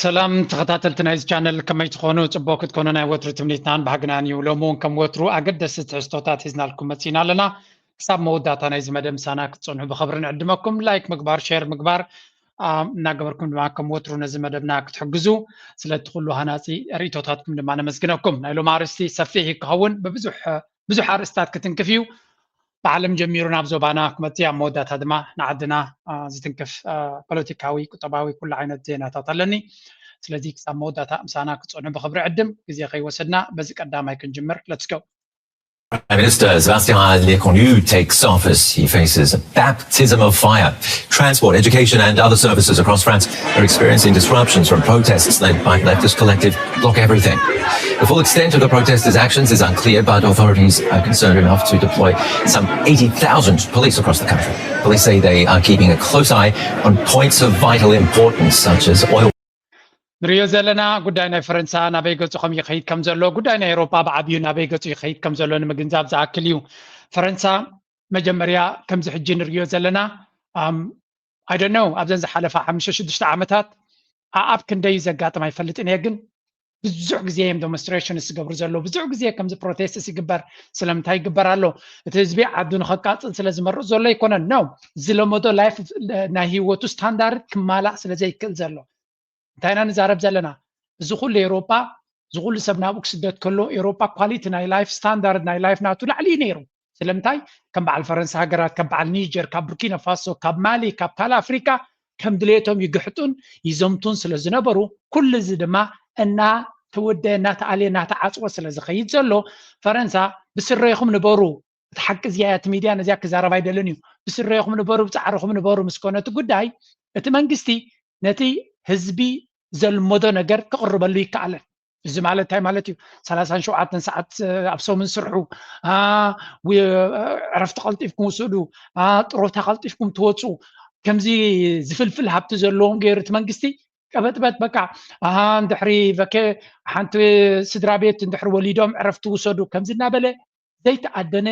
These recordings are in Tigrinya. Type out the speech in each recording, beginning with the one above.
ሰላም ተኸታተልቲ ናይዚ ቻነል፣ ከመይ ትኾኑ? ጽቡቕ ክትኮኑ ናይ ወትሩ ትምኒትናን ባህግናን እዩ። ሎሚ እውን ከም ወትሩ ኣገደስቲ ትሕዝቶታት ሒዝናልኩም መጺና ኣለና። ክሳብ መወዳእታ ናይዚ መደብ ምሳና ክትጸንሑ ብኽብሪ ንዕድመኩም። ላይክ ምግባር፣ ሼር ምግባር፣ አ፣ እናገበርኩም ድማ ከም ወትሩ ነዚ መደብና ክትሕግዙ፣ ስለቲ ኩሉ ሃናጺ ርእይቶታትኩም ድማ ነመስግነኩም። ናይ ሎሚ ኣርእስቲ ሰፊሕ እዩ ክኸውን፣ ብብዙሕ፣ ብዙሕ ኣርእስታት ክትንክፍ እዩ። ብዓለም ጀሚሩ ናብ ዞባና ክመጽእ፣ ኣብ መወዳእታ ድማ ንዓድና፣ አ፣ ዝትንክፍ፣ አ፣ ፖለቲካዊ፣ ቁጠባዊ፣ ኩሉ ዓይነት ዜናታት ኣለኒ። ስለዚ ክሳብ መወዳእታ ምሳና ክትጸንሑ ብኽብሪ ዕድም። ግዜ ከይወሰድና በዚ ቀዳማይ ክንጅምር። Let's go። Prime Minister Sébastien Lecornu takes office. He faces a baptism of fire. Transport, education, and other services across France are experiencing disruptions from protests led by leftist collective Block Everything. The full extent of the protesters' actions is unclear, but authorities are concerned enough to deploy some eighty thousand police across the country. Police say they are keeping a close eye on points of vital importance, such as oil. ንሪኦ ዘለና ጉዳይ ናይ ፈረንሳ ናበይ ገጹ ከም ይኸይድ ከም ዘሎ፣ ጉዳይ ናይ ኤውሮጳ ብዓብዩ ናበይ ገጹ ይኸይድ ከም ዘሎ ንምግንዛብ ዝኣክል እዩ። ፈረንሳ መጀመርያ ከምዚ ሕጂ ንሪኦ ዘለና፣ ኣም፣ I don't know፣ ኣብዘን ዝሓለፋ ሓሙሽተ ሽዱሽተ ዓመታት ኣኣብ ክንደይ ዘጋጥም ኣይፈልጥን እየ፣ ግን ብዙሕ ግዜ እዮም ዶሞንስትሬሽን ዝገብሩ ዘለዉ፣ ብዙሕ ግዜ ከምዚ ፕሮቴስት ይግበር። ስለምንታይ ይግበር ኣሎ? እቲ ህዝቢ ዓዱ ንኸቃጽል ስለ ዝመርጽ ዘሎ ኣይኮነን። ኖ፣ ዝለመዶ ላይፍ፣ ናይ ህይወቱ ስታንዳርድ ክማላእ ስለ ዘይክእል ዘሎ። እንታይ ኢና ንዛረብ ዘለና? እዚ ኩሉ ኤውሮጳ፣ እዚ ኩሉ ሰብ ናብኡ ክስደድ ከሎ፣ ኤውሮጳ ኳሊቲ ናይ ላይፍ ስታንዳርድ ናይ ላይፍ ናቱ ላዕሊ እዩ ነይሩ። ስለምንታይ? ከም በዓል ፈረንሳ ሃገራት፣ ከም በዓል ኒጀር፣ ካብ ቡርኪና ፋሶ፣ ካብ ማሊ፣ ካብ ካልእ ኣፍሪቃ ከም ድሌቶም ይግሕጡን ይዘምቱን ስለ ዝነበሩ፣ ኩሉ እዚ ድማ እናተወደአ፣ እናተኣልየ፣ እናተዓጽወ ስለ ዝኸይድ ዘሎ፣ ፈረንሳ ብስረይኹም ንበሩ፣ እቲ ሓቂ እዚኣ እያ፣ እቲ ሚድያ ነዚኣ ክዛረብ ኣይደልን እዩ፣ ብስረይኹም ንበሩ፣ ብጻዕርኹም ንበሩ ምስ ኮነ እቲ ጉዳይ፣ እቲ መንግስቲ ነቲ ህዝቢ ዘልመዶ ነገር ክቕርበሉ ይከኣለን። እዚ ማለት እንታይ ማለት እዩ? ሰላሳን ሸውዓተን ሰዓት፣ እ፣ ኣብ ሰሙን ስርሑ፣ አ፣ ዊ-፣ እ፣ ዕረፍቲ ቀልጢፍኩም ውሰዱ፣ አ፣ ጥሮታ ቀልጢፍኩም ትወፁ፣ ከምዚ ዝፍልፍል ሃብቲ ዘለዎም ገይሩ እቲ መንግስቲ ቀበጥበጥ፣ በቃ፣ አ፣ እንድሕሪ ቨኬ-፣ ሓንቲ ስድራ ቤት እንድሕሪ ወሊዶም ዕረፍቲ ውሰዱ ከምዚ እናበለ ዘይተኣደነ፣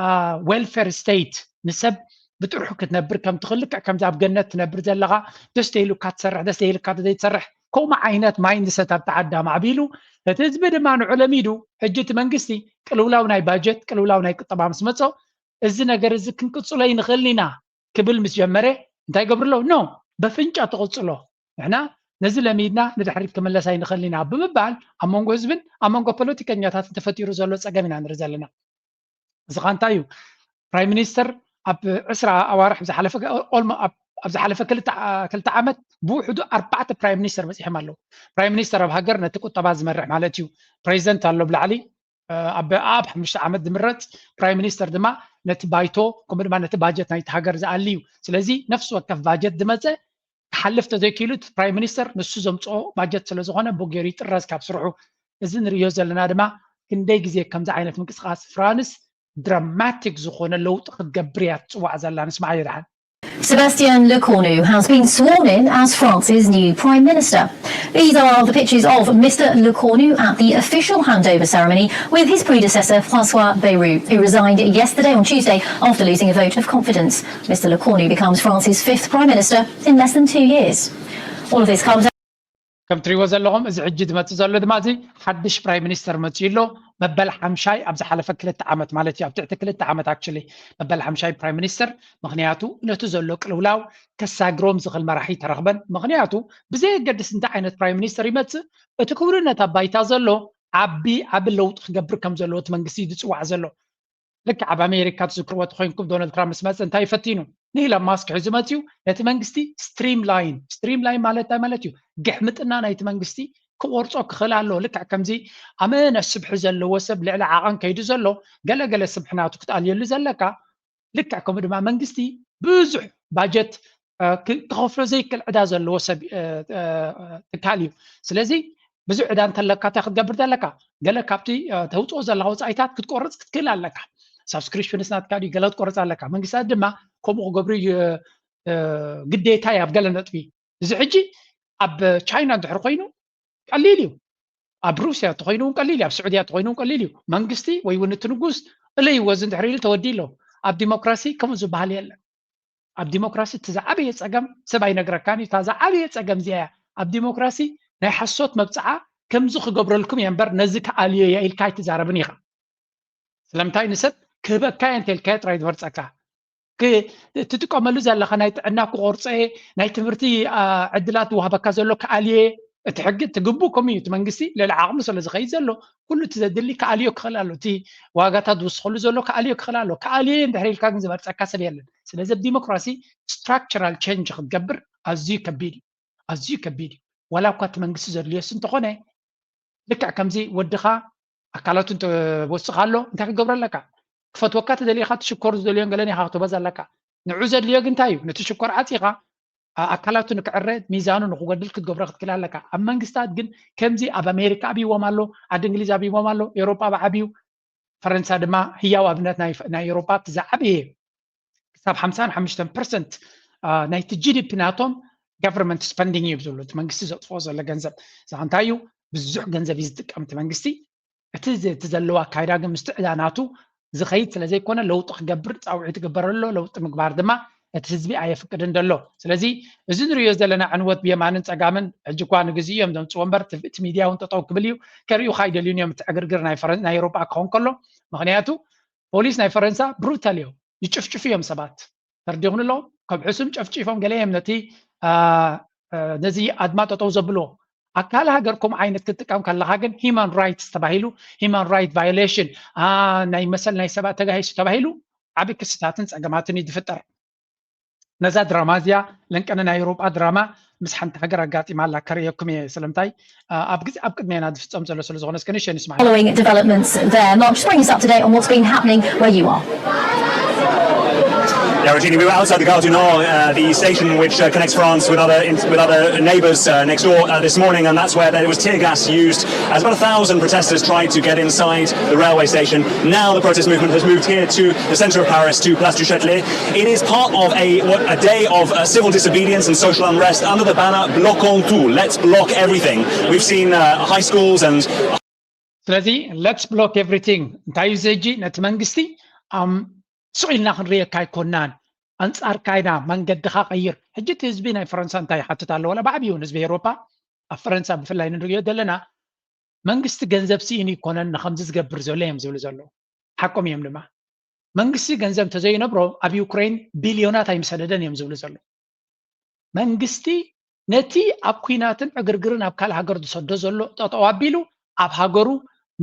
አ፣ ዌልፌር ስቴት፣ ንሰብ ብጥርሑ ክትነብር ከም ትኽእል፣ ልክዕ ከምዚ ኣብ ገነት ትነብር ዘለኻ፣ ደስ ተይሉካ ትሰርሕ፣ ደስ ተይልካ ዘይትሰርሕ፣ ከምኡ ዓይነት ማይንድሰት ኣብቲ ዓዲ ኣማዕቢሉ፣ እቲ ህዝቢ ድማ ንዑ ለሚዱ። ሕጂ እቲ መንግስቲ ቅልውላው ናይ ባጀት፣ ቅልውላው ናይ ቁጠባ ምስ መጾ፣ እዚ ነገር እዚ ክንቅጽሎ ኣይንኽእልን ኢና ክብል ምስ ጀመረ፣ እንታይ ይገብሩ ኣለዉ? ኖ፣ በፍንጫ ትቕጽሎ። ንሕና ነዚ ለሚድና ንድሕሪት ክምለስ ኣይንኽእልን ኢና ብምባል ኣብ መንጎ ህዝብን ኣብ መንጎ ፖለቲከኛታትን ተፈጢሩ ዘሎ ጸገም ኢና ንርኢ ዘለና። እዚ ኸኣ እንታይ እዩ? ፕራይም ሚኒስተር ኣብ ዕስራ ኣዋርሕ ኣብ ዝሓለፈ፣ ኦልሞ-፣ ኣብ፣ ኣብ ዝሓለፈ ክልተ ዓ-፣ ክልተ ዓመት ብውሕዱ ኣርባዕተ ፕራይም ሚኒስተር በጺሖም ኣለዉ። ፕራይም ሚኒስተር ኣብ ሃገር ነቲ ቁጠባ ዝመርሕ ማለት እዩ። ፕሬዚደንት ኣሎ ብላዕሊ፣ እ፣ ኣብ፣ ኣብ ሓሙሽተ ዓመት ዝምረጽ፣ ፕራይም ሚኒስተር ድማ ነቲ ባይቶ፣ ከምኡ ድማ ነቲ ባጀት ናይቲ ሃገር ዝኣሊ እዩ። ስለዚ ነፍሲ ወከፍ ባጀት ዝመጸ ክሓልፍ ተዘይክኢሉ፣ እቲ ፕራይም ሚኒስተር ንሱ ዘምጽኦ ባጀት ስለ ዝኾነ፣ ብኡ ገይሩ ይጥረዝ ካብ ስርሑ። እዚ ንርእዮ ዘለና ድማ ክንደይ ግዜ ከምዚ ዓይነት ምንቅስቓስ ፍራንስ ድራማቲክ ዝኾነ ለውጢ ክትገብር እያ ትጽዋዕ ዘላ። ንስማዓዮ ደሓን። Sébastien Lecornu has been sworn in as France's new Prime Minister. These are the pictures of Mister Lecornu at the official handover ceremony with his predecessor Francois Bayrou, who resigned yesterday on Tuesday after losing a vote of confidence. Mister Lecornu becomes France's fifth Prime Minister in less than two years. All of this comes ከም ትሪእዎ ዘለኹም፣ እዚ ሕጂ ዝመጽእ ዘሎ ድማ፣ እዚ ሓድሽ ፕራይም ሚኒስተር መጺኡ ኣሎ። መበል ሓምሻይ ኣብ ዝሓለፈ ክልተ ዓመት ማለት እዩ፣ ኣብ ትሕቲ ክልተ ዓመት ኣክቹሊ መበል ሓምሻይ ፕራይም ሚኒስተር። ምኽንያቱ ነቲ ዘሎ ቅልውላው ከሳግሮም ዝኽእል መራሒ ተረኽበን። ምኽንያቱ ብዘየገድስ እንታይ ዓይነት ፕራይም ሚኒስተር ይመጽእ፣ እቲ ክውንነት ኣብ ባይታ ዘሎ ዓቢ ዓቢ ለውጢ ክገብር ከም ዘለዎ እቲ መንግስቲ እዩ ዝጽዋዕ ዘሎ። ልክዕ ኣብ ኣሜሪካ ትዝክርዎ ተኾይንኩም፣ ዶናልድ ትራምፕ ምስ መጸ እንታይ እዩ ፈቲኑ? ንኢሎን ማስክ ሒዙ መጺኡ፣ ነቲ መንግስቲ ስትሪም ላይን፣ ስትሪም ላይን ማለት እንታይ ማለት እዩ? ግሕምጥና ናይቲ መንግስቲ ክቆርጾ ክኽእል ኣለዎ። ልክዕ ከምዚ ኣመነ ስብሒ ዘለዎ ሰብ፣ ልዕሊ ዓቐን ከይዱ ዘሎ፣ ገለ ገለ ስብሒ ናቱ ክትኣልየሉ ዘለካ፣ ልክዕ ከምኡ ድማ መንግስቲ ብዙሕ ባጀት፣ እ፣ ክ-፣ ክኸፍሎ ዘይክእል ዕዳ ዘለዎ ሰብ፣ እ፣ እ፣ ትካል እዩ። ስለዚ ብዙሕ ዕዳ እንተለካ እንታይ ክትገብር ዘለካ? ገለ ካብቲ፣ እ፣ ተውፅኦ ዘለካ ወፃኢታት ክትቆርፅ ክትክእል ኣለካ። ሳብስክሪፕሽንስ ናትካ ድዩ? ገለ ክትቆርፅ ኣለካ። መንግስታት ድማ ከምኡ ክገብሩ ዩ-፣ እ፣ ግዴታ እዩ ኣብ ገለ ነጥቢ። እዚ ሕጂ ኣብ ቻይና እንድሕር ኮይኑ ቀሊል እዩ። ኣብ ሩስያ ተኾይኑ እውን ቀሊል እዩ። ኣብ ስዑድያ ተኾይኑ እውን ቀሊል እዩ። መንግስቲ ወይ እውን እቲ ንጉስ እለይዎ እዚ እንድሕር ኢሉ ተወዲኡ ኣሎ። ኣብ ዲሞክራሲ ከምኡ ዝበሃል የለን። ኣብ ዲሞክራሲ እቲ ዝዓበየ ጸገም ሰብ ኣይነግረካን እዩ። እታ ዝዓበየ ጸገም እዚኣ እያ። ኣብ ዲሞክራሲ ናይ ሓሶት መብፅዓ ከምዚ ክገብረልኩም እየ እምበር ነዚ ክኣልዮ እየ ኢልካ ኣይትዛረብን ኢኻ። ስለምንታይ ንሰብ ክህበካ እየ እንተልካዮ ጥራይ ዝመርፀካ። እትጥቀመሉ ዘለካ ናይ ጥዕና ክቆርፀ እየ፣ ናይ ትምህርቲ ዕድላት ዝወሃበካ ዘሎ ክኣልየ እየ። እቲ ሕጊ እቲ ግቡእ ከምኡ እዩ። እቲ መንግስቲ ልዕሊ ዓቕሙ ስለ ዝኸይድ ዘሎ ኩሉ እቲ ዘድሊ ክኣልዮ ክኽእል ኣሎ። እቲ ዋጋታት ዝውስኸሉ ዘሎ ክኣልዮ ክኽእል ኣሎ። ክኣልዮ እየ እንድሕር ኢልካ ግን ዝመርፀካ ሰብ የለን። ስለዚ ኣብ ዲሞክራሲ ስትራክቸራል ቼንጅ ክትገብር ኣዝዩ ከቢድ እዩ። ኣዝዩ ከቢድ እዩ። ዋላ እኳ እቲ መንግስቲ ዘድልዮስ እንተኾነ ልክዕ ከምዚ ወድኻ ኣካላቱ እንተወስኻ ኣሎ እንታይ ክገብረ ኣለካ? ክፈትወካ ተደሊኻ ትሽኮር ዝደልዮን ገለን ኢኻ ክትበዝ ኣለካ። ንዑ ዘድልዮ ግን እንታይ እዩ? ነቲ ሽኮር ዓፂኻ ኣካላቱ ንክዕረ ሚዛኑ ንክጎድል ክትገብሮ ክትክእል ኣለካ። ኣብ መንግስታት ግን ከምዚ ኣብ ኣሜሪካ ኣብይዎም ኣሎ፣ ዓዲ እንግሊዝ ኣብይዎም ኣሎ፣ ኤውሮጳ ብዓብዩ ፈረንሳ ድማ ህያው ኣብነት ናይ ኤውሮጳ እቲ ዝዓበየ ክሳብ ሓምሳን ሓሙሽተን ፐርሰንት ናይቲ ጂዲፒ ናቶም ጋቨርንመንት ስፐንዲንግ እዩ ዝብሉ እቲ መንግስቲ ዘጥፍኦ ዘሎ ገንዘብ እዛ እንታይ እዩ ብዙሕ ገንዘብ እዩ ዝጥቀም እቲ መንግስቲ እቲ እቲ ዘለዎ ኣካይዳ ግን ምስቲ ዕዳ ናቱ ዝኸይድ ስለ ዘይኮነ ለውጢ ክገብር ፃውዒት ይግበር ኣሎ ለውጢ ምግባር ድማ እቲ ህዝቢ ኣየፍቅድን ዘሎ ስለዚ እዚ ንሪዮ ዘለና ዕንወት ብየማንን ፀጋምን ሕጂ እኳ ንግዚ እዮም ዘምፅዎ እምበር እቲ ሚድያ እውን ጠጠው ክብል እዩ ከርእዩ ካይደልዩን እዮም እቲ ዕግርግር ናይ ኤውሮጳ ክኸውን ከሎ ምክንያቱ ፖሊስ ናይ ፈረንሳ ብሩታል እዮም ይጭፍጭፉ እዮም ሰባት ተርዲኹን ኣለዉ ከብሕሱም ጨፍጪፎም ገለ እዮም ነቲ ነዚ ኣድማ ጠጠው ዘብልዎ ኣካል ሃገር ከምኡ ዓይነት ክትጥቀም ከለካ ግን ሂማን ራይትስ ተባሂሉ ሂማን ራይት ቫዮሌሽን ናይ መሰል ናይ ሰባት ተጋሂሱ ተባሂሉ ዓብ ክስታትን ፀገማትን እዩ ዝፍጠር ነዛ ድራማ እዚኣ ለንቀነ ናይ ኤውሮጳ ድራማ ምስ ሓንቲ ሃገር ኣጋጢማ ኣላ ከርእየኩም እየ ስለምንታይ ኣብ ግዜ ኣብ ቅድሜና ዝፍፀም ዘሎ ስለ ዝኾነ እስከ ንሸ ንስማ Following developments there, Mark, just bring us up to date on what's been happening where you are. Yeah, Regina, we were outside the Gare du Nord, uh, the station which uh, connects France with other with other neighbours uh, next door uh, this morning, and that's where there was tear gas used. As about a thousand protesters tried to get inside the railway station. Now the protest movement has moved here to the centre of Paris, to Place du Châtelet. It is part of a what, a day of uh, civil disobedience and social unrest under the banner "Bloquons tout." Let's block everything. We've seen uh, high schools and ስለዚ let's block everything እንታይ እዩ ዘጂ ነቲ መንግስቲ ስቕ ኢልና ክንርእየካ ኣይኮናን ኣንጻርካ ኢና መንገድኻ ቀይር ሕጂ እቲ ህዝቢ ናይ ፈረንሳ እንታይ ይሓትት ኣሎ ወላ ብዓብይውን ህዝቢ ኤውሮፓ ኣብ ፈረንሳ ብፍላይ ንርእዮ ዘለና መንግስቲ ገንዘብ ስኢኑ ይኮነን ንከምዚ ዝገብር ዘሎ እዮም ዝብሉ ዘለዉ ሓቆም እዮም ድማ መንግስቲ ገንዘብ እንተዘይነብሮ ኣብ ዩክሬን ቢልዮናት ኣይምሰደደን እዮም ዝብሉ ዘለዉ መንግስቲ ነቲ ኣብ ኩናትን ዕግርግርን ኣብ ካልእ ሃገር ዝሰዶ ዘሎ ጠጠው ኣቢሉ ኣብ ሃገሩ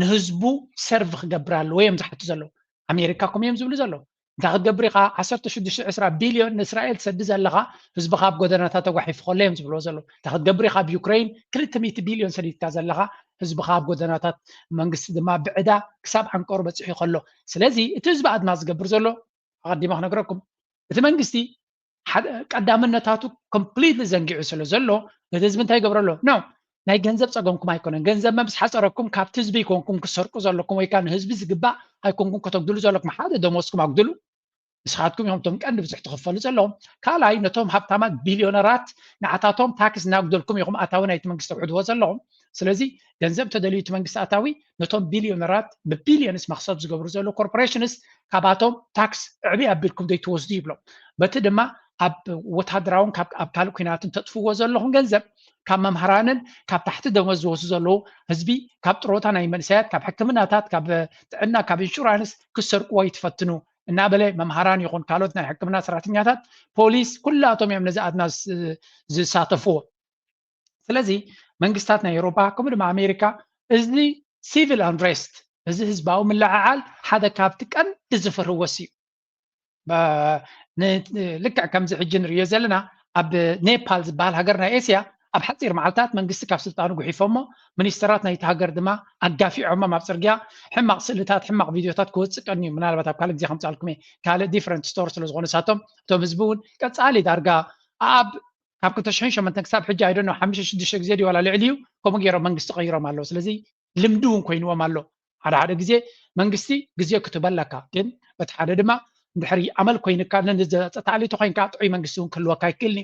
ንህዝቡ ሰርቭ ክገብር ኣለዎ እዮም ዝሓቱ ዘለዉ ኣሜሪካ ከምኡ እዮም ዝብሉ ዘለዉ እንታይ ክትገብር ኢኻ ዓሰርተ ሽዱሽተ ዕስራ ቢልዮን ንእስራኤል ትሰዲ ዘለኻ ህዝብኻ ኣብ ጎደናታት ተጓሒፉ ከሎ እዮም ዝብልዎ ዘለዉ እንታይ ክትገብር ኢኻ ኣብ ዩክሬን ክልተ ሚእቲ ቢልዮን ሰዲድካ ዘለኻ ህዝብኻ ኣብ ጎደናታት መንግስቲ ድማ ብዕዳ ክሳብ ዓንቀሩ በፂሑ ከሎ ስለዚ እቲ ህዝቢ ኣድማ ዝገብር ዘሎ ኣቐዲመ ክነግረኩም እቲ መንግስቲ ቀዳምነታቱ ኮምፕሊትሊ ዘንጊዑ ስለ ዘሎ ነቲ ህዝቢ እንታይ ይገብረሎ ኖ ናይ ገንዘብ ፀገምኩም ኣይኮነን ገንዘብ መምስ ሓፀረኩም ካብቲ ህዝቢ ይኮንኩም ክሰርቁ ዘለኩም ወይ ከዓ ንህዝቢ ዝግባእ ኣይኮንኩም ከተጉድሉ ዘለኩም ሓደ ደሞዝኩም ኣጉድሉ ንስኻትኩም ኢኹም እቶም ቀንዲ ብዙሕ ትኽፈሉ ዘለኹም ካልኣይ ነቶም ሃብታማት ቢልዮነራት ንዓታቶም ታክስ እናጉደልኩም ኢኹም ኣታዊ ናይቲ መንግስቲ ተውሕድዎ ዘለኹም ስለዚ ገንዘብ ተደልዩ እቲ መንግስቲ ኣታዊ ነቶም ቢልዮነራት ብቢልዮንስ መክሰብ ዝገብሩ ዘለዉ ኮርፖሬሽንስ ካባቶም ታክስ ዕብይ ኣቢልኩም ዘይትወስዱ ይብሎም በቲ ድማ ኣብ ወታደራውን ኣብ ካልእ ኩናትን ተጥፍዎ ዘለኹም ገንዘብ ካብ መምሃራንን ካብ ታሕቲ ደሞዝ ዝወስዱ ዘለዉ ህዝቢ ካብ ጥሮታ ናይ መንእሰያት ካብ ሕክምናታት ካብ ጥዕና ካብ ኢንሹራንስ ክሰርቅዎ ይትፈትኑ እናበለ መምሃራን ይኹን ካልኦት ናይ ሕክምና ሰራሕተኛታት ፖሊስ ኩላቶም እዮም ነዚ ኣድማ ዝሳተፍዎ ስለዚ መንግስታት ናይ ኤውሮፓ ከምኡ ድማ ኣሜሪካ እዚ ሲቪል ኣንሬስት እዚ ህዝባዊ ምልዕዓል ሓደ ካብቲ ቀንዲ ዝፍርወስ እዩ ልክዕ ከምዚ ሕጂ ንርእዮ ዘለና ኣብ ኔፓል ዝበሃል ሃገር ናይ ኤስያ ኣብ ሓፂር መዓልታት መንግስቲ ካብ ስልጣኑ ጉሒፎሞ ሚኒስተራት ናይቲ ሃገር ድማ ኣጋፊዖሞም ኣብ ፅርግያ ሕማቕ ስእልታት ሕማቕ ቪድዮታት ክወፅእ ቀንዩ ምናልባት ኣብ ካልእ ግዜ ከምፃልኩም እየ ካልእ ዲፍረንት ስቶር ስለ ዝኾነ ሳቶም እቶም ህዝቢ እውን ቀፃሊ ዳርጋ ኣብ ካብ ክልተ ሽሕን ሸሞንተን ክሳብ ሕጂ ኣይደኖ ሓሙሽተ ሽዱሽተ ግዜ ድዩ ዋላ ልዕሊ እዩ ከምኡ ገይሮም መንግስቲ ቀይሮም ኣለዉ ስለዚ ልምዲ እውን ኮይንዎም ኣሎ ሓደ ሓደ ግዜ መንግስቲ ግዜ ክትበለካ ግን በቲ ሓደ ድማ እንድሕሪ ኣመል ኮይንካ ተዓሊቲ ኮይንካ ጥዑይ መንግስቲ እውን ክህልወካ ይክእልኒ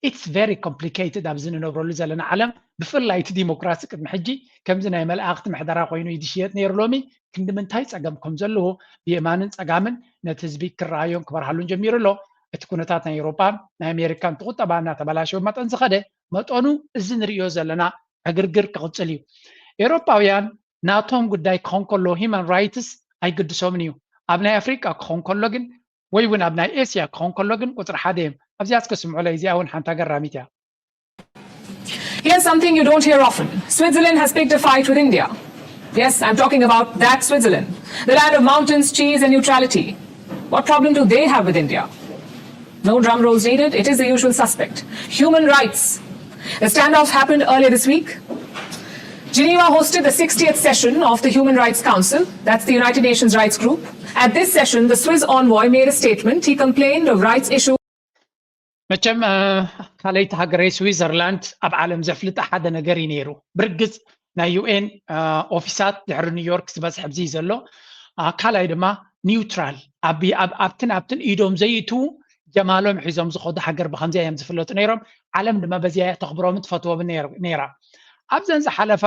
it's very complicated ኣብዚ ንነብረሉ ዘለና ዓለም ብፍላይ እቲ ዲሞክራሲ ቅድሚ ሕጂ ከምዚ ናይ መላእክቲ ምሕደራ ኮይኑ እዩ ዝሽየጥ ነይሩ ሎሚ ክንዲ ምንታይ ፀገም ከም ዘለዎ ብየማንን ፀጋምን ነቲ ህዝቢ ክረኣዮን ክበርሃሉን ጀሚሩ ኣሎ እቲ ኩነታት ናይ ኤውሮጳን ናይ ኣሜሪካን እቲ ቁጠባ እናተበላሸወ መጠን ዝኸደ መጠኑ እዚ ንርእዮ ዘለና ዕግርግር ክቕጽል እዩ። ኤውሮጳውያን ናቶም ጉዳይ ክኾን ከሎ ሂማን ራይትስ ኣይግድሶምን እዩ። ኣብ ናይ ኣፍሪቃ ክኾን ከሎ ግን ወይ እውን ኣብ ናይ ኤስያ ክኾን ከሎ ግን ቁፅሪ ሓደ እዮም። ኣብዚኣ እስከ ስምዑለይ፣ እዚኣ እውን ሓንቲ ኣገራሚት እያ። Here's something you don't hear often. Switzerland has picked a fight with India. Yes, I'm talking about that Switzerland, the land of mountains, cheese, and neutrality. What problem do they have with India? No drum rolls needed, it is the usual suspect. Human rights. The standoff happened earlier this week. Geneva hosted the sixtieth session of the Human Rights Council, that's the United Nations Rights Group. At this session, the Swiss envoy made a statement. He complained of rights issues. መቸም ካልኣይቲ ሃገረይ ስዊዘርላንድ ኣብ ዓለም ዘፍልጣ ሓደ ነገር እዩ ነይሩ። ብርግፅ ናይ ዩኤን ኦፊሳት ድሕሪ ኒውዮርክ ዝበዝሕ ኣብዚ እዩ ዘሎ። ካልኣይ ድማ ኒውትራል ኣብትን ኣብትን ኢዶም ዘይእትዉ ጀማሎም ሒዞም ዝኸዱ ሃገር ብከምዚኣ እዮም ዝፍለጡ ነይሮም። ዓለም ድማ በዚኣ እያ ተኽብሮምን ትፈትዎም ነይራ። ኣብዘን ዝሓለፋ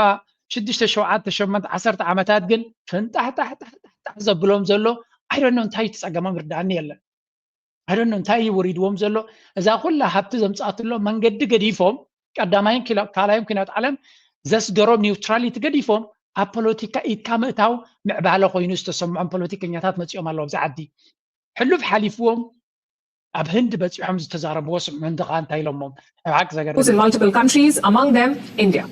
ሽዱሽተ ሸውዓተ ሸሞንተ ዓሰርተ ዓመታት ግን ፍንጣሕጣሕጣሕጣሕ ዘብሎም ዘሎ ኣይደኖ እንታይ ትፀገሞም ይርዳእኒ የለን። ኣይደኖ እንታይ እዩ ወሪድዎም ዘሎ። እዛ ኩላ ሃብቲ ዘምፃእትሎ መንገዲ ገዲፎም ቀዳማይን ካልኣይን ኩናት ዓለም ዘስገሮም ኒውትራሊቲ ገዲፎም ኣብ ፖለቲካ ኢድካ ምእታው ምዕባለ ኮይኑ ዝተሰምዖም ፖለቲከኛታት መፂኦም ኣለዉ ኣብዚ ዓዲ። ሕሉፍ ሓሊፍዎም ኣብ ህንድ በፂሖም ዝተዛረብዎ ስምዑ። ህንዲ ከዓ እንታይ ኢሎሞም? ኣብ ሓቂ ዘገርም። In multiple countries, among them India.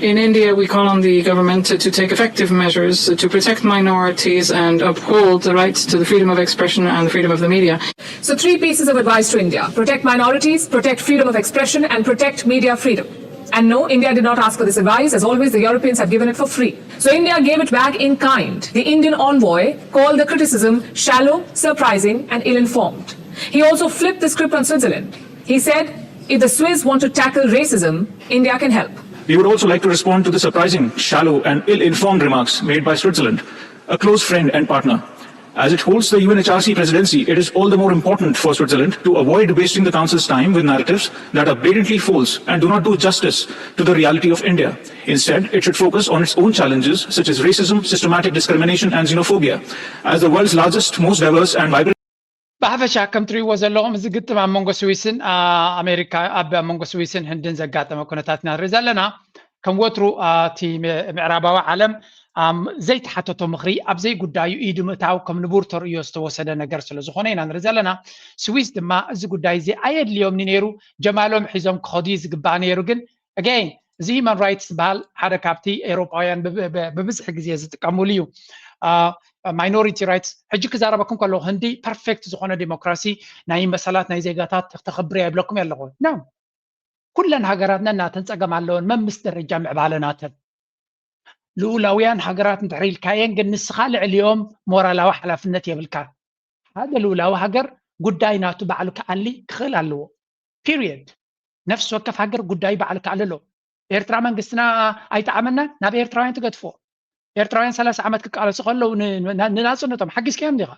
In India, we call on the government to take effective measures to protect minorities and uphold the rights to the freedom of expression and the freedom of the media. So, three pieces of advice to India: protect minorities, protect freedom of expression, and protect media freedom. And no, India did not ask for this advice. As always, the Europeans have given it for free. So India gave it back in kind. The Indian envoy called the criticism shallow, surprising, and ill-informed. He also flipped the script on Switzerland. He said, if the Swiss want to tackle racism, India can help. We would also like to respond to the surprising, shallow, and ill-informed remarks made by Switzerland, a close friend and partner. As it holds the U N H R C presidency, it is all the more important for Switzerland to avoid wasting the Council's time with narratives that are blatantly false and do not do justice to the reality of India. Instead, it should focus on its own challenges such as racism, systematic discrimination, and xenophobia. As the world's largest, most diverse, and vibrant ብሓፈሻ ከም ትሪእዎ ዘለኹም እዚ ግጥም ኣብ መንጎ ስዊስን ኣሜሪካ ኣብ መንጎ ስዊስን ህንድን ዘጋጠመ ኩነታት ኢና ንርኢ ዘለና። ከም ወትሩ እቲ ምዕራባዊ ዓለም ዘይተሓተቶ ምኽሪ ኣብ ዘይጉዳዩ ኢዱ ምእታው ከም ንቡር ተርእዮ ዝተወሰደ ነገር ስለ ዝኾነ ኢና ንርኢ ዘለና። ስዊስ ድማ እዚ ጉዳይ እዚ ኣየድልዮምኒ ነይሩ፣ ጀማሎም ሒዞም ክኸዱ እዩ ዝግባእ ነይሩ። ግን ኣገይን እዚ ሂማን ራይትስ ዝበሃል ሓደ ካብቲ ኤውሮጳውያን ብብዝሒ ግዜ ዝጥቀሙሉ እዩ። ማይኖሪቲ ራይትስ ሕጂ ክዛረበኩም ከለኹ ህንዲ ፐርፌክት ዝኾነ ዲሞክራሲ ናይ መሰላት ናይ ዜጋታት ተኽብር እያ ይብለኩም ኣለኹ። ኩለን ሃገራት ነናተን ፀገም ኣለወን መምስ ደረጃ ምዕባለናተን። ልኡላውያን ሃገራት እንድሕር ኢልካየን ግን ንስኻ ልዕሊኦም ሞራላዊ ሓላፍነት የብልካን። ሓደ ልኡላዊ ሃገር ጉዳይ ናቱ ባዕሉ ክኣሊ ክኽእል ኣለዎ። ፒሪየድ። ነፍሲ ወከፍ ሃገር ጉዳዩ ባዕሉ ክኣሊ ኣለዎ። ኤርትራ መንግስትና ኣይጠዓመናን ናብ ኤርትራውያን ትገድፍዎ። ኤርትራውያን ሰላሳ ዓመት ክቃለሱ ከለዉ ንናፅነቶም ሓጊዝካዮም ዲኻ?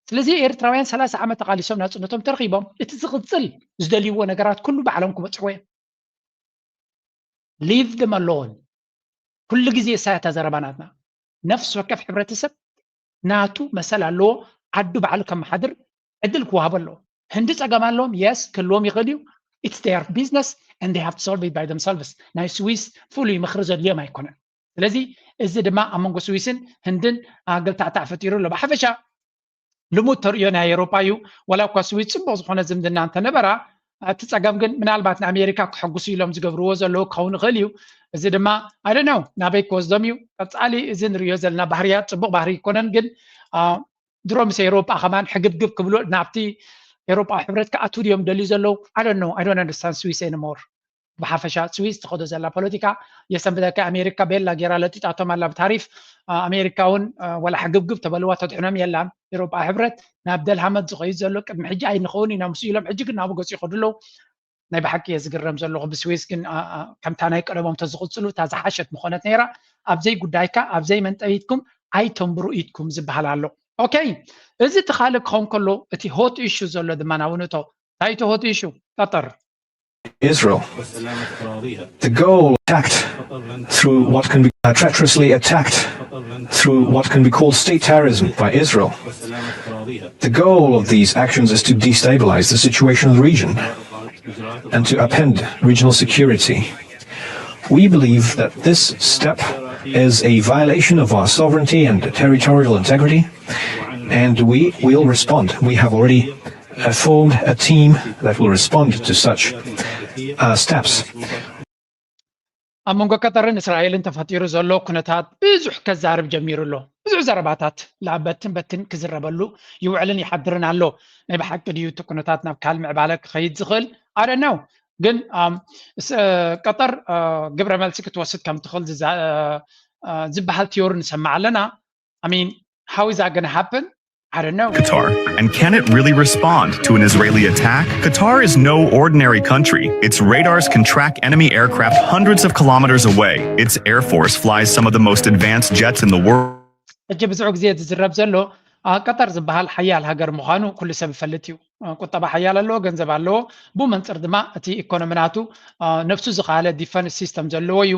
ስለዚ ኤርትራውያን ሰላሳ ዓመት ተቓሊሶም ናፅነቶም ተረኺቦም እቲ ዝቕፅል ዝደልይዎ ነገራት ኩሉ ባዕሎም ክበፅሕዎ እዮም። ሊቭ ደም ኣሎን ኩሉ ግዜ እሳያታ ዘረባ ናትና ነፍሲ ወከፍ ሕብረተሰብ ናቱ መሰል ኣለዎ። ዓዱ ባዕሉ ከመሓድር ዕድል ክወሃቦ ኣለዎ። ህንዲ ፀገም ኣለዎም፣ የስ ክህልዎም ይኽእል እዩ። It's their business and they have to solve it by themselves። ናይ ስዊስ ፍሉይ ምኽሪ ዘድልዮም ኣይኮነን። ስለዚ እዚ ድማ ኣብ መንጎ ስዊስን ህንድን ኣገልታዕታዕ ፈጢሩ ኣሎ። ብሓፈሻ ልሙድ ተርእዮ ናይ ኤውሮጳ እዩ። ዋላ እኳ ስዊስ ፅቡቕ ዝኾነ ዝምድና እንተነበራ እቲ ፀገም ግን ምናልባት ንኣሜሪካ ክሕጉሱ ኢሎም ዝገብርዎ ዘለዉ ክኸውን ይኽእል እዩ። እዚ ድማ ኣይ ዶንት ኖው ናበይ ክወስዶም እዩ። ቀፃሊ እዚ ንሪኦ ዘለና ባህርያት ፅቡቕ ባህሪ ኣይኮነን። ግን ድሮ ምስ ኤውሮጳ ከማን ሕግብግብ ክብሉ ናብቲ ኤውሮጳዊ ሕብረት ክኣትዉ ድዮም ደልዩ ዘለዉ? ኣይ ዶንት ኖው ኣይ ዶንት ኣንደርስታንድ ስዊስ ኤኒሞር። ብሓፈሻ ስዊስ ትኸዶ ዘላ ፖለቲካ የሰንብደካ። ኣሜሪካ ቤላ ጌራ ለጢጣቶም ኣላ ብታሪፍ። ኣሜሪካ እውን ዋላ ሕግብግብ ተበልዋ ተድሕኖም የላን። ኤውሮጳ ሕብረት ናብ ደልሃመት ዝኸይድ ዘሎ ቅድሚ ሕጂ ኣይንኸውን ኢና ምስ ኢሎም ሕጂ ግን ናብኡ ገፁ ይኸዱ ኣለዉ። ናይ ብሓቂ እየ ዝግረም ዘለኹ ብስዊስ ግን ከምታ ናይ ቀደሞም ተዝቕፅሉ እታ ዝሓሸት ምኾነት ነይራ። ኣብ ዘይጉዳይካ ኣብ ዘይመንጠቢትኩም ኣይተንብሩ ኢድኩም ዝበሃል ኣሎ። ኦኬ፣ እዚ እቲ ካልእ ክኸውን ከሎ እቲ ሆት ኢሹ ዘሎ ድማ ናብኡ ንእቶ። እንታይ እቲ ሆት ኢሹ? ቀጠር Israel. The goal attacked through what can be uh, treacherously attacked through what can be called state terrorism by Israel. The goal of these actions is to destabilize the situation in the region and to upend regional security. We believe that this step is a violation of our sovereignty and territorial integrity, and we will respond. We have already uh, formed a team that will respond to such uh, steps. ኣብ መንጎ ቀጠርን እስራኤልን ተፈጢሩ ዘሎ ኩነታት ብዙሕ ከዛርብ ጀሚሩ ኣሎ። ብዙሕ ዘረባታት ላበትን በትን ክዝረበሉ ይውዕልን ይሓድርን ኣሎ። ናይ ብሓቂ ድዩ እቲ ኩነታት ናብ ካልእ ምዕባለ ክኸይድ ዝኽእል? ኣደነው ግን ቀጠር ግብረ መልሲ ክትወስድ ከም ትኽእል ዝበሃል ቲዮሪ ንሰማዕ ኣለና። I mean, how is that going to happen? I don't know. Qatar? And can it really respond to an Israeli attack? Qatar is no ordinary country. Its radars can track enemy aircraft hundreds of kilometers away. Its air force flies some of the most advanced jets in the world. ሕጂ ብዙሕ ግዜ ዝዝረብ ዘሎ ቀጠር ዝበሃል ሓያል ሃገር ምዃኑ ኩሉ ሰብ ይፈልጥ እዩ። ቁጠባ ሓያል ኣለዎ፣ ገንዘብ ኣለዎ። ብኡ መንፅር ድማ እቲ ኢኮኖሚ ናቱ ነብሱ ዝኸኣለ ዲፈንስ ሲስተም ዘለዎ እዩ።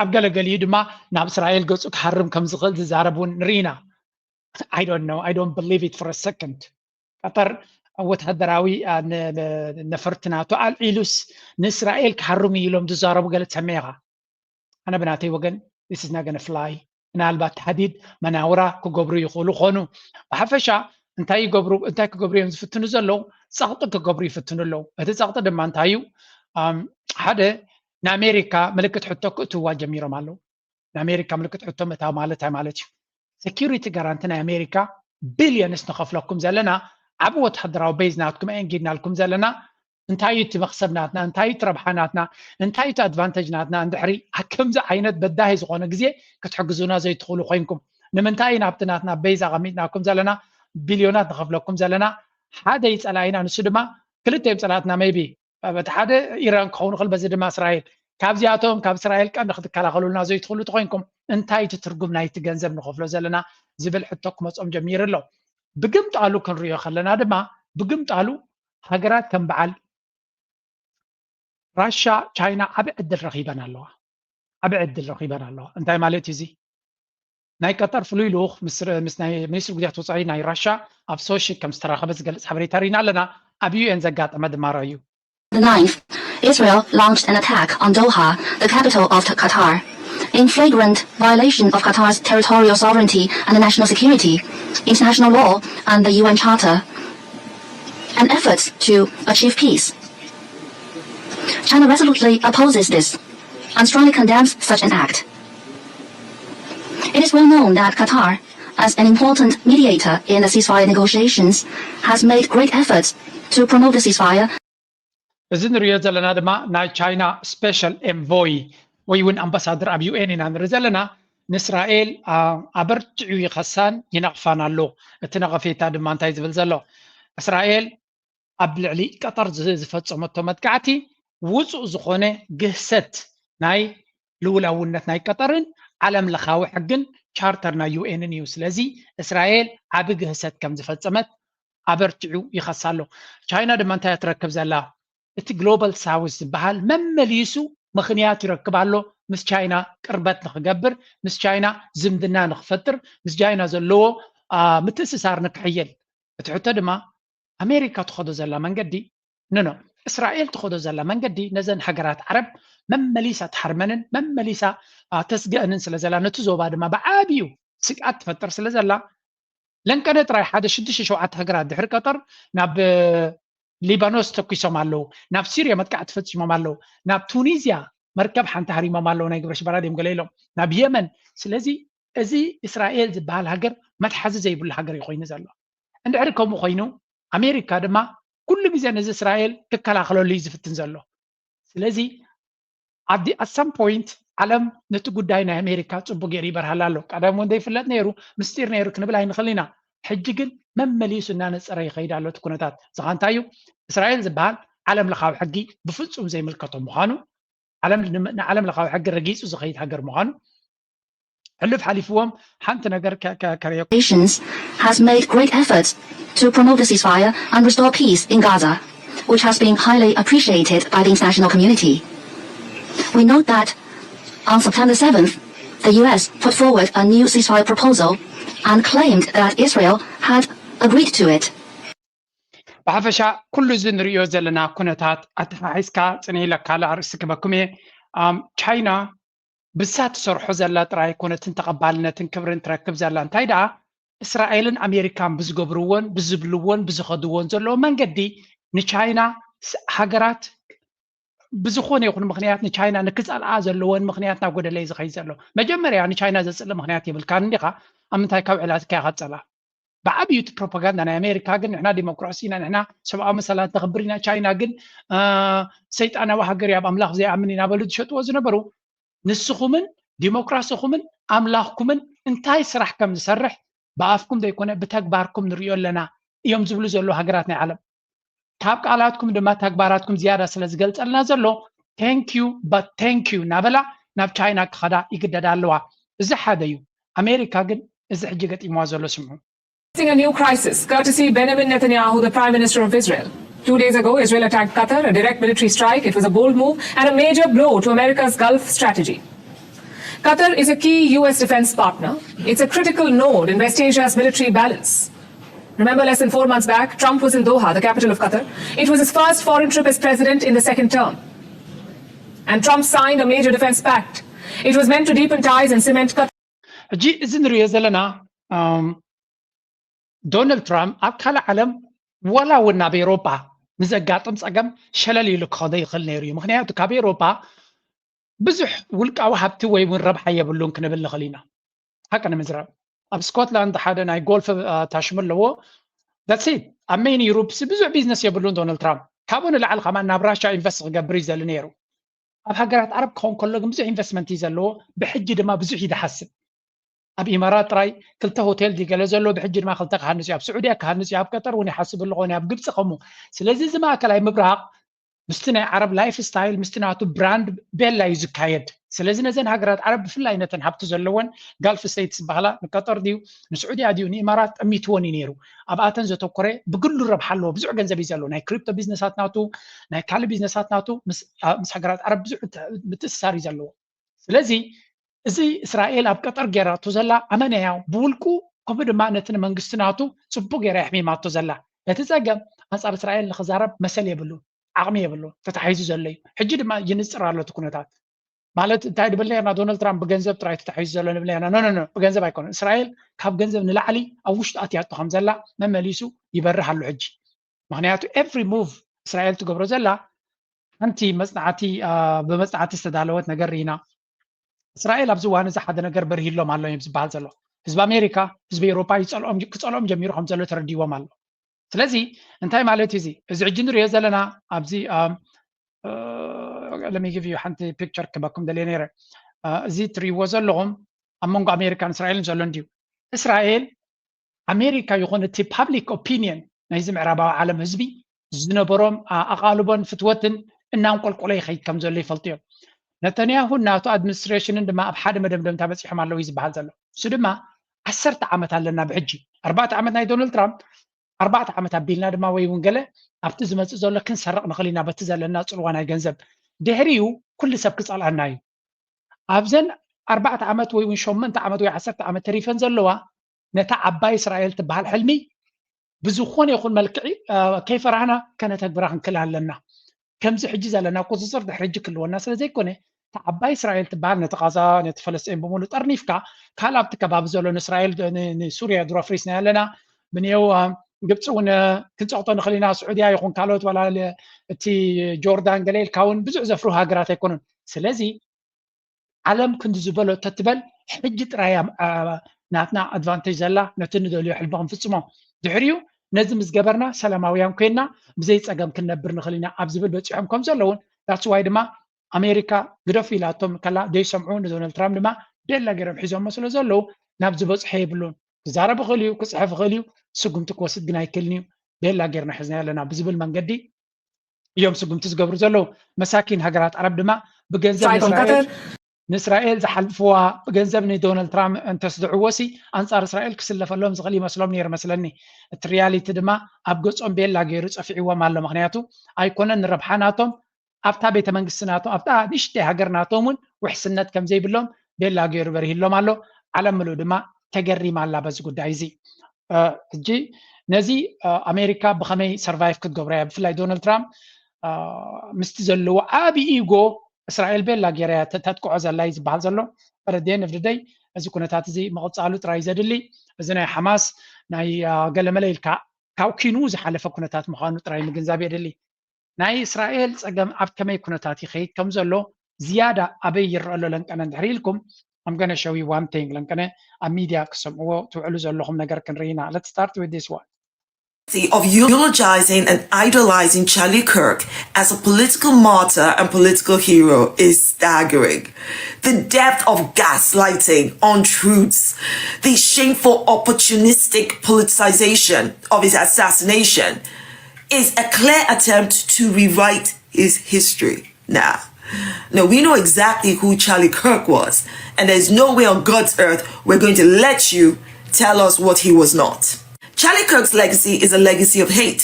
ኣብ ገለገሊኡ ድማ ናብ እስራኤል ገፁ ክሃርም ከም ዝኽእል ዝዛረብ እውን ንርኢ ኢና። I don't know. I don't believe it for a second. ቀጠር ወታደራዊ ነፈርቲ ናቱ ኣልዒሉስ ንእስራኤል ክሃርም እዩ ኢሎም ዝዛረቡ ገለ ትሰምዕ ኢኻ። ኣነ ብናተይ ወገን this is not going to fly. ምናልባት ተህዲድ መናውራ ክገብሩ ይኽእሉ ኾኑ። ብሓፈሻ እንታይ ይገብሩ እንታይ ክገብሩ እዮም ዝፍትኑ ዘለዉ? ፀቕጢ ክገብሩ ይፍትኑ ኣለዉ። እቲ ፀቕጢ ድማ እንታይ እዩ? ሓደ ንኣሜሪካ ምልክት ሕቶ ክእትዋ ጀሚሮም ኣለዉ። ንኣሜሪካ ምልክት ሕቶ ምእታው ማለት እንታይ ማለት እዩ? ሴኪሪቲ ጋራንቲ ናይ ኣሜሪካ ቢልዮንስ ንኸፍለኩም ዘለና ዓብ ወታደራዊ ቤዝ ናትኩም ኣየንጊድናልኩም ዘለና እንታይ እዩ እቲ መክሰብ ናትና እንታይ እዩ ረብሓ ናትና እንታይ እዩ ኣድቫንተጅ ናትና እንድሕሪ ከምዚ ዓይነት በዳሂ ዝኾነ ግዜ ክትሕግዙና ዘይትኽእሉ ኮይንኩም ንምንታይ ናብቲ ናትና ቤዝ ኣቐሚጥናኩም ዘለና ቢልዮናት ንኸፍለኩም ዘለና ሓደ ይፀላኢና ንሱ ድማ ክልተ እዮም ፀላእትና maybe በቲ ሓደ ኢራን ክኸውን ይኽእል በዚ ድማ እስራኤል ካብዚኣቶም ካብ እስራኤል ቀንዲ ክትከላኸሉልና ዘይትኽእሉ ተኾይንኩም እንታይ እቲ ትርጉም ናይቲ ገንዘብ ንኸፍሎ ዘለና ዝብል ሕቶ ክመፆም ጀሚሩ ኣሎ። ብግምጣሉ ክንሪኦ ከለና ድማ ብግምጣሉ ሃገራት ከም በዓል ራሻ ቻይና ዓቢ ዕድል ረኺበን ኣለዋ። ዓቢ ዕድል ረኺበን ኣለዋ። እንታይ ማለት እዩ እዚ? ናይ ቀጠር ፍሉይ ልኡኽ ምስ ሚኒስትሪ ጉዳያት ወፃኢ ናይ ራሻ ኣብ ሶሺ ከም ዝተራኸበ ዝገልፅ ሓበሬታ ርኢና ኣለና። ኣብ ዩ ኤን ዘጋጠመ ድማ ረኣዩ። The ninth, Israel launched an attack on Doha, the capital of Qatar, in flagrant violation of Qatar's territorial sovereignty and national security, international law, and the U N Charter, and efforts to achieve peace. China resolutely opposes this and strongly condemns such an act. It is well known that Qatar, as an important mediator in the ceasefire negotiations, has made great efforts to promote the ceasefire. እዚ ንሪኦ ዘለና ድማ ናይ ቻይና ስፔሻል ኤንቮይ ወይ እውን ኣምባሳደር ኣብ ዩ ኤን ኢና ንርኢ ዘለና ንእስራኤል ኣበርቲዑ ይኸሳን ይነቕፋን ኣሎ። እቲ ነቐፌታ ድማ እንታይ ዝብል ዘሎ እስራኤል ኣብ ልዕሊ ቀጠር ዝፈፀመቶ መጥቃዕቲ ውፁእ ዝኾነ ግህሰት ናይ ልውላውነት ናይ ቀጠርን ዓለም ለኻዊ ሕግን ቻርተር ናይ ዩ ኤንን እዩ። ስለዚ እስራኤል ዓቢ ግህሰት ከም ዝፈፀመት ኣበርቲዑ ይኸሳ ኣሎ። ቻይና ድማ እንታይ ትረክብ ዘላ? እቲ ግሎባል ሳውዝ ዝበሃል መመሊሱ ምኽንያት ይረክብ ኣሎ ምስ ቻይና ቅርበት ንክገብር፣ ምስ ቻይና ዝምድና ንክፈጥር፣ ምስ ቻይና ዘለዎ ምትእስሳር ንክሕይል። እቲ ሕቶ ድማ ኣሜሪካ ትኸዶ ዘላ መንገዲ ንኖ እስራኤል ትኸዶ ዘላ መንገዲ ነዘን ሃገራት ዓረብ መመሊሳ ትሓርመንን መመሊሳ ተስገአንን ስለ ዘላ ነቲ ዞባ ድማ ብዓብዩ ስግኣት ትፈጥር ስለ ዘላ ለንቀነ ጥራይ ሓደ ሽዱሽተ ሸውዓተ ሃገራት ድሕሪ ቀጠር ናብ ሊባኖስ ተኩሶም ኣለዉ፣ ናብ ሲርያ መጥቃዕቲ ፈፂሞም ኣለዉ፣ ናብ ቱኒዝያ መርከብ ሓንቲ ሃሪሞም ኣለዉ ናይ ግብረ ሽበራ ድዮም ገለ ኢሎም ናብ የመን። ስለዚ እዚ እስራኤል ዝበሃል ሃገር መትሓዚ ዘይብሉ ሃገር እዩ ኮይኑ ዘሎ። እንድሕሪ ከምኡ ኮይኑ ኣሜሪካ ድማ ኩሉ ግዜ ነዚ እስራኤል ክከላኸለሉ እዩ ዝፍትን ዘሎ። ስለዚ ኣዲ ኣት ሳም ፖይንት ዓለም ነቲ ጉዳይ ናይ ኣሜሪካ ፅቡቅ ገይሩ ይበርሃላ ኣሎ። ቀደም እውን ዘይፍለጥ ነይሩ ምስጢር ነይሩ ክንብል ኣይንኽእል ኢና። ሕጂ ግን መመሊሱ እናነፀረ ይኸይድ ኣሎ እቲ ኩነታት። እዚ ኸ እንታይ እዩ? እስራኤል ዝበሃል ዓለም ለኻዊ ሕጊ ብፍፁም ዘይምልከቶ ምዃኑ፣ ንዓለም ለኻዊ ሕጊ ረጊፁ ዝኸይድ ሃገር ምዃኑ፣ ሕሉፍ ሓሊፍዎም ሓንቲ ነገር ከርእየኩም። Nations has made great efforts to promote the ceasefire and restore peace in Gaza, which has been highly appreciated by the international community. We note that on September seventh, the U S put forward a new ceasefire proposal and claimed that Israel had agreed to it. ብሓፈሻ ኩሉ እዚ ንሪኦ ዘለና ኩነታት ኣተሓሒዝካ ጽንሕ ኢለ ካልእ ኣርእስቲ ክበኩም እየ። ቻይና ብሳ ትሰርሖ ዘላ ጥራይ ኣይኮነትን ተቐባልነትን ክብርን ትረክብ ዘላ። እንታይ ደኣ እስራኤልን ኣሜሪካን ብዝገብርዎን ብዝብልዎን ብዝኸድዎን ዘለዎ መንገዲ ንቻይና ሃገራት ብዝኾነ ይኹን ምኽንያት ንቻይና ንክጸልኣ ዘለወን ምኽንያት እናጎደለ እዩ ዝኸይድ ዘሎ። መጀመርያ ንቻይና ዘጽልእ ምኽንያት የብልካን እንዲኻ፣ ኣብ ምንታይ ካብ ዕላትካ ኢኻ ትጸልኣ? ብዓብዩ እቲ ፕሮፓጋንዳ ናይ ኣሜሪካ ግን ንሕና ዲሞክራሲ ኢና፣ ንሕና ሰብኣዊ መሰላት ነኽብር ኢና፣ ቻይና ግን ሰይጣናዊ ሃገር እያ፣ ኣብ ኣምላኽ ዘይኣምን ኢና በሉ ዝሸጥዎ ዝነበሩ ንስኹምን ዲሞክራስኹምን ኣምላኽኩምን እንታይ ስራሕ ከም ዝሰርሕ ብኣፍኩም ዘይኮነ ብተግባርኩም ንሪኦ ኣለና እዮም ዝብሉ ዘለዉ ሃገራት ናይ ዓለም። ካብ ቃላትኩም ድማ ተግባራትኩም ዝያዳ ስለ ዝገልጸልና ዘሎ thank you but thank you እናበላ ናብ ቻይና ክኸዳ ይግደዳ ኣለዋ። እዚ ሓደ እዩ። ኣሜሪካ ግን እዚ ሕጂ ገጢምዋ ዘሎ ስምዑ። A new crisis courtesy Benjamin Netanyahu, the Prime Minister of Israel. Two days ago, Israel attacked Qatar, a direct military strike. It was a bold move and a major blow to America's Gulf strategy. Qatar is a key U S defense partner. It's a critical node in West Asia's military balance. Remember, less than four months back, Trump was in Doha, the capital of Qatar. It was his first foreign trip as president in the second term. And Trump signed a major defense pact. It was meant to deepen ties and cement Qatar. ሕጂ እዚ ንሪኦ ዘለና ዶናልድ ትራምፕ ኣብ ካልእ ዓለም ዋላ እውን ናብ ኤሮፓ ንዘጋጥም ጸገም ሸለል ኢሉ ክኸዶ ይኽእል ነይሩ እዩ። ምክንያቱ ካብ ኤሮፓ ብዙሕ ውልቃዊ ሃብቲ ወይ እውን ረብሓ የብሉን ክንብል ንኽእል ኢና። ሓቂ ንምዝራብ ኣብ ስኮትላንድ ሓደ ናይ ጎልፍ ታሽሙ ኣለዎ። ዳትስ ኢት። ኣብ ሜይን ዩሮፕ ብዙሕ ቢዝነስ የብሉን ዶናልድ ትራምፕ። ካብኡ ንላዕሊ ከማን ናብ ራሻ ኢንቨስት ክገብር እዩ ዘሊ ነይሩ። ኣብ ሃገራት ዓረብ ክኸውን ከሎ ግን ብዙሕ ኢንቨስትመንት እዩ ዘለዎ። ብሕጂ ድማ ብዙሕ እዩ ዝሓስብ። ኣብ ኢማራት ጥራይ ክልተ ሆቴል ድዩ ገለ ዘሎ፣ ብሕጂ ድማ ክልተ ክሃንጽ እዩ። ኣብ ስዑድያ ክሃንጽ እዩ፣ ኣብ ቀጠር እውን ይሓስብ ኣሎ ኮይኑ፣ ኣብ ግብጺ ከምኡ። ስለዚ እዚ ማእከላይ ምብራቕ ምስቲ ናይ ዓረብ ላይፍ ስታይል ምስቲ ናቱ ብራንድ ቤላ እዩ ዝካየድ። ስለዚ ነዘን ሃገራት ዓረብ ብፍላይ ነተን ሃብቲ ዘለወን ጋልፍ ስቴትስ ዝበሃላ ንቀጠር ድዩ ንስዑድያ ድዩ ንኢማራት ጠሚትወን እዩ ነይሩ። ኣብኣተን ዘተኮረ ብግሉ ረብሓ ኣለዎ። ብዙሕ ገንዘብ እዩ ዘለዎ። ናይ ክሪፕቶ ቢዝነሳት ናቱ ናይ ካልእ ቢዝነሳት ናቱ ምስ ሃገራት ዓረብ ብዙሕ ምትእስሳር እዩ ዘለዎ። ስለዚ እዚ እስራኤል ኣብ ቀጠር ገይራቶ ዘላ ኣመነያ ብውልቁ ከምኡ ድማ ነቲ ንመንግስቲ ናቱ ጽቡቅ ገይራ የሕሚማቶ ዘላ። ነቲ ጸገም ኣንጻር እስራኤል ንክዛረብ መሰል የብሉ፣ ዓቕሚ የብሉ፣ ተታሒዙ ዘሎ እዩ። ሕጂ ድማ ይንጽር ኣሎ እቲ ኩነታት። ማለት እንታይ ንብል ነርና? ዶናልድ ትራምፕ ብገንዘብ ጥራይ ተታሒዙ ዘሎ ንብል ነርና። ኖ ኖ ኖ፣ ብገንዘብ ኣይኮነን። እስራኤል ካብ ገንዘብ ንላዕሊ ኣብ ውሽጡ ኣትያቶ ከም ዘላ መመሊሱ ይበርህ ኣሎ ሕጂ። ምክንያቱ every move እስራኤል ትገብሮ ዘላ ሓንቲ መጽናዕቲ ብመጽናዕቲ ዝተዳለወት ነገር ርኢና። እስራኤል ኣብዚ እዋን እዚ ሓደ ነገር በርሂሎም ኣሎ እዮም ዝበሃል ዘሎ። ህዝቢ ኣሜሪካ፣ ህዝቢ ኤውሮፓ ይጸልኦም ክጸልኦም ጀሚሩ ከም ዘሎ ተረዲዎም ኣሎ። ስለዚ እንታይ ማለት እዩ እዚ? እዚ ሕጂ ንሪኦ ዘለና ኣብዚ ለሚግብ እዩ ሓንቲ ፒክቸር ክበኩም ደልየ ነይረ። እዚ ትሪእዎ ዘለኹም ኣብ መንጎ ኣሜሪካን እስራኤልን ዘሎ እንድዩ። እስራኤል ኣሜሪካ ይኹን እቲ ፓብሊክ ኦፒኒየን ናይዚ ምዕራባዊ ዓለም ህዝቢ ዝነበሮም ኣቓልቦን ፍትወትን እናንቆልቆለ ይኸይድ ከም ዘሎ ይፈልጡ እዮም። ነተንያሁን ናቱ ኣድሚኒስትሬሽንን ድማ ኣብ ሓደ መደምደምታ በፂሖም ኣለዉ እዩ ዝበሃል ዘሎ። እሱ ድማ ዓሰርተ ዓመት ኣለና ብሕጂ ኣርባዕተ ዓመት ናይ ዶናልድ ትራምፕ ኣርባዕተ ዓመት ኣቢልና ድማ ወይ እውን ገለ ኣብቲ ዝመፅእ ዘሎ ክንሰርቕ ንኽእል ኢና በቲ ዘለና ፅልዋ ናይ ገንዘብ ድሕሪኡ ኩሉ ሰብ ክፀልኣና እዩ። ኣብዘን ኣርባዕተ ዓመት ወይ እውን ሸመንተ ዓመት ወይ ዓሰርተ ዓመት ተሪፈን ዘለዋ ነታ ዓባይ እስራኤል ትበሃል ሕልሚ ብዝኾነ ይኹን መልክዒ ከይፈራህና ከነተግብራ ክንክእል ኣለና። ከምዚ ሕጂ ዘለና ቁፅፅር ድሕሪ ሕጂ ክህልወና ስለ ዘይኮነ እታ ዓባይ እስራኤል ትበሃል ነቲ ቃዛ ነቲ ፈለስጢን ብምሉ ጠርኒፍካ ካልእ ኣብቲ ከባቢ ዘሎ ንእስራኤል ንሱርያ ድሮ ኣፍሪስና ኣለና ብንየው ግብፂ እውን ክንፀቕጦ ንኽእል ኢና። ስዑድያ ይኹን ካልኦት ዋላ እቲ ጆርዳን ገለ ኢልካ እውን ብዙሕ ዘፍርሁ ሃገራት ኣይኮኑን። ስለዚ ዓለም ክንዲ ዝበሎ ተትበል ሕጂ ጥራይ ናትና ኣድቫንቴጅ ዘላ ነቲ ንደልዮ ሕልሚ ክንፍፅሞ ድሕሪኡ ነዚ ምስ ገበርና ሰላማውያን ኮይንና ብዘይ ፀገም ክንነብር ንኽእል ኢና ኣብ ዝብል በፂሖም ከም ዘለውን that's why ድማ ኣሜሪካ ግደፉ ኢላቶም ከላ ዘይሰምዑ ንዶናልድ ትራምፕ ድማ ቤላ ገይሮም ሒዞሞ ስለ ዘለዉ ናብ ዝበፅሖ የብሉን። ክዛረብ ይኽእል እዩ፣ ክፅሕፍ ይኽእል እዩ፣ ስጉምቲ ክወስድ ግን ኣይክእልን እዩ። ቤላ ገይርና ሒዝና ኣለና ብዝብል መንገዲ እዮም ስጉምቲ ዝገብሩ ዘለዉ። መሳኪን ሃገራት ዓረብ ድማ ብገንዘብ ንእስራኤል ዝሓልፍዋ ብገንዘብ ንዶናልድ ትራምፕ እንተስድዕዎ ሲ ኣንጻር እስራኤል ክስለፈሎም ዝኽእል ይመስሎም ነይሩ መስለኒ። እቲ ሪያሊቲ ድማ ኣብ ገጾም ቤላ ገይሩ ጸፊዕዎም ኣሎ። ምኽንያቱ ኣይኮነን ንረብሓ ናቶም ኣብታ ቤተ መንግስቲ ናቶም ኣብታ ንእሽተይ ሃገር ናቶም እውን ውሕስነት ከም ዘይብሎም ቤላ ገይሩ በሪህሎም ኣሎ። ዓለም ምሉእ ድማ ተገሪማ ኣላ በዚ ጉዳይ እዚ። ሕጂ ነዚ ኣሜሪካ ብኸመይ ሰርቫይቭ ክትገብሮ እያ? ብፍላይ ዶናልድ ትራምፕ ምስቲ ዘለዎ ዓብዪ ኢጎ እስራኤል ቤላ ገይራ እያ ተጥቅዖ ዘላ እዩ ዝበሃል ዘሎ። በረዴን እፍድደይ እዚ ኩነታት እዚ ምቕፃሉ ጥራይ ዘድሊ። እዚ ናይ ሓማስ ናይ ገለመለ ኢልካ ካብ ኪኑ ዝሓለፈ ኩነታት ምዃኑ ጥራይ ምግንዛብ የድሊ። ናይ እስራኤል ፀገም ኣብ ከመይ ኩነታት ይኸይድ ከም ዘሎ ዝያዳ ኣበይ ይረአ ኣሎ ለንቀነ እንድሕር ኢልኩም I'm gonna show you one thing ለንቀነ ኣብ ሚድያ ክሰምዕዎ ትውዕሉ ዘለኹም ነገር ክንርኢና። Let's start with this one. Of eulogizing and idolizing Charlie Kirk as a political martyr and political hero is staggering. The depth of gaslighting, untruths, the shameful, opportunistic politicization of his assassination is a clear attempt to rewrite his history. Now, now we know exactly who Charlie Kirk was, and there's no way on God's earth we're going to let you tell us what he was not. Charlie Kirk's legacy is a legacy of hate.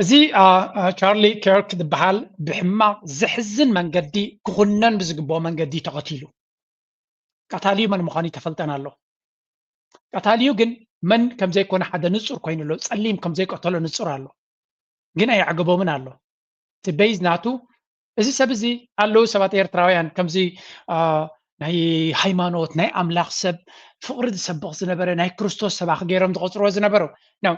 እዚ ቻርሊ ኪርክ ዝበሃል ብሕማቕ ዘሕዝን መንገዲ ክኹነን ብዝግብኦ መንገዲ ተቐቲሉ። ቀታሊኡ መን ምዃኑ ይተፈልጠን ኣሎ። ቀታሊኡ ግን መን ከም ዘይኮነ ሓደ ንጹር ኮይኑ ኣሎ። ጸሊም ከም ዘይቀተሎ ንጹር ኣሎ። ግን ኣየዕገቦምን ኣሎ። እቲ ቤዝ ናቱ እዚ ሰብ እዚ ኣለዉ ሰባት ኤርትራውያን ከምዚ ናይ ሃይማኖት ናይ ኣምላኽ ሰብ ፍቕሪ ዝሰብኽ ዝነበረ ናይ ክርስቶስ ሰባኺ ገይሮም ዝቆጽርዎ ዝነበሩ ነው።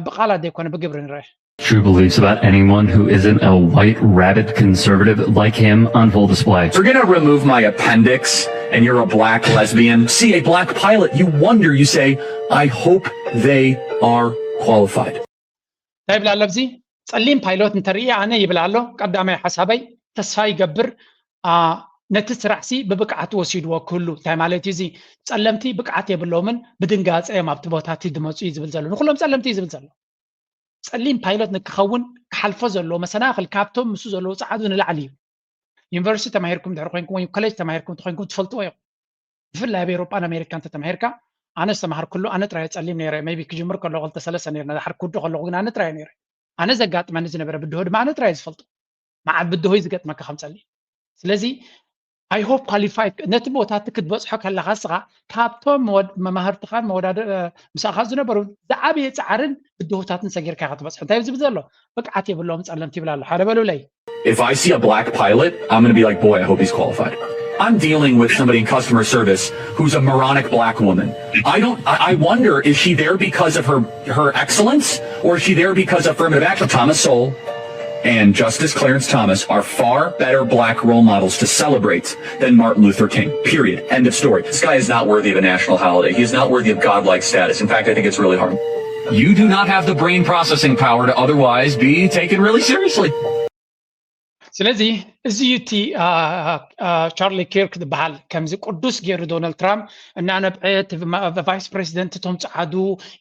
ብቓላት ዘይኮነ ብግብሪ ንርአ። True beliefs about anyone who isn't a white rabid conservative like him on full display. We're going to remove my appendix, and you're a black lesbian. See a black pilot, you wonder, you say, I hope they are qualified. እንታይ ይብል ኣሎ ኣብዚ? ጸሊም ፓይሎት እንተርኢ ኣነ ይብል ኣሎ። ቀዳማይ ሓሳበይ ተስፋ ይገብር ነቲ ስራሕሲ ብብቅዓት ወሲድዎ ክህሉ። እንታይ ማለት እዩ እዚ? ጸለምቲ ብቅዓት የብሎምን፣ ብድንጋጸ እዮም ኣብቲ ቦታ እቲ ዝመጹ እዩ ዝብል ዘሎ። ንኩሎም ጸለምቲ እዩ ዝብል ዘሎ። ጸሊም ፓይሎት ንክኸውን ክሓልፎ ዘለዎ መሰናኽል ካብቶም ምስኡ ዘለዉ ጸዓዱ ንላዕሊ እዩ። ዩኒቨርሲቲ ተማሂርኩም ድሕሪ ኮይንኩም ወይ ኮሌጅ ተማሂርኩም ተኮይንኩም ትፈልጥዎ ኢኹም። ብፍላይ ኣብ ኤውሮጳን ኣሜሪካን ተተማሂርካ ኣነ ዝተማሃርኩሉ ኣነ ጥራይ ጸሊም ነይረ። ሜቢ ክጅምር ከለኹ ክልተ ሰለስተ ነይርና ድሓር ክውድእ ከለኹ ግን ኣነ ጥራይ ነይረ። ኣነ ዘጋጥመኒ ዝነበረ ብድሆ ድማ ኣነ ጥራይ ዝፈልጦ። መዓት ብድሆ እዩ ዝገጥመካ ከም ጸሊም። ስለዚ I hope qualified ነቲ ቦታ እቲ ክትበጽሖ ከለኻ እስኻ ካብቶም መማህርትኻን ምሳኻ ዝነበሩ ዝዓበየ ጻዕርን ብድሆታትን ሰጊርካ ክትበጽሖ እንታይ ዝብል ዘሎ ብቅዓት የብሎም ጸለምቲ ይብል ኣሎ ሓደ በሉለይ። If I see a black pilot, I'm going to be like, boy, I hope he's qualified. I'm dealing with somebody in customer service who's a moronic black woman. I don't. I wonder, is she there because of her her excellence, or is she there because of affirmative action? Thomas Sowell and Justice Clarence Thomas are far better black role models to celebrate than Martin Luther King. Period. End of story. This guy is not worthy of a national holiday. He is not worthy of godlike status. In fact, I think it's really hard. You do not have the brain processing power to otherwise be taken really seriously. ስለዚ እዚ እዩ እቲ ቻርሊ ኪርክ ዝበሃል ከምዚ ቅዱስ ገይሩ ዶናልድ ትራምፕ እናነብዐ ቫይስ ፕሬዚደንት እቶም ፀዓዱ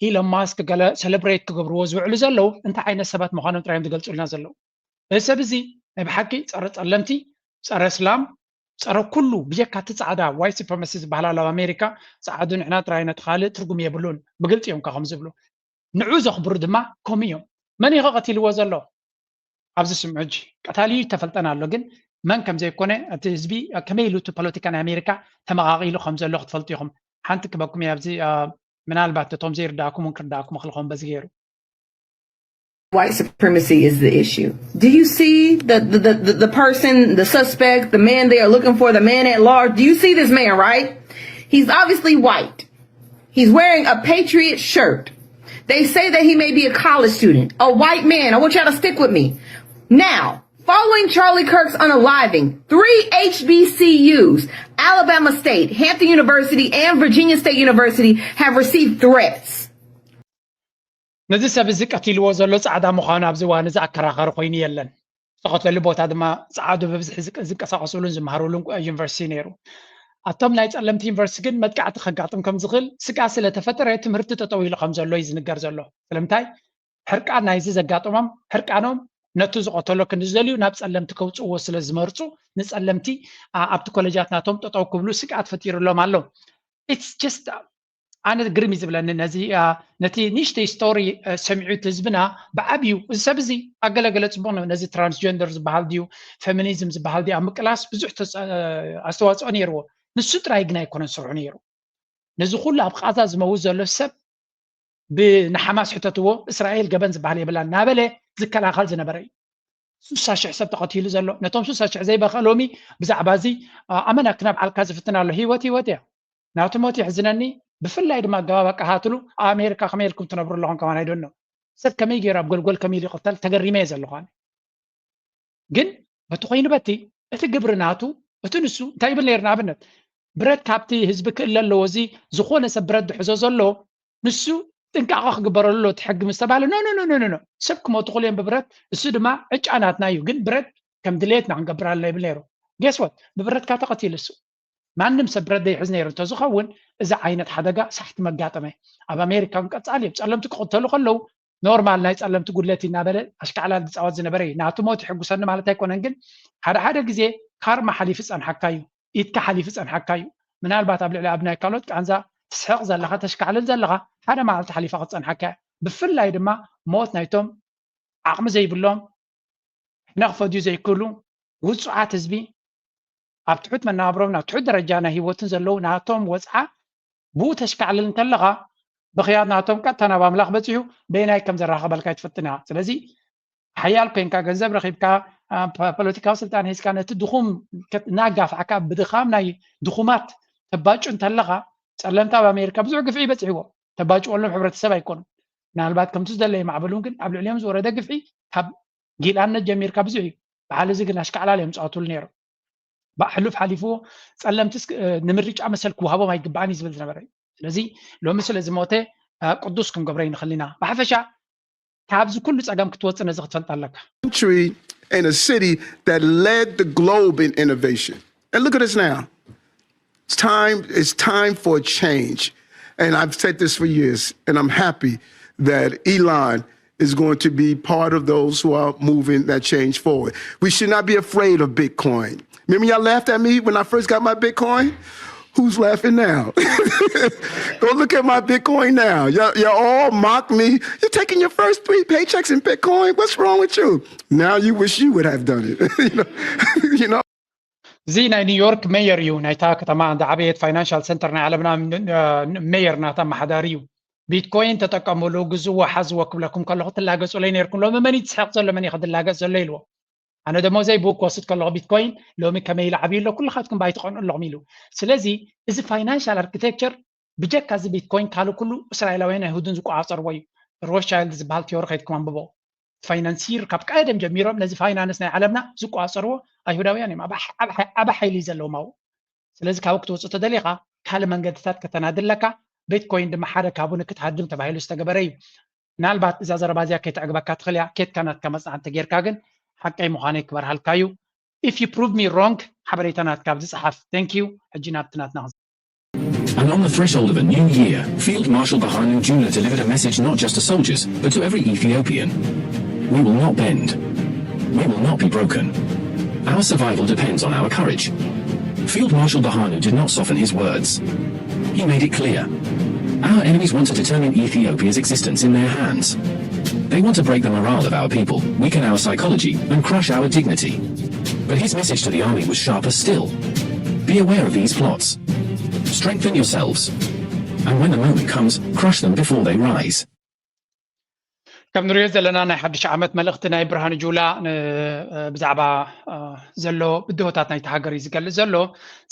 ኢሎን ማስክ ገለ ሰለብሬት ክገብርዎ ዝውዕሉ ዘለዉ እንታይ ዓይነት ሰባት ምዃኖም ጥራዮም ዝገልፁልና ዘለዉ። እዚ ሰብ እዚ ናይ ብሓቂ ፀረ ፀለምቲ፣ ፀረ እስላም፣ ፀረ ኩሉ ብጀካ እቲ ፃዕዳ ዋይት ሱፕሪማሲ ዝበሃል ኣሎ ኣብ ኣሜሪካ። ፀዓዱ ንሕና ጥራይ ነቲ ካልእ ትርጉም የብሉን ብግልፂ እዮም ከም ዝብሉ። ንዑ ዘኽብሩ ድማ ከምኡ እዮም። መን እዩ ቀቲልዎ ዘሎ? ኣብዚ ስምዑ ሕጂ ቀታሊ ተፈልጠና ኣሎ ግን መን ከም ዘይኮነ እቲ ህዝቢ ከመይ ኢሉ እቲ ፖለቲካ ናይ ኣሜሪካ ተመቓቒሉ ከም ዘሎ ክትፈልጡ ኢኹም። ሓንቲ ክበኩም እየ ኣብዚ ምናልባት እቶም ዘይርዳእኩም እውን ክርዳእኩም ክልኸውን በዚ ገይሩ። White supremacy is the issue. Do you see the, the, the, the person, the suspect, the man they are looking for, the man at large? Do you see this man, right? He's obviously white. He's wearing a Patriot shirt. They say that he may be a college student, a white man. I want y'all to stick with me. Now, following Charlie Kirk's unaliving, three H B C Us, Alabama State, Hampton University, and Virginia State University, have received threats. ነዚ ሰብ እዚ ቀቲልዎ ዘሎ ጻዕዳ ምዃኑ ኣብዚ እዋን እዚ ኣከራኻሪ ኮይኑ የለን። ዝተቐተሉ ቦታ ድማ ጻዓዱ ብብዝሒ ዝንቀሳቐስሉን ዝመሃሩሉን ዩኒቨርሲቲ ነይሩ። ኣቶም ናይ ጸለምቲ ዩኒቨርሲቲ ግን መጥቃዕቲ ከጋጥም ከም ዝኽእል ስግኣት ስለ ተፈጠረ ትምህርቲ ጠጠው ኢሉ ከም ዘሎ እዩ ዝንገር ዘሎ። ስለምንታይ? ሕርቃን ናይዚ ዘጋጠሞም ሕርቃኖም ነቱ ዝቐተሎ ክንዲ ዝደልዩ ናብ ጸለምቲ ከውፅዎ ስለ ዝመርፁ ንጸለምቲ ኣብቲ ኮሌጃት ናቶም ጠጠው ክብሉ ስግኣት ፈጢሩሎም ኣሎ። ኣነ ግርም እዩ ዝብለኒ ነዚ ነቲ ንእሽተይ ስቶሪ ሰሚዑ እቲ ህዝብና ብዓብዩ እዚ ሰብ እዚ ኣገለገለ ፅቡቅ ነው። ነዚ ትራንስጀንደር ዝበሃል ድዩ ፌሚኒዝም ዝበሃል ድዩ ኣብ ምቅላስ ብዙሕ ኣስተዋፅኦ ነይርዎ። ንሱ ጥራይ ግን ኣይኮነን ስርሑ ነይሩ። ነዚ ኩሉ ኣብ ቃዛ ዝመውት ዘሎ ሰብ ብንሓማስ ሕተትዎ እስራኤል ገበን ዝበሃል የብላ እናበለ ዝከላኸል ዝነበረ እዩ። ሱሳ ሽሕ ሰብ ተቐቲሉ ዘሎ ነቶም ሱሳ ሽሕ ዘይበኸ ሎሚ ብዛዕባ እዚ ኣመና ክነብዓልካ ዝፍትን ኣሎ። ህይወት ህይወት እያ። ናቱ ሞት የሕዝነኒ። ብፍላይ ድማ ኣገባብ ኣቀሃትሉ ኣብ ኣሜሪካ ከመይ ኢልኩም ትነብሩ ኣለኹም ከማን ኣይደኖ ሰብ ከመይ ገይሩ ኣብ ጎልጎል ከመይ ኢሉ ይቕተል ተገሪመ እየ ዘለኹ። ግን በቲ ኮይኑ በቲ እቲ ግብሪ ናቱ እቲ ንሱ እንታይ ይብል ነይሩ? ንኣብነት ብረት ካብቲ ህዝቢ ክእለ ኣለዎ። እዚ ዝኾነ ሰብ ብረት ዝሕዞ ዘሎ ንሱ ጥንቃቐ ክግበረሉ እቲ ሕጊ ምስ ተባለ ኖ ኖ ኖ ኖ ሰብ ክሞቱ ክልኦም ብብረት እሱ ድማ ዕጫ ናትና እዩ። ግን ብረት ከም ድሌትና ክንገብር ኣለና ይብል ነይሩ። ጌስወት ብብረትካ ተቐቲሉ እሱ ማንም ሰብ ብረት ዘይሕዝ ነይሩ እንተዝኸውን እዚ ዓይነት ሓደጋ ሳሕቲ መጋጠመ። ኣብ ኣሜሪካ እውን ቀጻሊ እዮም ጸለምቲ ክቕተሉ ከለዉ ኖርማል ናይ ጸለምቲ ጉድለት እናበለ ኣሽካዕላል ዝጻወት ዝነበረ እዩ። ናቱ ሞት ይሕጉሰኒ ማለት ኣይኮነን፣ ግን ሓደ ሓደ ግዜ ካርማ ሓሊፉ ጸንሓካ እዩ። ኢድካ ሓሊፉ ጸንሓካ እዩ። ምናልባት ኣብ ልዕሊ ኣብ ናይ ካልኦት ቃንዛ ትስሕቕ ዘለኻ ተሽካዕልል ዘለኻ ሓደ መዓልቲ ሓሊፋ ክትጸንሓካ እያ። ብፍላይ ድማ ሞት ናይቶም ዓቕሚ ዘይብሎም ሕነ ክፈድዩ ዘይክእሉ ውጹዓት ህዝቢ ኣብ ትሑት መነባብሮም ናብ ትሑት ደረጃ ናይ ህይወትን ዘለዉ ናቶም ወጽዓ ብኡ ተሽካዕልል እንተለኻ ብኽያት ናቶም ቀጥታ ናብ ኣምላኽ በጺሑ በየናይ ከም ዘራኸበልካ ይትፍትን ኢኻ። ስለዚ ሓያል ኮይንካ ገንዘብ ረኺብካ ፖለቲካዊ ስልጣን ሒዝካ ነቲ ድኹም እናጋፋዕካ ብድኻም ናይ ድኹማት ተባጩ እንተለኻ ጸለምቲ ኣብ ኣሜሪካ ብዙሕ ግፍዒ በፂሕዎ ተባጭወሎም ሕብረተሰብ ኣይኮኑን። ምናልባት ከምቲ ዝደለ ይማዕበሉን ግን ኣብ ልዕሊኦም ዝወረደ ግፍዒ ካብ ጊልኣነት ጀሚርካ ብዙሕ እዩ። በዓል እዚ ግን ኣሽካዕላል እዮም ዝፃወትሉ ነይሮም። ሕሉፍ ሓሊፍዎ ጸለምቲ ንምርጫ መሰል ክወሃቦም ኣይግባእን እዩ ዝብል ዝነበረ እዩ። ስለዚ ሎሚ ስለ ዝሞተ ቅዱስ ክንገብሮ ይንኽእል ኢና። ብሓፈሻ ካብዚ ኩሉ ጸገም ክትወጽእ ነዚ ክትፈልጥ ኣለካ። country and a city that led the globe in innovation. And look at us now. It's time, it's time for a change. And I've said this for years, and I'm happy that Elon is going to be part of those who are moving that change forward. We should not be afraid of Bitcoin. Remember, y'all laughed at me when I first got my Bitcoin? Who's laughing now? Go look at my Bitcoin now. Y'all, y'all all mock me. You're taking your first three paychecks in Bitcoin? What's wrong with you? Now you wish you would have done it. you know? You know? እዚ ናይ ኒውዮርክ ሜየር እዩ። ናይታ ከተማ ዝዓበየት ፋይናንሻል ሰንተር ናይ ዓለምና ሜየር ናታ ኣመሓዳሪ እዩ። ቢትኮይን ተጠቀምሉ፣ ግዝዎ፣ ሓዝዎ ክብለኩም ከለኹ ትላገጹለይ ነይርኩም። ሎሚ መን እዩ ዝስሕቕ ዘሎ? መን እዩ ክድላገጽ ዘሎ ኢልዎ። ኣነ ደሞዘይ ብውክ ክወስድ ከለኹ ቢትኮይን ሎሚ ከመይ ኢሉ ዓብዩ ኣሎ ኩልኻትኩም ባይትቐንኡ ኣለኹም ኢሉ። ስለዚ እዚ ፋይናንሻል ኣርኪቴክቸር ብጀካ እዚ ቢትኮይን ካልእ ኩሉ እስራኤላውያን ኣይሁድን ዝቆጻጸርዎ እዩ። ሮትሻይልድ ዝበሃል ቲዮሪ ከይድኩም ኣንብቦ። ፋይናንሲር ካብ ቀደም ጀሚሮም ነዚ ፋይናንስ ናይ ዓለምና ዝቆጻጸርዎ ኣይሁዳውያን እዮም። ዓበ ሓይሊ ዘለዎም ኣብኡ። ስለዚ ካብኡ ክትወፅእ ተደሊኻ ካልእ መንገድታት ከተናዲ ኣለካ። ቤትኮይን ድማ ሓደ ካብኡ ንክትሃድም ተባሂሉ ዝተገበረ እዩ። ምናልባት እዛ ዘረባ እዚኣ ከይተዕግበካ ትኽእል እያ። ኬድካ ናትካ መፅናዕቲ እንተጌርካ ግን ሓቀይ ምዃነይ ክበርሃልካ እዩ። If you prove me wrong ሓበሬታ ናትካ ኣብዚ ፀሓፍ። Thank you። ሕጂ ናብቲ ናትና And on the threshold of a new year, Field Marshal Bahanu Jula delivered a message not just to soldiers, but to every Ethiopian. We will not bend. We will not be broken. Our survival depends on our courage. Field Marshal Bahanu did not soften his words. He made it clear. Our enemies want to determine Ethiopia's existence in their hands. They want to break the morale of our people, weaken our psychology, and crush our dignity. But his message to the army was sharper still. Be aware of these plots. Strengthen yourselves. And when the moment comes, crush them before they rise. ከም ንሪኦ ዘለና ናይ ሓድሽ ዓመት መልእኽቲ ናይ ብርሃኑ ጁላ ብዛዕባ ዘሎ ብድሆታት ናይቲ ሃገር እዩ ዝገልጽ ዘሎ።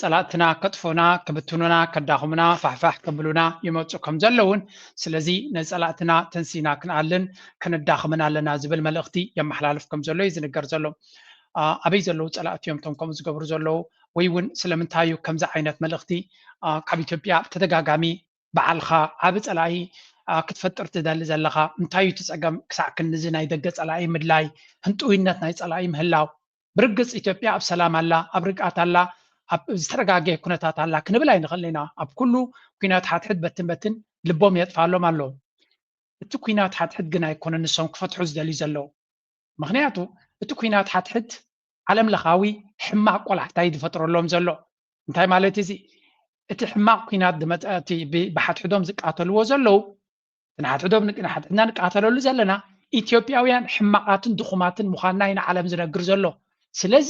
ጸላእትና ከጥፉና፣ ክብትኑና፣ ከዳኽሙና፣ ፋሕፋሕ ከብሉና ይመጹ ከም ዘለውን ስለዚ ነጸላእትና ተንሲና ክንኣልን ክንዳኽምን ኣለና ዝብል መልእኽቲ የመሓላልፍ ከም ዘሎ እዩ ዝንገር ዘሎ። ኣበይ ዘለዉ ጸላእቲ እዮም እቶም ከምኡ ዝገብሩ ዘለዉ? ወይ እውን ስለምንታይ እዩ ከምዚ ዓይነት መልእኽቲ ካብ ኢትዮጵያ ብተደጋጋሚ ባዕልኻ ዓቢ ጸላኢ ክትፈጥር ትደሊ ዘለኻ? እንታይ እዩ እቲ ጸገም ክሳዕ ክንድዚ ናይ ደገ ጸላኢ ምድላይ? ህንጥውይነት ናይ ጸላኢ ምህላው? ብርግጽ ኢትዮጵያ ኣብ ሰላም ኣላ፣ ኣብ ርግኣት ኣላ፣ ኣብ ዝተረጋገየ ኩነታት ኣላ ክንብል ኣይንኽእልን ኢና። ኣብ ኩሉ ኲናት ሓድሕድ በትን በትን ልቦም የጥፍኣሎም ኣሎ። እቲ ኲናት ሓድሕድ ግን ኣይኮነን ንሶም ክፈትሑ ዝደልዩ ዘለዉ። ምክንያቱ እቲ ኩናት ሓትሕት ዓለም ለኻዊ ሕማቕ ቆላሕታ እዩ ዝፈጥረሎም ዘሎ። እንታይ ማለት እዚ? እቲ ሕማቕ ኩናት ዝመፀ እቲ ብ- ብሓትሕዶም ዝቃተልዎ ዘለዉ ንሓትሕዶም ንቅ- ንሓትሕድና ንቃተለሉ ዘለና ኢትዮጵያውያን ሕማቓትን ድኹማትን ምዃንና ኢና ዓለም ዝነግር ዘሎ። ስለዚ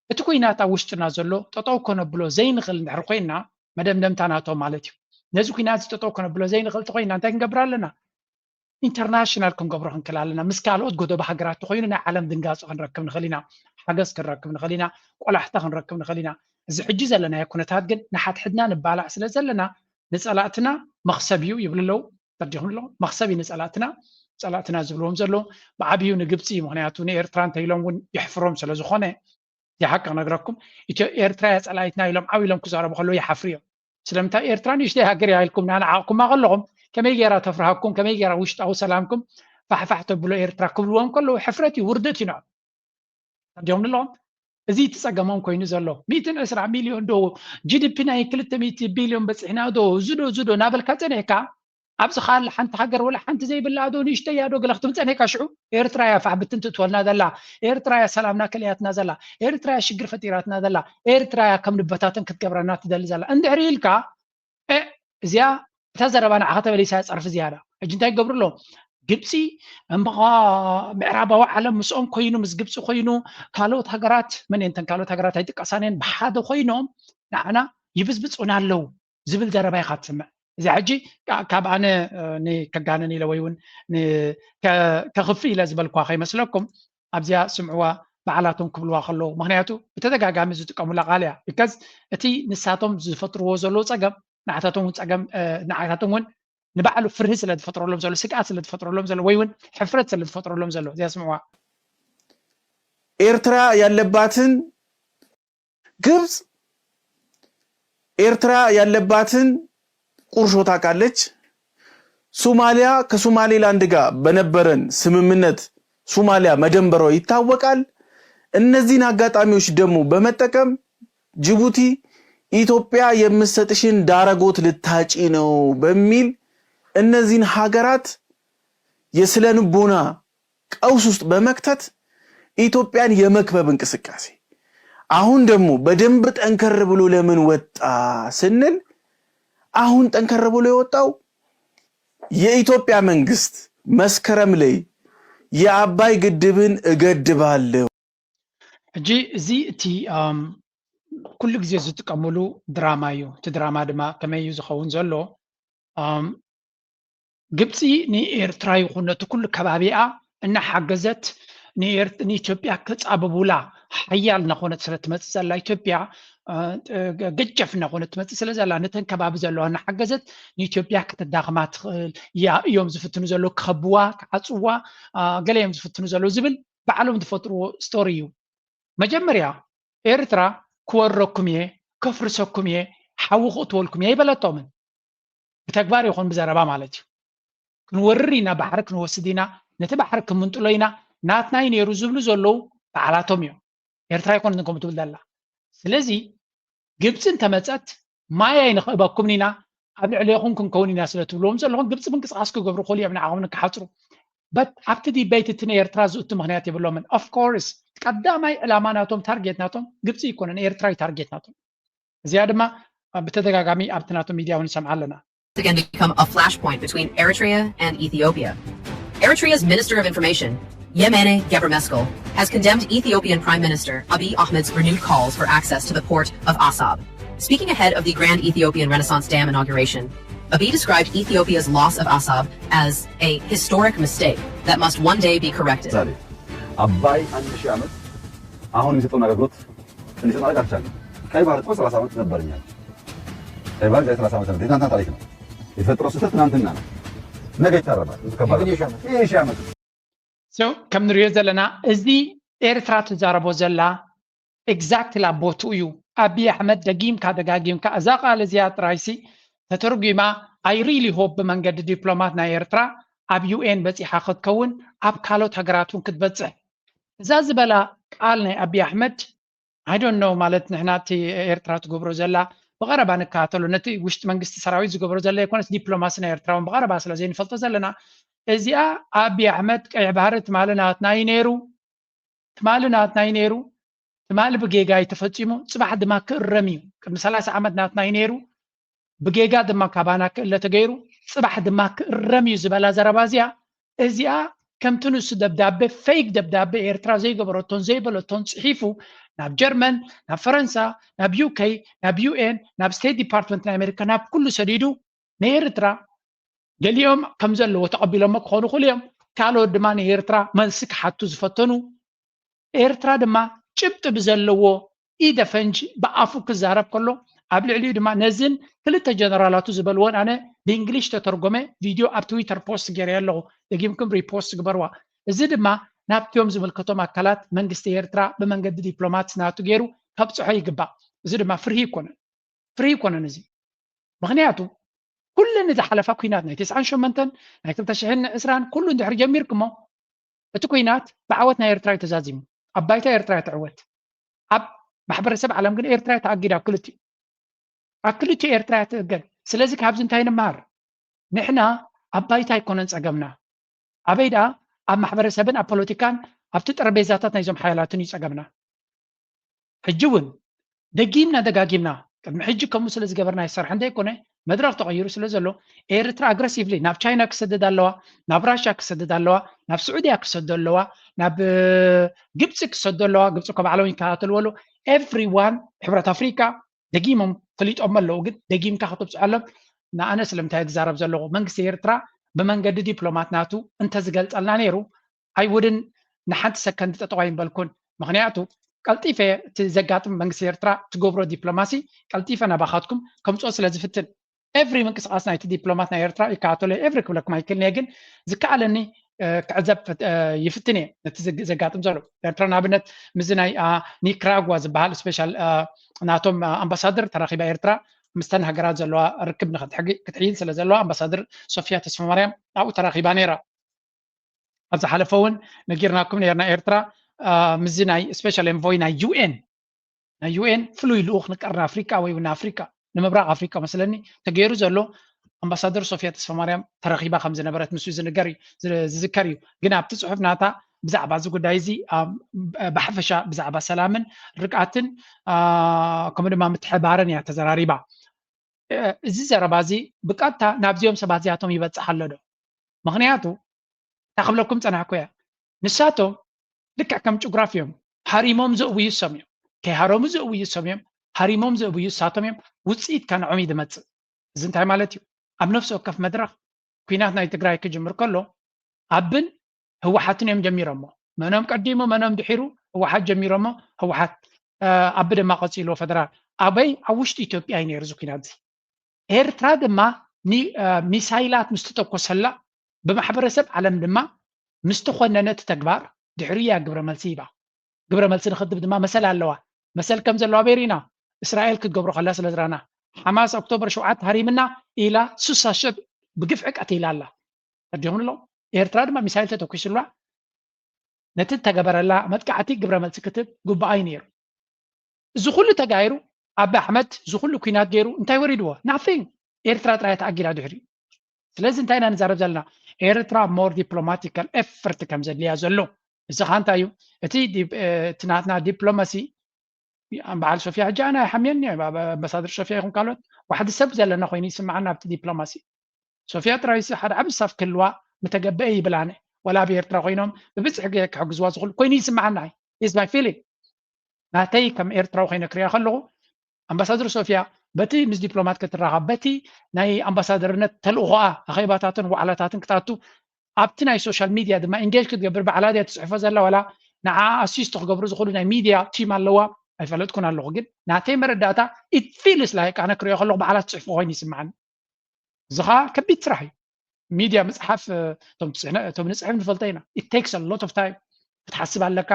እቲ ኩናት ኣብ ውሽጥና ዘሎ ጠጠው ከነብሎ ዘይንኽእል እንድሕር ኮይና መደምደምታ ናቶም ማለት እዩ። ነዚ ኩናት እዚ ጠጠው ከነብሎ ዘይንኽእል ተኮይና እንታይ ክንገብር ኣለና? ኢንተርናሽናል ክንገብሮ ክንክእል ኣለና። ምስ ካልኦት ጎደቦ ሃገራት ተኮይኑ ናይ ዓለም ድንጋፂ ክንረክብ ንኽእል ኢና፣ ሓገዝ ክንረክብ ንኽእል ኢና፣ ቆላሕታ ክንረክብ ንኽእል ኢና። እዚ ሕጂ ዘለናዮ ኩነታት ግን ንሓድሕድና ንባላዕ ስለ ዘለና ንፀላእትና መኽሰብ እዩ ይብሉ ኣለዉ። ተረዲኹም ኣለኹም? መኽሰብ እዩ ንፀላእትና። ፀላእትና ዝብልዎም ዘለዉ ብዓብዩ ንግብፂ እዩ። ምክንያቱ ንኤርትራ እንተኢሎም እውን የሕፍሮም ስለ ዝኾነ እቲ ሓቂ ክነግረኩም ኢትዮ ኤርትራ እያ ፀላኢትና ኢሎም ዓው ኢሎም ክዛረቡ ከለዉ ይሓፍሩ እዮም። ስለምንታይ ኤርትራ ንእሽተይ ሃገር እያ ኢልኩም ንዓና ዓቕኩማ ከለኹም ከመይ ገይራ ተፍርሃኩም ከመይ ገይራ ውሽጣዊ ሰላምኩም ፋሕፋሕ ተብሎ ኤርትራ ክብልዎም ከለዉ ሕፍረት እዩ ውርደት እዩ ንዖም። ኣዲኦም ንለዎም እዚ እቲ ፀገሞም ኮይኑ ዘሎ ሚእትን ዕስራ ሚልዮን ዶ ጂዲፒ ናይ ክልተ ሚእቲ ቢልዮን በፂሕና ዶ ዝዶ ዝዶ እናበልካ ፀኒሕካ ኣብዚ ካል ሓንቲ ሃገር ወላ ሓንቲ ዘይብላ ዶ ንእሽተይ እያ ዶ ገለ ክትብል ፀኒሕካ ሽዑ ኤርትራ እያ ፋሕ ብትን ትእትወልና ዘላ ኤርትራ እያ ሰላምና ከልያትና ዘላ ኤርትራ እያ ሽግር ፈጢራትና ዘላ ኤርትራ እያ ከም ንበታተን ክትገብረና ትደሊ ዘላ እንድሕሪ ኢልካ እ እዚኣ እታ ዘረባ ንዓኻ ተመሊሳ እያ ፀርፊ ዝያዳ ሕጂ እንታይ ይገብሩ ኣለዉ ግብፂ እምበኻ ምዕራባዊ ዓለም ምስኦም ኮይኑ ምስ ግብፂ ኮይኑ ካልኦት ሃገራት መን እንተን ካልኦት ሃገራት ኣይጥቀሳን እየን ብሓደ ኮይኖም ንዓና ይብዝብፁና ኣለዉ ዝብል ዘረባ ኢኻ ትስምዕ እዚኣ ሕጂ ካብ ኣነ ከጋንን ኢለ ወይ እውን ከኽፍእ ኢለ ዝበልኳ ከይመስለኩም ኣብዚኣ ስምዕዋ ባዕላቶም ክብልዋ ከለዉ ምክንያቱ ብተደጋጋሚ ዝጥቀሙላ ቃል እያ because እቲ ንሳቶም ዝፈጥርዎ ዘለዉ ፀገም ንዓታቶም እውን ፀገም ንዓታቶም እውን ንባዕሉ ፍርሂ ስለ ዝፈጥረሎም ዘሎ ስግኣት ስለ ዝፈጥረሎም ዘሎ ወይ እውን ሕፍረት ስለ ዝፈጥረሎም ዘሎ እዚኣ ስምዕዋ ኤርትራ ያለባትን ግብፅ ኤርትራ ያለባትን ቁርሾ ታውቃለች። ሶማሊያ ከሶማሌላንድ ጋር በነበረን ስምምነት ሶማሊያ መደንበሯ ይታወቃል። እነዚህን አጋጣሚዎች ደግሞ በመጠቀም ጅቡቲ ኢትዮጵያ የምትሰጥሽን ዳረጎት ልታጪ ነው በሚል እነዚህን ሀገራት የስነ ልቦና ቀውስ ውስጥ በመክተት ኢትዮጵያን የመክበብ እንቅስቃሴ አሁን ደግሞ በደንብ ጠንከር ብሎ ለምን ወጣ ስንል አሁን ጠንከር ብሎ የወጣው የኢትዮጵያ መንግስት መስከረም ላይ የአባይ ግድብን እገድባለሁ ሕጂ እዚ እቲ ኩሉ ግዜ ዝጥቀምሉ ድራማ እዩ። እቲ ድራማ ድማ ከመይ እዩ ዝኸውን ዘሎ? ግብፂ ንኤርትራ ይኹን ነቲ ኩሉ ከባቢኣ እናሓገዘት ንኤርት- ንኢትዮጵያ ክፃብቡላ ሓያል እናኾነት ስለ ትመፅእ ዘላ ኢትዮጵያ ገጀፍ እናኾነት ትመፅእ ስለ ዘላ ነተን ከባቢ ዘለዋ እናሓገዘት ንኢትዮጵያ ከተዳኽማ ትኽእል እያ እዮም ዝፍትኑ ዘለዉ ክኸብዋ ክዓፅዋ ገለ እዮም ዝፍትኑ ዘለዉ ዝብል ባዕሎም ዝፈጥርዎ ስቶሪ እዩ። መጀመርያ ኤርትራ ክወረኩም እየ፣ ከፍርሰኩም እየ፣ ሓዊ ክእትወልኩም እየ ኣይበለቶምን። ብተግባር ይኹን ብዘረባ ማለት እዩ። ክንወርር ኢና፣ ባሕሪ ክንወስድ ኢና፣ ነቲ ባሕሪ ክምንጥሎ ኢና፣ ናትና እዩ ነይሩ ዝብሉ ዘለዉ ባዕላቶም እዮም። ኤርትራ ኣይኮነትን ከምኡ ትብል ዘላ። ስለዚ ግብፂ እንተመፀት ማይ ኣይንኽእበኩምን ኢና፣ ኣብ ልዕሌኹም ክንከውን ኢና ስለ ትብልዎም ዘለኹም ግብፂ ምንቅስቃስ ክገብሩ ክኽእሉ እዮም ንዓኹም ንክሓፅሩ። በት ኣብቲ ዲቤት እቲ ንኤርትራ ዝእቱ ምክንያት የብሎምን። Of course ቀዳማይ ዕላማ ናቶም ታርጌት ናቶም ግብፂ ኣይኮነን፣ ኤርትራ እዩ ታርጌት ናቶም። እዚኣ ድማ ብተደጋጋሚ ኣብቲ ናቶም ሚድያ እውን ንሰምዓ ኣለና። again become a flashpoint between Eritrea and Ethiopia. Eritrea's Minister of Information, Yemene Gebremeskel, has condemned Ethiopian Prime Minister Abiy Ahmed's renewed calls for access to the port of Assab. Speaking ahead of the Grand Ethiopian Renaissance Dam inauguration, Abiy described Ethiopia's loss of Assab as a historic mistake that must one day be corrected. አባይ አንድ ሺህ ዓመት አሁን የሚሰጠውን አገልግሎት እንዲሰጥ ማድረግ አልቻለም። ቀይ ባህር እኮ ሰላሳ ዓመት ነበር እኛ ቀይ ባህር ዛሬ ሰላሳ ዓመት ነበር። የትናንትና ታሪክ ነው። የተፈጠረው ስህተት ትናንትና ነው። ነገ ይታረማል። ከባድ ይህ ሺህ ዓመት ከም ንሪኦ ዘለና እዚ ኤርትራ ትዛረቦ ዘላ exactly ኣብ ቦትኡ እዩ። ኣቢይ ኣሕመድ ደጊምካ ደጋጊምካ እዛ ቃል እዚኣ ጥራይሲ ተተርጒማ I really hope ብመንገዲ ዲፕሎማት ናይ ኤርትራ ኣብ ዩ ኤን በፂሓ ክትከውን ኣብ ካልኦት ሃገራት እውን ክትበፅሕ እዛ ዝበላ ቃል ናይ ኣቢይ ኣሕመድ I don't know ማለት ንሕና እቲ ኤርትራ ትገብሮ ዘላ ብቐረባ ንከታተሎ ነቲ ውሽጢ መንግስቲ ሰራዊት ዝገብሮ ዘላ ይኮነስ ዲፕሎማሲ ናይ ኤርትራ እውን ብቐረባ ስለ ዘይንፈልጦ ዘለና እዚኣ ኣቢይ ኣሕመድ ቀይሕ ባህሪ ትማሊ ናትና እዩ ነይሩ ትማሊ ናትና እዩ ነይሩ፣ ትማሊ ብጌጋ እዩ ተፈፂሙ፣ ፅባሕ ድማ ክእረም እዩ። ቅድሚ ሰላሳ ዓመት ናትና እዩ ነይሩ፣ ብጌጋ ድማ ካባና ክእለ ተገይሩ፣ ፅባሕ ድማ ክእረም እዩ ዝበላ ዘረባ እዚኣ፣ እዚኣ ከምቲ ንሱ ደብዳቤ፣ ፌክ ደብዳቤ፣ ኤርትራ ዘይገበረቶን ዘይበለቶን ፅሒፉ ናብ ጀርመን፣ ናብ ፈረንሳ፣ ናብ ዩ ኬ፣ ናብ ዩ ኤን፣ ናብ ስቴት ዲፓርትመንት ናይ ኣሜሪካ፣ ናብ ኩሉ ሰዲዱ ንኤርትራ፣ ገሊኦም ከም ዘለዎ ተቐቢሎሞ ክኾኑ ይኽእሉ እዮም። ካልኦት ድማ ንኤርትራ መልሲ ክሓቱ ዝፈተኑ፣ ኤርትራ ድማ ጭብጢ ብዘለዎ ኢደ ፈንጂ ብኣፉ ክዛረብ ከሎ፣ ኣብ ልዕሊኡ ድማ ነዝን ክልተ ጀነራላቱ ዝበልዎን ኣነ ብእንግሊሽ ተተርጎመ ቪድዮ ኣብ ትዊተር ፖስት ገይረ ኣለኹ። ደጊምኩም ሪፖስት ግበርዋ። እዚ ድማ ናብቲኦም ዝምልከቶም ኣካላት መንግስቲ ኤርትራ ብመንገዲ ዲፕሎማት ናቱ ገይሩ ከብፅሖ ይግባእ። እዚ ድማ ፍርሂ ይኮነን፣ ፍርሂ ይኮነን እዚ። ምክንያቱ ኩለን ዝሓለፋ ኩናት ናይ ተስዓን ሸሞንተን ናይ ክልተ ሽሕን ዕስራን ኩሉ እንድሕር ጀሚርኩሞ፣ እቲ ኩናት ብዓወት ናይ ኤርትራ እዩ ተዛዚሙ። ኣብ ባይታ ኤርትራ እያ ትዕወት። ኣብ ማሕበረሰብ ዓለም ግን ኤርትራ እያ ተኣጊዳ ኣብ ክልቲኡ። ኣብ ክልቲኡ ኤርትራ እያ ትእገድ። ስለዚ ካብዚ እንታይ ንምሃር? ንሕና ኣብ ባይታ ኣይኮነን ጸገምና። ኣበይ ደኣ? ኣብ ማሕበረሰብን ኣብ ፖለቲካን ኣብቲ ጠረጴዛታት ናይዞም ሓያላትን እዩ ጸገምና። ሕጂ እውን ደጊምና ደጋጊምና፣ ቅድሚ ሕጂ ከምኡ ስለ ዝገበርና ይሰርሕ እንተይኮነ፣ መድረኽ ተቐይሩ ስለ ዘሎ፣ ኤርትራ ኣግረሲቭሊ ናብ ቻይና ክሰደድ ኣለዋ፣ ናብ ራሽያ ክሰደድ ኣለዋ፣ ናብ ስዑድያ ክሰዱ ኣለዋ፣ ናብ ግብፂ ክሰዱ ኣለዋ። ግብፂ እኮ ባዕሎም ይከታተልዎ ኣለዉ። ኤቭሪዋን፣ ሕብረት ኣፍሪካ ደጊሞም ፈሊጦም ኣለዉ፣ ግን ደጊምካ ከተብፅሖሎም። ንኣነ ስለምንታይ ዝዛረብ ዘለኹ፣ መንግስቲ ኤርትራ ብመንገዲ ዲፕሎማት ናቱ እንተዝገልፀልና ነይሩ፣ ኣይውድን ንሓንቲ ሰከንድ ጠጠው ኣይምበልኩን። ምክንያቱ ቀልጢፈ እቲ ዘጋጥም መንግስቲ ኤርትራ ትገብሮ ዲፕሎማሲ ቀልጢፈ ናባኻትኩም ከምፅኦ ስለ ዝፍትን፣ ኤቭሪ ምንቅስቃስ ናይቲ ዲፕሎማት ናይ ኤርትራ ይከታተሎ፣ ኤቭሪ ክብለኩም ኣይክእልን እየ፣ ግን ዝከኣለኒ ክዕዘብ ይፍትን እየ። ነቲ ዘጋጥም ዘሎ ኤርትራ ንኣብነት ምስዚ ናይ ኒክራጓ ዝበሃል ስፔሻል ናቶም ኣምባሳደር ተራኺባ ኤርትራ ምስተን ሃገራት ዘለዋ ርክብ ክትሕይል ስለ ዘለዋ ኣምባሳደር ሶፊያ ተስፋማርያም ኣብኡ ተራኺባ ነይራ። ኣብ ዝሓለፈ እውን ነጊርናኩም ነርና። ኤርትራ ምስዚ ናይ ስፔሻል ኤንቮይ ናይ ዩ ኤን ናይ ዩ ኤን ፍሉይ ልኡኽ ንቀርኒ ኣፍሪቃ ወይ እውን ንኣፍሪቃ ንምብራቕ ኣፍሪቃ መስለኒ ተገይሩ ዘሎ ኣምባሳደር ሶፊያ ተስፋማርያም ተረኺባ ከም ዝነበረት ንሱ ዝንገር እዩ ዝዝከር እዩ። ግን ኣብቲ ፅሑፍ ናታ ብዛዕባ እዚ ጉዳይ እዚ ብሓፈሻ ብዛዕባ ሰላምን ርግኣትን ከምኡ ድማ ምትሕባርን እያ ተዘራሪባ። እዚ ዘረባ እዚ ብቀጥታ ናብዚኦም ሰባት እዚኣቶም ይበፅሕ ኣሎ ዶ? ምክንያቱ እታ ክብለኩም ፀናሕኩ እያ። ንሳቶም ልክዕ ከም ጭጉራፍ እዮም። ሃሪሞም ዘእውዩ እሶም እዮም። ከይሃረሙ ዘእውዩ እሶም እዮም። ሃሪሞም ዘእውዩ እሳቶም እዮም። ውፅኢት ከንዖም እዩ ዝመፅእ። እዚ እንታይ ማለት እዩ? ኣብ ነፍሲ ወከፍ መድረኽ ኲናት ናይ ትግራይ ክጅምር ከሎ ኣብን ህወሓትን እዮም ጀሚሮሞ። መኖም ቀዲሙ መኖም ድሒሩ? ህወሓት ጀሚሮሞ። ህወሓት ኣቢ ድማ ቀፂልዎ ፈደራል። ኣበይ? ኣብ ውሽጢ ኢትዮጵያ እዩ ነይሩ እዚ ኲናት እዚ። ኤርትራ ድማ ሚሳይላት ምስ ትተኮሰላ ብማሕበረሰብ ዓለም ድማ ምስ ተኾነነ እቲ ተግባር ድሕሪ እያ ግብረ መልሲ ሂባ። ግብረ መልሲ ንክትህብ ድማ መሰል ኣለዋ። መሰል ከም ዘለዋ ኣበይ ርኢና? እስራኤል ክትገብሮ ከላ ስለ ዝረኣና። ሓማስ ኦክቶበር ሸውዓተ ሃሪምና ኢላ ስሳ ሽሕ ብግፍዒ ቀቲላ ኣላ። ተረዲኹም ኣሎ? ኤርትራ ድማ ሚሳይል ተተኩስላ ነቲ እተገበረላ መጥቃዕቲ ግብረ መልሲ ክትህብ ግቡኣ እዩ ነይሩ። እዚ ኩሉ ተጋይሩ ኣቢ ኣሕመድ እዚ ኩሉ ኲናት ገይሩ እንታይ ወሪድዎ? ናቲንግ። ኤርትራ ጥራይ ተኣጊዳ ድሕሪኡ። ስለዚ እንታይ ኢና ንዛረብ ዘለና? ኤርትራ ሞር ዲፕሎማቲካል ኤፈርት ከም ዘድልያ ዘሎ። እዚ ኸ እንታይ እዩ? እቲ እቲ ናትና ዲፕሎማሲ በዓል ሶፊያ ሕጂ ኣነ ኣይሓምየኒ ኣምባሳደር ሶፊያ ይኹን ካልኦት ዋሕዲ ሰብ ዘለና ኮይኑ ይስምዓና ኣብቲ ዲፕሎማሲ። ሶፊያ ጥራይሲ ሓደ ዓቢ ስታፍ ክህልዋ ምተገበአ ይብል ኣነ። ዋላ ኣብ ኤርትራ ኮይኖም ብብዝሒ ክሕግዝዋ ዝኽእሉ ኮይኑ ይስምዓና። Is my feeling። ናተይ ከም ኤርትራዊ ኮይነ ክሪኣ ከለኹ ኣምባሳደር ሶፊያ በቲ ምስ ዲፕሎማት ክትራኸብ በቲ ናይ ኣምባሳደርነት ተልእኾኣ ኣኼባታትን ዋዕላታትን ክታቱ ኣብቲ ናይ ሶሻል ሚድያ ድማ ኢንጌጅ ክትገብር ባዕላ ድያ ትፅሕፎ ዘላ ዋላ ንዓ ኣሲስት ክገብሩ ዝኽእሉ ናይ ሚድያ ቲም ኣለዋ ኣይፈለጥኩን ኣለኹ። ግን ናተይ መረዳእታ it feels like ኣነ ክሪኦ ከለኹ ባዕላ ትፅሕፎ ኮይኑ ይስምዓኒ። እዚ ኸዓ ከቢድ ስራሕ እዩ። ሚድያ ምፅሓፍ እቶም ንፅሕፍ ንፈልጦ ኢና። It takes a lot of time። ክትሓስብ ኣለካ።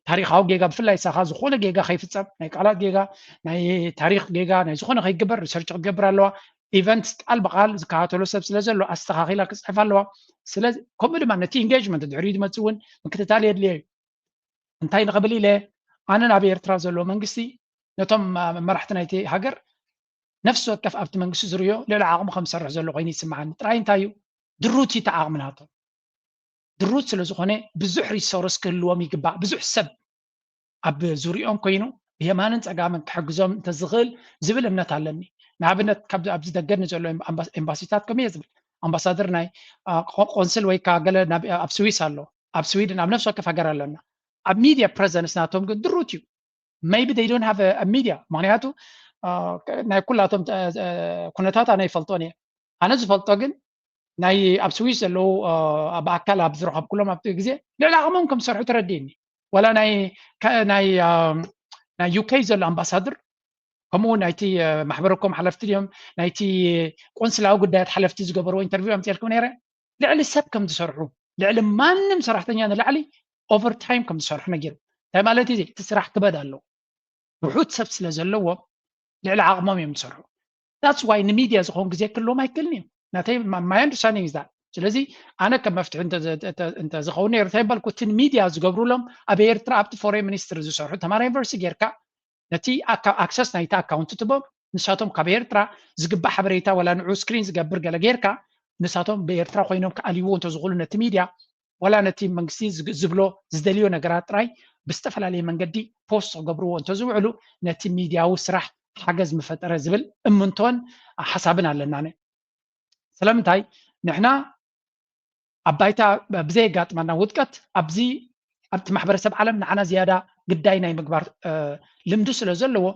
ታሪካዊ ጌጋ ብፍላይ ሳኻ ዝኾነ ጌጋ ከይፍፀም ናይ ቃላት ጌጋ ናይ ታሪክ ጌጋ ናይ ዝኾነ ከይግበር ሪሰርች ክትገብር ኣለዋ። ኢቨንት ቃል ብቃል ዝከታተሎ ሰብ ስለ ዘሎ ኣስተኻኺላ ክፅሕፍ ኣለዋ። ስለዚ ከምኡ ድማ ነቲ ኢንጌጅመንት ድሕሪኡ ዝመፅእ እውን ምክትታል የድልዮ እዩ። እንታይ ንኽብል ኢለ ኣነ ናብ ኤርትራ ዘለዎ መንግስቲ ነቶም መራሕቲ ናይቲ ሃገር ነፍሲ ወከፍ ኣብቲ መንግስቲ ዝርእዮ ልዕሊ ዓቕሙ ከም ዝሰርሕ ዘሎ ኮይኑ ይስምዓኒ። ጥራይ እንታይ እዩ ድሩት እዩ እቲ ዓቕሚ ናቶም ድሩት ስለ ዝኾነ ብዙሕ ሪሶርስ ክህልዎም ይግባእ። ብዙሕ ሰብ ኣብ ዙሪኦም ኮይኑ ብየማንን ጸጋምን ክሕግዞም እንተዝኽእል ዝብል እምነት ኣለኒ። ንኣብነት ኣብዚ ደገ ንዘሎ ኤምባሲታት ከምኡ እየ ዝብል። ኣምባሳደር ናይ ቆንስል ወይ ከዓ ገለ ኣብ ስዊስ ኣሎ፣ ኣብ ስዊድን ኣብ ነፍሲ ወከፍ ሃገር ኣለና። ኣብ ሚድያ ፕረዘንስ ናቶም ግን ድሩት እዩ። Maybe they don't have a media፣ ምክንያቱ ናይ ኩላቶም ኩነታት ኣነ ይፈልጦን እየ። ኣነ ዝፈልጦ ግን ናይ ኣብ ስዊስ ዘለዉ ብኣካል ኣብ ዝረኸብኩሎም ኣብቲ ግዜ ልዕሊ ዓቕሞም ከም ዝሰርሑ ተረዲእኒ። ዋላ ናይ ናይ ናይ ዩኬ ዘሎ ኣምባሳድር ከምኡ እውን ናይቲ ማሕበረኮም ሓለፍቲ ድዮም ናይቲ ቆንስላዊ ጉዳያት ሓለፍቲ ዝገበርዎ ኢንተርቪው ኣምፅኤልኩም ነይረ። ልዕሊ ሰብ ከም ዝሰርሑ፣ ልዕሊ ማንም ሰራሕተኛ ንላዕሊ ኦቨርታይም ከም ዝሰርሑ ነጊሩ። እንታይ ማለት እዩ? እቲ ስራሕ ክበድ ኣለዎ። ውሑድ ሰብ ስለ ዘለዎ ልዕሊ ዓቕሞም እዮም ዝሰርሑ። That's why ንሚድያ ዝኸውን ግዜ ክህልዎም ኣይክእልን እዩ። ናተይ my understanding is that። ስለዚ ኣነ ከም መፍትሒ እንተዝኸውን ነይሩ እንታይ በልኩ፣ እቲ ንሚድያ ዝገብሩሎም ኣብ ኤርትራ ኣብቲ ፎሬን ሚኒስትሪ ዝሰርሑ ተማሃራይ ዩኒቨርሲቲ ጌርካ ነቲ ኣክሰስ ናይቲ ኣካውንት ትቦም ንሳቶም ካብ ኤርትራ ዝግባእ ሓበሬታ ወላ ንዑ ስክሪን ዝገብር ገለ ጌርካ ንሳቶም ብኤርትራ ኮይኖም ክኣልይዎ እንተዝኽእሉ ነቲ ሚድያ ወላ ነቲ መንግስቲ ዝብሎ ዝደልዮ ነገራት ጥራይ ብዝተፈላለየ መንገዲ ፖስት ክገብርዎ እንተዝውዕሉ ነቲ ሚድያዊ ስራሕ ሓገዝ ምፈጠረ ዝብል እምንቶን ሓሳብን ኣለና። ስለምንታይ ንሕና ኣብ ባይታ ብዘየጋጥመና ውድቀት ኣብዚ ኣብቲ ማሕበረሰብ ዓለም ንዓና ዝያዳ ግዳይ ናይ ምግባር ልምዲ ስለ ዘለዎ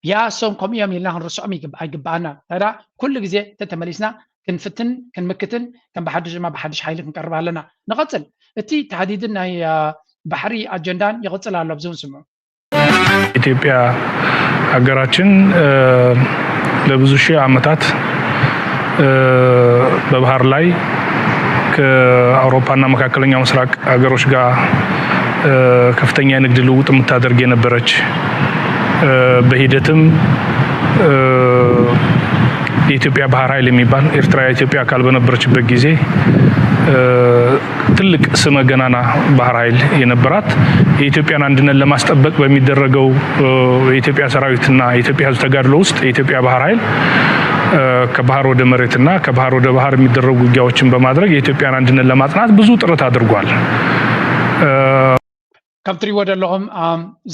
ያሶም ከምኡ እዮም ኢልና ክንርስዖም ኣይግባኣና። ታዲያ ኩሉ ግዜ ተተመሊስና ክንፍትን ክንምክትን ከም ብሓድሽ ድማ ብሓድሽ ሓይሊ ክንቀርብ ኣለና። ንቐፅል። እቲ ተሃዲድን ናይ ባሕሪ ኣጀንዳን ይቕፅል ኣሎ ኣብዚ ንስምዑ። ኢትዮጵያ ሀገራችን ለብዙ ሺህ ዓመታት በባህር ላይ ከአውሮፓና መካከለኛው ምስራቅ ሀገሮች ጋር ከፍተኛ የንግድ ልውውጥ የምታደርግ የነበረች በሂደትም የኢትዮጵያ ባህር ኃይል የሚባል ኤርትራ የኢትዮጵያ አካል በነበረችበት ጊዜ ትልቅ ስመ ገናና ባህር ኃይል የነበራት የኢትዮጵያን አንድነት ለማስጠበቅ በሚደረገው የኢትዮጵያ ሰራዊትና የኢትዮጵያ ሕዝብ ተጋድሎ ውስጥ የኢትዮጵያ ባህር ኃይል ከባህር ወደ መሬትና ከባህር ወደ ባህር የሚደረጉ ውጊያዎችን በማድረግ የኢትዮጵያን አንድነት ለማጽናት ብዙ ጥረት አድርጓል። ከም ትሪእዎ ዘለኹም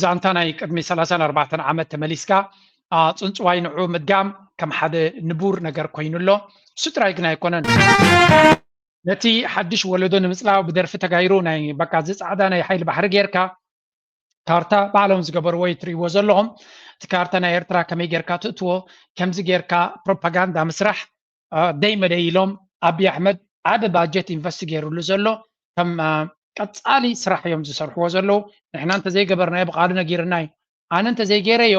ዛንታ ናይ ቅድሚ ሰላሳን ኣርባዕተን ዓመት ተመሊስካ ፅንፅዋይ ንዑ ምድጋም ከም ሓደ ንቡር ነገር ኮይኑ ኣሎ። እሱ ጥራይ ግን ኣይኮነን። ነቲ ሓድሽ ወለዶ ንምፅላው ብደርፊ ተጋይሩ ናይ በቃ እዚ ፃዕዳ ናይ ሓይሊ ባሕሪ ጌርካ ካርታ ባዕሎም ዝገበርዎ እዩ ትሪእዎ ዘለኹም። እቲ ካርታ ናይ ኤርትራ ከመይ ጌርካ ትእትዎ፣ ከምዚ ጌርካ ፕሮፓጋንዳ ምስራሕ ደይ መደይ ኢሎም ኣብይ ኣሕመድ ዓቢ ባጀት ኢንቨስት ገይሩሉ ዘሎ ከም ቀጻሊ ስራሕ እዮም ዝሰርሕዎ ዘለዉ። ንሕና እንተዘይገበርናዮ ብቓሉ ነጊርና እዩ። ኣነ እንተዘይገይረዮ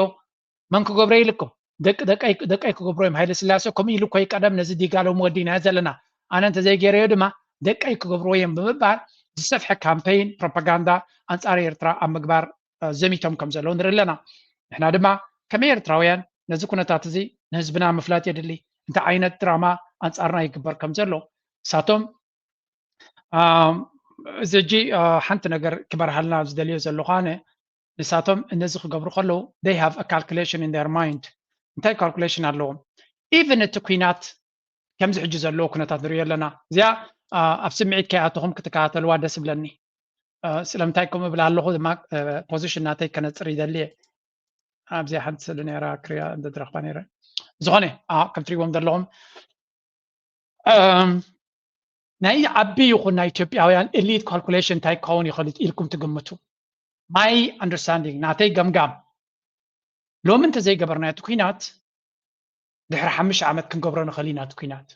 መን ክገብሮ ኢልኩም? ደቂ ደቀይ ደቀይ ክገብሮ እዮም። ሃይለ ስላሴ ከምኡ ኢሉ እኮ እዩ ቀደም ነዚ ዲጋ ሎሚ ወዲናዮ ዘለና። ኣነ እንተዘይገይረዮ ድማ ደቀይ ክገብርዎ እዮም ብምባል ዝሰፍሐ ካምፔይን ፕሮፓጋንዳ ኣንጻር ኤርትራ ኣብ ምግባር ዘሚቶም ከም ዘለዉ ንርኢ ኣለና። ንሕና ድማ ከመይ ኤርትራውያን ነዚ ኩነታት እዚ ንህዝብና ምፍላጥ የድሊ። እንታይ ዓይነት ድራማ ኣንጻርና ይግበር ከም ዘሎ ንሳቶም እዚ ሕጂ ሓንቲ ነገር ክበርሃልና ዝደልዮ ዘለኹ ኣነ ንሳቶም ነዚ ክገብሩ ከለዉ they have a calculation in their mind እንታይ ካልኩሌሽን ኣለዎም even እቲ ኩናት ከምዚ ሕጂ ዘለዎ ኩነታት ንሪኦ ኣለና እዚኣ ኣብ ስምዒት ከይኣተኹም ክትከታተልዋ ደስ ይብለኒ ስለምንታይ ከምኡ እብል ኣለኹ ድማ ፖዚሽን ናተይ ከነፅር ይደሊ እየ ኣብዚኣ ሓንቲ ስእሊ ነራ ክሪያ እንተዝረኽባ ነረ ዝኾነ ከም ትሪእዎም ዘለኹም ናይ ዓቢ ይኹን ናይ ኢትዮጵያውያን ኤሊት ካልኩሌሽን እንታይ ክኸውን ይኽእል ኢልኩም ትግምቱ my understanding ናተይ ገምጋም ሎሚ እንተዘይገበርና እቲ ኩናት ድሕሪ ሓሙሽተ ዓመት ክንገብሮ ንኽእል ኢና እቲ ኩናት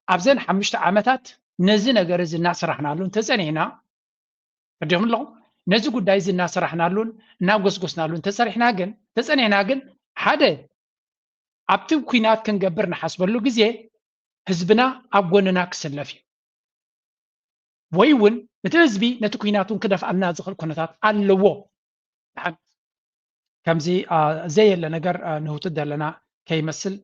ኣብዘን ሓሙሽተ ዓመታት ነዚ ነገር እዚ እናሰራሕናሉ እንተፀኒሕና ተዲኹም ኣለኹም ነዚ ጉዳይ እዚ እናሰራሕናሉን እናጎስጎስናሉን ተፀሪሕና ግን ተፀኒሕና ግን ሓደ ኣብቲ ኩናት ክንገብር ንሓስበሉ ግዜ ህዝብና ኣብ ጎንና ክስለፍ እዩ ወይ እውን እቲ ህዝቢ ነቲ ኩናት እውን ክደፍኣልና ዝኽእል ኩነታት ኣለዎ ከምዚ ዘየለ ነገር ንህውትት ዘለና ከይመስል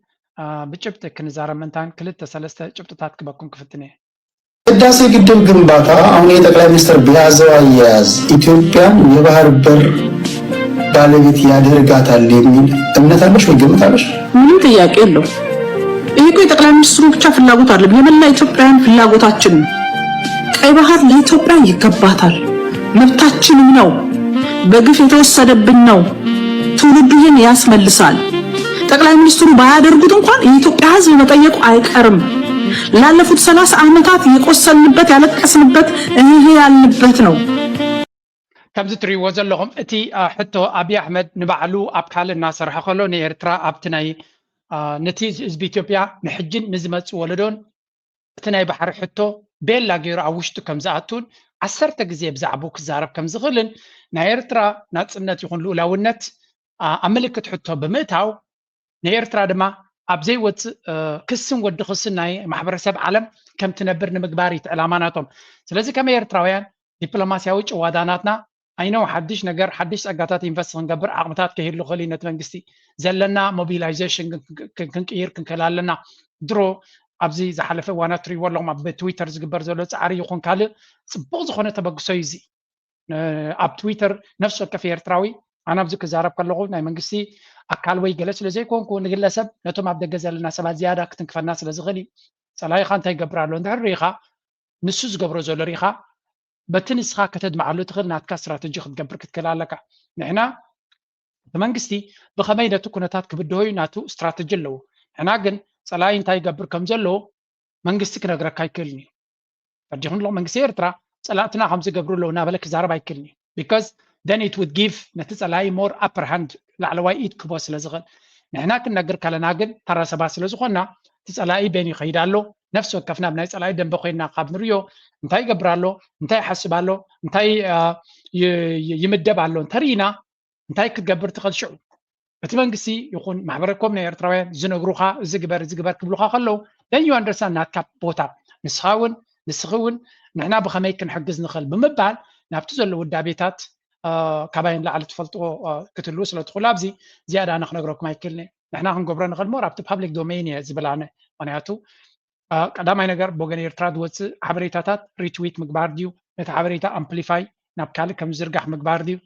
ብጭብጢ ክንዛረብ ምንታን ክልተ ሰለስተ ጭብጥታት ክበኩም ክፍትን እየ ህዳሴ ግድብ ግንባታ አሁን የጠቅላይ ሚኒስትር በያዘው አያያዝ ኢትዮጵያን የባህር በር ባለቤት ያደርጋታል የሚል እምነት አለሽ ወይ ግምት አለሽ? ምንም ጥያቄ የለው። ይህ እኮ የጠቅላይ ሚኒስትሩ ብቻ ፍላጎት አይደለም፣ የመላ ኢትዮጵያውያን ፍላጎታችን ነው። ቀይ ባህር ለኢትዮጵያ ይገባታል፣ መብታችንም ነው። በግፍ የተወሰደብን ነው። ትውልዱ ይህን ያስመልሳል። ጠቅላይ ሚኒስትሩ ባያደርጉት እንኳን የኢትዮጵያ ሕዝብ መጠየቁ አይቀርም። ላለፉት ሰላሳ ዓመታት የቆሰልንበት ያለቀስንበት እህ ያልንበት ነው። ከምዚ ትሪእዎ ዘለኹም እቲ ሕቶ ኣብይ ኣሕመድ ንባዕሉ ኣብ ካልእ እናሰርሐ ከሎ ንኤርትራ ኣብቲ ናይ ነቲ ህዝቢ ኢትዮጵያ ንሕጅን ንዝመፅእ ወለዶን እቲ ናይ ባሕሪ ሕቶ ቤላ ገይሩ ኣብ ውሽጡ ከም ዝኣቱን ዓሰርተ ግዜ ብዛዕባኡ ክዛረብ ከም ዝኽእልን ናይ ኤርትራ ናፅነት ይኹን ልኡላውነት ኣብ ምልክት ሕቶ ብምእታው ንኤርትራ ድማ ኣብ ዘይወፅእ ክስን ወዲ ክስን ናይ ማሕበረሰብ ዓለም ከም ትነብር ንምግባር እዩ እቲ ዕላማ ናቶም። ስለዚ ከም ኤርትራውያን ዲፕሎማስያዊ ጭዋዳናትና ኣይነው ሓድሽ ነገር ሓድሽ ጸጋታት ኢንቨስት ክንገብር ዓቕምታት ከይህሉ ክእል ነቲ መንግስቲ ዘለና ሞቢላይዜሽን ክንቅይር ክንክእል ኣለና። ድሮ ኣብዚ ዝሓለፈ እዋናት ትሪእዎ ኣለኹም ኣብ ትዊተር ዝግበር ዘሎ ጻዕሪ ይኹን ካልእ ጽቡቕ ዝኾነ ተበግሶ እዩ እዚ። ኣብ ትዊተር ነፍሲ ወከፍ ኤርትራዊ ኣነ ኣብዚ ክዛረብ ከለኹ ናይ መንግስቲ ኣካል ወይ ገለ ስለ ዘይኮንኩ ንግለሰብ ነቶም ኣብ ደገ ዘለና ሰባት ዝያዳ ክትንክፈና ስለ ዝኽእል እዩ። ጸላኢኻ እንታይ ይገብር ኣሎ እንድሕር ርኢኻ ንሱ ዝገብሮ ዘሎ ርኢኻ በቲ ንስኻ ከተድምዓሉ ትኽእል ናትካ ስትራተጂ ክትገብር ክትክእል ኣለካ። ንሕና እቲ መንግስቲ ብኸመይ ነቲ ኩነታት ክብድሆ እዩ ናቱ ስትራተጂ ኣለዎ። ንሕና ግን ጸላኢ እንታይ ይገብር ከም ዘለዎ መንግስቲ ክነግረካ ኣይክእልን እዩ። ፈዲኹም ኣለኹም መንግስቲ ኤርትራ ጸላእትና ከም ዝገብሩ ኣለዉ እናበለ ክዛረብ ኣይክእልን እዩ። Because then it would give ነቲ ጸላኢ more upper hand ላዕለዋይ ኢድ ክቦ ስለ ዝኽእል ንሕና ክንነግር ከለና ግን ተራ ሰባት ስለ ዝኾንና እቲ ጸላኢ በይኑ ይኸይድ ኣሎ። ነፍሲ ወከፍና ብናይ ጸላኢ ደንበ ኮይንና ካብ ንሪኦ እንታይ ይገብር ኣሎ፣ እንታይ ይሓስብ ኣሎ፣ እንታይ ይምደብ ኣሎ እንተርኢና እንታይ ክትገብር ትኽእል ሽዑ እቲ መንግስቲ ይኹን ማሕበረ ኮም ናይ ኤርትራውያን ዝነግሩኻ እዚ ግበር እዚ ግበር ክብሉኻ ከለዉ then you understand ናትካ ቦታ ንስኻ እውን ንስኺ እውን ንሕና ብኸመይ ክንሕግዝ ንኽእል ብምባል ናብቲ ዘሎ ውዳቤታት ካባይ ንላዕሊ ትፈልጥዎ ክትህልዉ ስለ ትኽእሉ ኣብዚ ዝያዳ ኣነ ክነግረኩም ኣይክእልን እየ። ንሕና ክንገብሮ ንኽእል more ኣብቲ public domain እየ ዝብል ኣነ። ምኽንያቱ ቀዳማይ ነገር ብወገን ኤርትራ ዝወፅእ ሓበሬታታት ሪትዊት ምግባር ድዩ፣ ነቲ ሓበሬታ ኣምፕሊፋይ ናብ ካልእ ከም ዝዝርጋሕ ምግባር ድዩ፣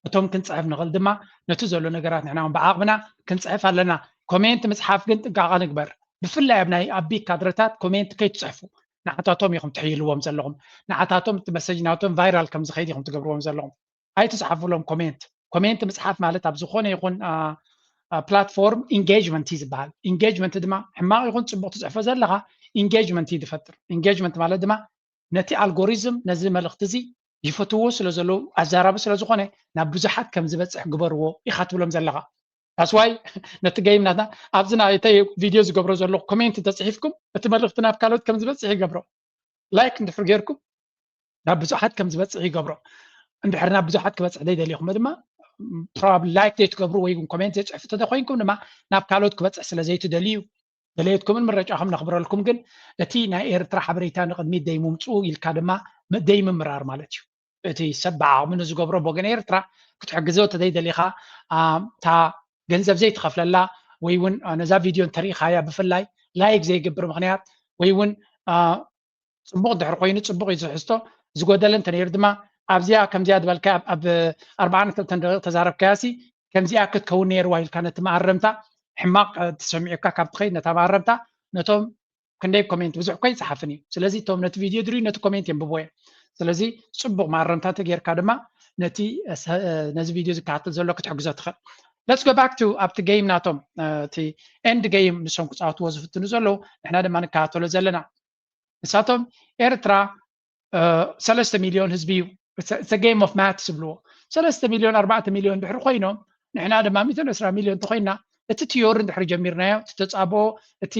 እቶም ክንፅሕፍ ንኽእል ድማ ነቲ ዘሎ ነገራት ንሕና እውን ብዓቕምና ክንፅሕፍ ኣለና። ኮሜንት ምፅሓፍ ግን ጥንቃቐ ንግበር። ብፍላይ ኣብ ናይ ኣቢ ካድረታት ኮሜንት ከይትፅሕፉ። ንዓታቶም ኢኹም ትሕይልዎም ዘለኹም። ንዓታቶም እቲ መሰጅ ናቶም ቫይራል ከም ዝኸይድ ኢኹም ትገብርዎም ዘለኹም። ኣይትፅሓፉሎም ኮሜንት። ኮሜንት ምፅሓፍ ማለት ኣብ ዝኾነ ይኹን ፕላትፎርም ኢንጌጅመንት እዩ ዝበሃል። ኢንጌጅመንት ድማ ሕማቕ ይኹን ፅቡቕ ትፅሕፎ ዘለኻ ኢንጌጅመንት እዩ ዝፈጥር። ኢንጌጅመንት ማለት ድማ ነቲ ኣልጎሪዝም ነዚ መልእኽቲ እዚ ይፈትዎ ስለ ዘለዉ ኣዛራቢ ስለ ዝኾነ ናብ ብዙሓት ከም ዝበፅሕ ግበርዎ ኢኻ ትብሎም ዘለኻ። That's why ነቲ ገይም ናትና ኣብዚ ናተይ ቪድዮ ዝገብሮ ዘለኹ ኮሜንት ተፅሒፍኩም እቲ መልእኽቲ ናብ ካልኦት ከም ዝበፅሕ ይገብሮ። ላይክ እንድሕር ጌርኩም ናብ ብዙሓት ከም ዝበፅሕ ይገብሮ። እንድሕር ናብ ብዙሓት ክበፅሕ ዘይደሊኹም ድማ ፕሮባብሊ ላይክ ዘይትገብሩ ወይ እውን ኮሜንት ዘይፅሕፉ ተተኮይንኩም ድማ ናብ ካልኦት ክበፅሕ ስለ ዘይትደልዩ ደለየትኩምን ምረጫኹም ነኽብረልኩም ግን እቲ ናይ ኤርትራ ሓበሬታ ንቕድሚት ደይምምፅኡ ኢልካ ድማ ደይምምራር ማለት እዩ። እቲ ሰብ ብዓቕሙ ንዝገብሮ ብወገን ኤርትራ ክትሕግዞ ተዘይደሊኻ እታ ገንዘብ ዘይትኸፍለላ ወይ እውን ነዛ ቪድዮ እንተሪኢኻያ ብፍላይ ላይክ ዘይገብር ምኽንያት ወይ እውን ፅቡቕ እንድሕር ኮይኑ ፅቡቕ እዩ ዝሕዝቶ ዝጎደለ እንተነይሩ ድማ ኣብዚኣ ከምዚኣ ዝበልካ ኣብ ኣርባዓን ክልተን ደቂቕ ተዛረብካያ ሲ ከምዚኣ ክትከውን ነይርዋ ኢልካ ነቲ መኣረምታ ሕማቕ ተሰሚዑካ ካብ ትኸይድ ነታ መኣረምታ ነቶም ክንደይ ኮሜንት ብዙሕ እኮ ይፅሓፍን እዩ። ስለዚ እቶም ነቲ ቪድዮ ድርዩ ነቲ ኮሜንት የንብቦ እዮም። ስለዚ ፅቡቕ መኣረምታ እንተጌርካ ድማ ነቲ ነዚ ቪድዮ ዝከታተል ዘሎ ክትሕግዞ ትኽእል። Let's go back to ኣብቲ ጌም ናቶም እቲ ኤንድ ጌም ንሶም ክፃወትዎ ዝፍትኑ ዘለዉ ንሕና ድማ ንከታተሎ ዘለና። ንሳቶም ኤርትራ ሰለስተ ሚልዮን ህዝቢ እዩ። It's a game of math ዝብልዎ ሰለስተ ሚልዮን ኣርባዕተ ሚልዮን ድሕሪ ኮይኖም ንሕና ድማ ሚእትን ዕስራ ሚልዮን ተኮይና እቲ ቲዮሪ እንድሕሪ ጀሚርናዮ እቲ ተፃብኦ እቲ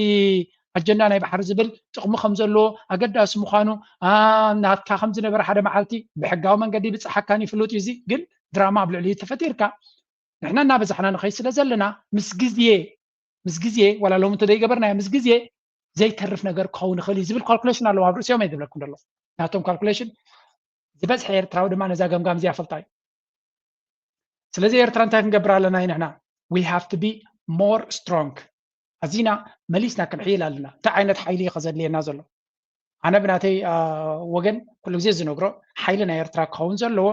ኣጀንዳ ናይ ባሕሪ ዝብል ጥቕሚ ከም ዘለዎ ኣገዳሲ ምዃኑ ናትካ ከም ዝነበረ ሓደ መዓልቲ ብሕጋዊ መንገዲ ብፅሓካን ይፍሉጥ እዩ። እዚ ግን ድራማ ኣብ ልዕሊ ተፈጢርካ ንሕና እናበዛሕና ንኸይድ ስለ ዘለና ምስ ግዜ ምስ ግዜ ዋላ ሎም እንተዘይገበርናዮ ምስ ግዜ ዘይተርፍ ነገር ክኸውን ይኽእል እዩ ዝብል ካልኩሌሽን ኣለዎ ኣብ ርእሲኦም እየ ዝብለኩም ዘሎ ናቶም ካልኩሌሽን ዝበዝሐ ኤርትራዊ ድማ ነዛ ገምጋም እዚኣ ፈልጣ እዩ። ስለዚ ኤርትራ እንታይ ክንገብር ኣለና እዩ ንሕና we have to be more strong ኣዚና መሊስና ክንሕይል ኣለና። እንታይ ዓይነት ሓይሊ እዩ ከዘድልየና ዘሎ? ኣነ ብናተይ ወገን ኩሉ ግዜ ዝነግሮ ሓይሊ ናይ ኤርትራ ክኸውን ዘለዎ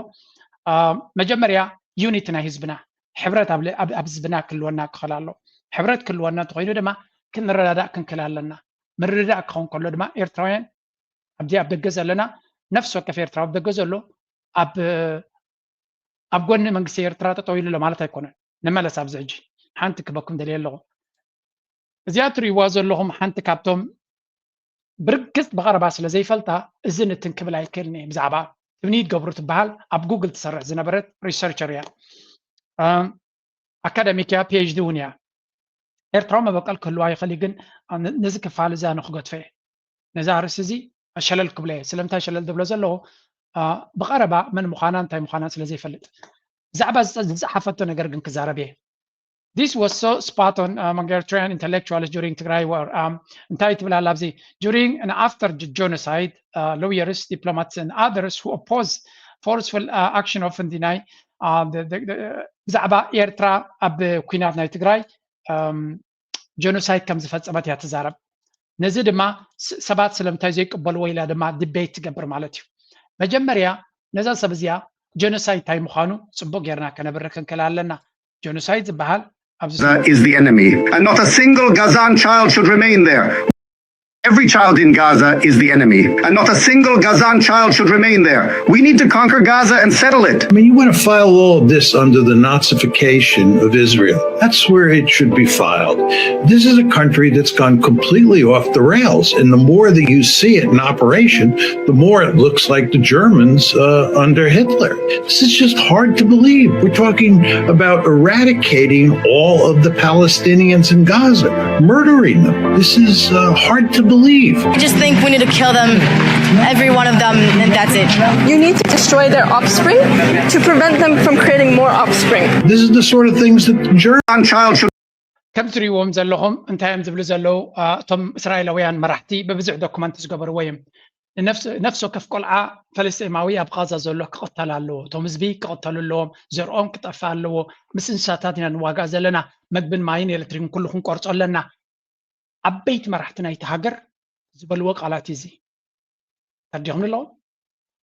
መጀመርያ ዩኒቲ ናይ ህዝብና ሕብረት ኣብ ህዝብና ክህልወና ክኽእል ኣሎ። ሕብረት ክህልወና እንተኮይኑ ድማ ክንረዳዳእ ክንክእል ኣለና። ምርድዳእ ክኸውን ከሎ ድማ ኤርትራውያን ኣብዚ ኣብ ደገ ዘለና ነፍሲ ወከፍ ኤርትራዊ ኣብ ደገ ዘሎ ኣብ ኣብ ጎኒ መንግስቲ ኤርትራ ጠጠው ኢሉ ኣሎ ማለት ኣይኮነን። ንመለስ ኣብዚ ሕጂ ሓንቲ ክበኩም ደልየ ኣለኹ። እዚኣ ትርእይዋ ዘለኹም ሓንቲ ካብቶም ብርግጽ ብቐረባ ስለ ዘይፈልጣ እዚ ንትን ክብል ኣይክእልን እየ። ብዛዕባ ትምኒት ገብሩ ትበሃል ኣብ ጉግል ትሰርሕ ዝነበረት ሪሰርቸር እያ። ኣካደሚክ እያ፣ ፒኤችዲ እውን እያ። ኤርትራዊ መበቀል ክህልዋ ይኽእል እዩ፣ ግን ነዚ ክፋል እዚ ኣነ ክገድፎ እየ። ነዚ ኣርእስቲ እዚ ሸለል ክብሎ እየ። ስለምንታይ ሸለል ዝብሎ ዘለኹ፣ ብቐረባ መን ምዃናን እንታይ ምዃናን ስለ ዘይፈልጥ። ብዛዕባ ዝጸ- ዝጸሓፈቶ ነገር ግን ክዛረብ እየ። This was so spot on among Eritrean intellectuals during Tigray war. Um, እንታይ ትብል ኣላ ኣብዚ? During and after the genocide, uh, lawyers, diplomats and others who oppose forceful uh, action often deny uh, the, the, the, ብዛዕባ ኤርትራ ኣብ ኩናት ናይ ትግራይ ጀኖሳይድ ከም ዝፈጸመት እያ ትዛረብ። ነዚ ድማ ሰባት ስለምንታይ ዘይቅበልዎ ኢላ ድማ ዲቤት ትገብር ማለት እዩ። መጀመርያ ነዛ ሰብ እዚኣ ጀኖሳይድ እንታይ ምዃኑ ጽቡቅ ጌርና ከነብርህ ክንክእል ኣለና። ጀኖሳይድ ዝበሃል ኣብዚ is the enemy, and not a single Gazan child should remain there. Every child in Gaza is the enemy, and not a single Gazan child should remain there. We need to conquer Gaza and settle it. I mean, you want to file all of this under the Nazification of Israel. That's where it should be filed. This is a country that's gone completely off the rails, and the more that you see it in operation, the more it looks like the Germans uh, under Hitler. This is just hard to believe. We're talking about eradicating all of the Palestinians in Gaza, murdering them. This is uh, hard to believe. I just think we need to kill them, every one of them, and that's it. You need to destroy their offspring to prevent them from creating more offspring. This is the sort of things that German child should ከም ትሪእዎም ዘለኹም እንታይ እዮም ዝብሉ ዘለዉ? እቶም እስራኤላውያን መራሕቲ ብብዙሕ ዶኩመንት ዝገበርዎ እዮም። ነፍሲ ወከፍ ቆልዓ ፈለስጢማዊ ኣብ ቃዛ ዘሎ ክቕተል ኣለዎ። እቶም ህዝቢ ክቕተሉ ኣለዎም። ዘርኦም ክጠፍእ ኣለዎ። ምስ እንስሳታት ኢና ንዋጋእ ዘለና። መግብን ማይን ኤሌክትሪክን ኩሉ ክንቆርጾ ኣለና። ዓበይቲ መራሕቲ ናይቲ ሃገር ዝበልዎ ቃላት እዚ ተርዲኹም ኣለዎ።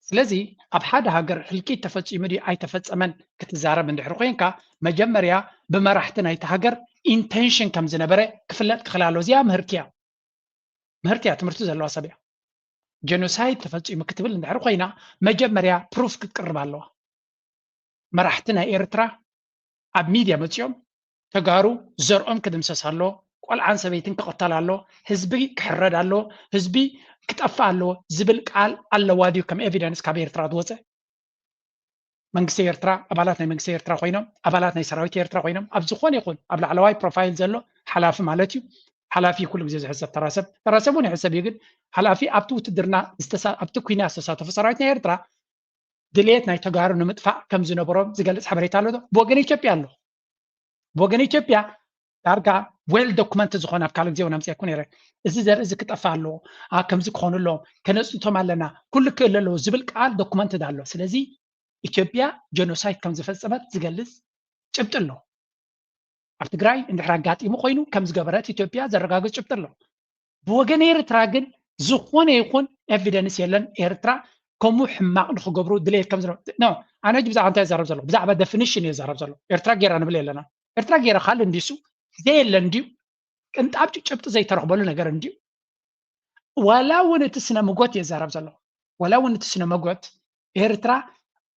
ስለዚ ኣብ ሓደ ሃገር ህልቂት ተፈጺሙ ድዩ ኣይተፈጸመን ክትዛረብ እንድሕር ኮይንካ መጀመርያ ብመራሕቲ ናይቲ ሃገር ኢንቴንሽን ከም ዝነበረ ክፍለጥ ክኽእል ኣለዎ። እዚኣ ምህርቲ እያ። ምህርቲ እያ፣ ትምህርቲ ዘለዋ ሰብ እያ። ጀኖሳይድ ተፈጺሙ ክትብል እንድሕር ኮይና መጀመርያ ፕሩፍ ክትቅርብ ኣለዋ። መራሕቲ ናይ ኤርትራ ኣብ ሚድያ መጺኦም ተጋሩ ዘርኦም ክድምሰስ ኣሎ፣ ቆልዓን ሰበይትን ክቕተል ኣሎ፣ ህዝቢ ክሕረድ ኣሎ፣ ህዝቢ ክጠፍእ ኣለዎ ዝብል ቃል ኣለዋ ድዩ ከም ኤቪደንስ ካብ ኤርትራ ዝወፀ? መንግስቲ ኤርትራ ኣባላት ናይ መንግስቲ ኤርትራ ኮይኖም ኣባላት ናይ ሰራዊት ኤርትራ ኮይኖም ኣብ ዝኾነ ይኹን ኣብ ላዕለዋይ ፕሮፋይል ዘሎ ሓላፊ ማለት እዩ። ሓላፊ ኩሉ ግዜ ዝሕሰብ ተራሰብ ተራሰብ እውን ይሕሰብ እዩ። ግን ሓላፊ ኣብቲ ውትድርና ኣብቲ ኩና ዝተሳተፉ ሰራዊት ናይ ኤርትራ ድሌት ናይ ተጋሩ ንምጥፋእ ከም ዝነበሮም ዝገልፅ ሓበሬታ ኣሎ። ብወገን ኢትዮጵያ ኣሎ። ብወገን ኢትዮጵያ ዳርጋ ዌል ዶኩመንት ዝኾነ ኣብ ካልእ ግዜ እውን ኣምፅኤኩ ነይረ። እዚ ዘርኢ እዚ ክጠፍእ ኣለዎ፣ ከምዚ ክኾኑ ኣለዎም፣ ከነፅንቶም ኣለና፣ ኩሉ ክእል ኣለዎ ዝብል ቃል ዶኩመንት ኣሎ። ስለዚ ኢትዮጵያ ጀኖሳይድ ከም ዝፈፀመት ዝገልፅ ጭብጢ ኣሎ። ኣብ ትግራይ እንድሕር ኣጋጢሙ ኮይኑ ከም ዝገበረት ኢትዮጵያ ዘረጋግፅ ጭብጢ ኣሎ። ብወገን ኤርትራ ግን ዝኾነ ይኹን ኤቪደንስ የለን። ኤርትራ ከምኡ ሕማቕ ንክገብሩ ድሌት ከም ዝነበ ኣነ ብዛዕባ እንታይ ይዛረብ ዘሎ ብዛዕባ ደፊኒሽን እየ ዝዛረብ ዘሎ። ኤርትራ ጌራ ንብል የለና። ኤርትራ ጌራ ካልእ እንዲሱ ዘየለ እንድዩ። ቅንጣብ ጭብጢ ዘይተረኽበሉ ነገር እንድዩ። ዋላ እውን እቲ ስነ ምጎት እየ ዝዛረብ ዘሎ። ዋላ እውን እቲ ስነ መጎት ኤርትራ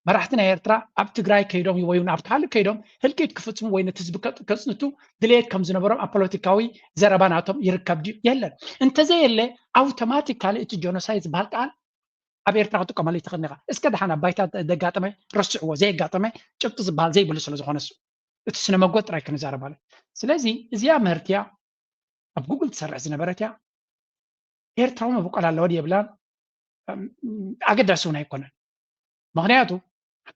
መራሕቲ ናይ ኤርትራ ኣብ ትግራይ ከይዶም ወይ እውን ኣብ ካልእ ከይዶም ህልቂት ክፍፅሙ ወይ ነቲ ህዝቢ ከፅንቱ ድሌት ከም ዝነበሮም ኣብ ፖለቲካዊ ዘረባ ናቶም ይርከብ ድዩ? የለን። እንተዘየለ ኣውቶማቲካሊ እቲ ጀኖሳይድ ዝበሃል ቃል ኣብ ኤርትራ ክጥቀመሉ ይትኽእል ኢኻ። እስከ ደሓን ኣብ ባይታ ዘጋጠመ ረስዕዎ፣ ዘየጋጠመ ጭብጢ ዝበሃል ዘይብሉ ስለ ዝኾነ እሱ እቲ ስነ መጎት ጥራይ ክንዛረብ ኣሎ። ስለዚ እዚኣ ምህርቲ እያ፣ ኣብ ጉግል ትሰርሕ ዝነበረት እያ። ኤርትራዊ መበቆል ኣለዎ ድዩ የብላን ኣገዳሲ እውን ኣይኮነን። ምክንያቱ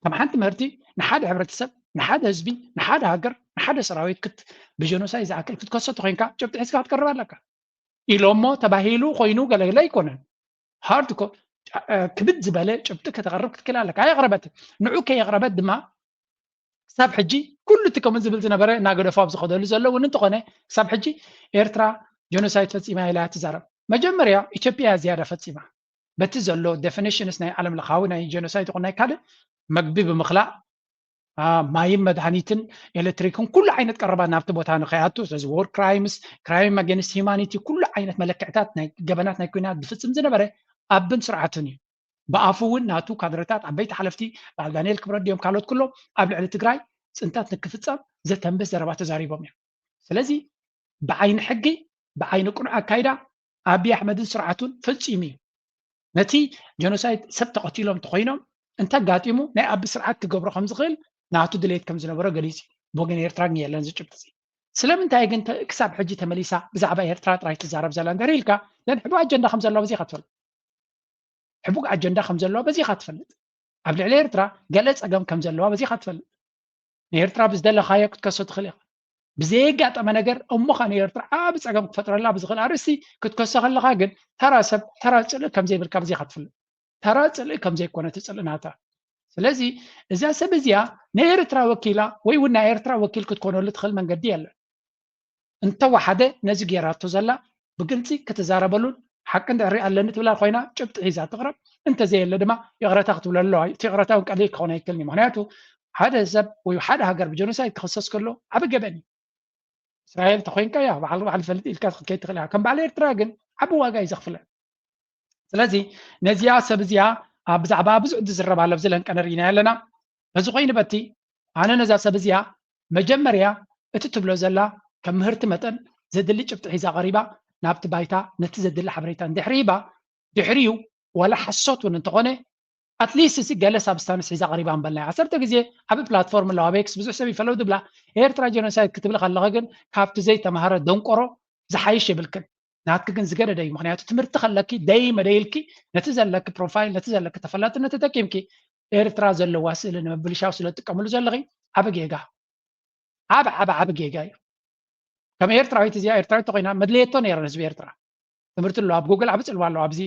ከም ሓንቲ ምህርቲ ንሓደ ሕብረተሰብ፣ ንሓደ ህዝቢ፣ ንሓደ ሃገር፣ ንሓደ ሰራዊት ክት ብጀኖሳይድ ዝኣክል ክትከሶ ተኮይንካ ጭብጢ ሒዝካ ክትቀርብ ኣለካ። ኢሎሞ ተባሂሉ ኮይኑ ገለገለ ኣይኮነን። ሃርድ ኮ ክብድ ዝበለ ጭብጢ ከተቕርብ ክትክእል ኣለካ። ኣየቕረበትን። ንዑ ከየቕረበት ድማ ክሳብ ሕጂ ኩሉ እቲ ከምኡ ዝብል ዝነበረ እናገደፉ ኣብ ዝኸደሉ ዘለዉ እውን እንተኾነ ክሳብ ሕጂ ኤርትራ ጀኖሳይድ ፈፂማ ኢላ እያ ትዛረብ። መጀመርያ ኢትዮጵያ እያ ዝያዳ ፈፂማ። በቲ ዘሎ ዴፊኒሽንስ ናይ ዓለም ለኻዊ ናይ ጀኖሳይድ ይኹን ናይ ካልእ መግቢ ብምኽላእ ማይን መድሃኒትን ኤሌክትሪክን ኩሉ ዓይነት ቀረባት ናብቲ ቦታ ንኸይኣቱ ስለዚ ዎር ክራይምስ ክራይም ኣገንስት ሂማኒቲ ኩሉ ዓይነት መለክዕታት ናይ ገበናት ናይ ኩናት ዝፍፅም ዝነበረ ኣብን ስርዓትን እዩ። ብኣፉ እውን ናቱ ካድረታት ዓበይቲ ሓለፍቲ በዓል ዳንኤል ክብረት ድዮም ካልኦት ኩሎም ኣብ ልዕሊ ትግራይ ፅንተት ንክፍፀም ዘተንብስ ዘረባ ተዛሪቦም እዮም። ስለዚ ብዓይኒ ሕጊ ብዓይኒ ቅኑዕ ኣካይዳ ኣብይ ኣሕመድን ስርዓቱን ፈፂሙ እዩ። ነቲ ጀኖሳይድ ሰብ ተቐቲሎም እንተኮይኖም እንተጋጢሙ ናይ ኣቢ ስርዓት ክገብሮ ከም ዝኽእል ናቱ ድሌት ከም ዝነበሮ ገሊፁ እዩ። ብወገን ኤርትራ ግን የለን ዝጭብጥ እዚ። ስለምንታይ ግን ክሳብ ሕጂ ተመሊሳ ብዛዕባ ኤርትራ ጥራይ ትዛረብ ዘላ እንድሕር ኢልካ ዘን ሕቡእ ኣጀንዳ ከም ዘለዋ በዚ ኢኻ ትፈልጥ። ሕቡእ ኣጀንዳ ከም ዘለዋ በዚ ኢኻ ትፈልጥ። ኣብ ልዕሊ ኤርትራ ገለ ፀገም ከም ዘለዋ በዚ ኢኻ ትፈልጥ። ንኤርትራ ብዝደለኻዮ ክትከሶ ትኽእል ኢኻ። ብዘየጋጠመ ነገር እሞ ኸኣ ንኤርትራ ዓቢ ጸገም ክፈጥረላ ብዝኽእል ኣርእስቲ ክትከሶ ከለኻ ግን ተራ ሰብ ተራ ጽልኢ ከም ዘይብልካ በዚ ኢኻ ትፍለጥ። ተራ ጽልኢ ከም ዘይኮነ እቲ ጽልኢ ናታ። ስለዚ እዛ ሰብ እዚኣ ንኤርትራ ወኪላ ወይ እውን ናይ ኤርትራ ወኪል ክትኮነሉ ትኽእል መንገዲ የለን። እንተወሓደ ነዚ ገይራቶ ዘላ ብግልጺ ክትዛረበሉን ሓቂ እንድሕሪ ኣለኒ ትብላ ኮይና ጭብጢ ሒዛ ትቕረብ፣ እንተዘየለ ድማ ይቕረታ ክትብሎ ኣለዋ። እቲ ይቕረታ እውን ቀሊል ክኾን ኣይክእልን እዩ። ምክንያቱ ሓደ ሰብ ወይ ሓደ ሃገር ብጀኖሳይድ ክኽሰስ ከሎ ዓቢ ገበን እዩ። እስራኤል ተኮይንካ ያ ባዕሉ ባዕሉ ፈልጥ ኢልካ ክትከይድ ትኽእል ኢኻ። ከም በዓል ኤርትራ ግን ዓቢ ዋጋ እዩ ዘኽፍለን። ስለዚ ነዚኣ ሰብ እዚኣ ኣብ ብዛዕባ ብዙሕ ዝዝረብ ኣሎ ኣብዚ ለንቀ ንርኢና ኣለና። በዚ ኮይኑ በቲ ኣነ ነዛ ሰብ እዚኣ መጀመርያ እቲ ትብሎ ዘላ ከም ምህርቲ መጠን ዘድሊ ጭብጢ ሒዛ ቀሪባ ናብቲ ባይታ ነቲ ዘድሊ ሓበሬታ እንድሕሪ ሂባ ድሕሪኡ ዋላ ሓሶት እውን እንተኾነ ኣትሊስት እዚ ገለ ሳብስታንስ ሒዛ ቀሪባ ምበልና ዓሰርተ ግዜ ዓቢ ፕላትፎርም ኣለዋ ኣብ ኤክስ ብዙሕ ሰብ ይፈለው ድብላ ኤርትራ ጀኖሳይድ ክትብል ከለኸ ግን ካብቲ ዘይተማሃረ ደንቆሮ ዝሓይሽ የብልክን ናትኪ ግን ዝገደደ እዩ ምክንያቱ ትምህርቲ ከለኪ ደይ መደይልኪ ነቲ ዘለኪ ፕሮፋይል ነቲ ዘለኪ ተፈላጥነት ተጠቂምኪ ኤርትራ ዘለዋ ስእሊ ንምብልሻው ስለ ትጥቀምሉ ዘለኺ ዓቢ ጌጋ ዓቢ ዓቢ ዓቢ ጌጋ እዩ ከም ኤርትራዊት እዚኣ ኤርትራዊት ተኮይና መድለየቶ ነይረን ህዝቢ ኤርትራ ትምህርቲ ኣሎ ኣብ ጉግል ዓቢ ፅልዋ ኣሎ ኣብዚ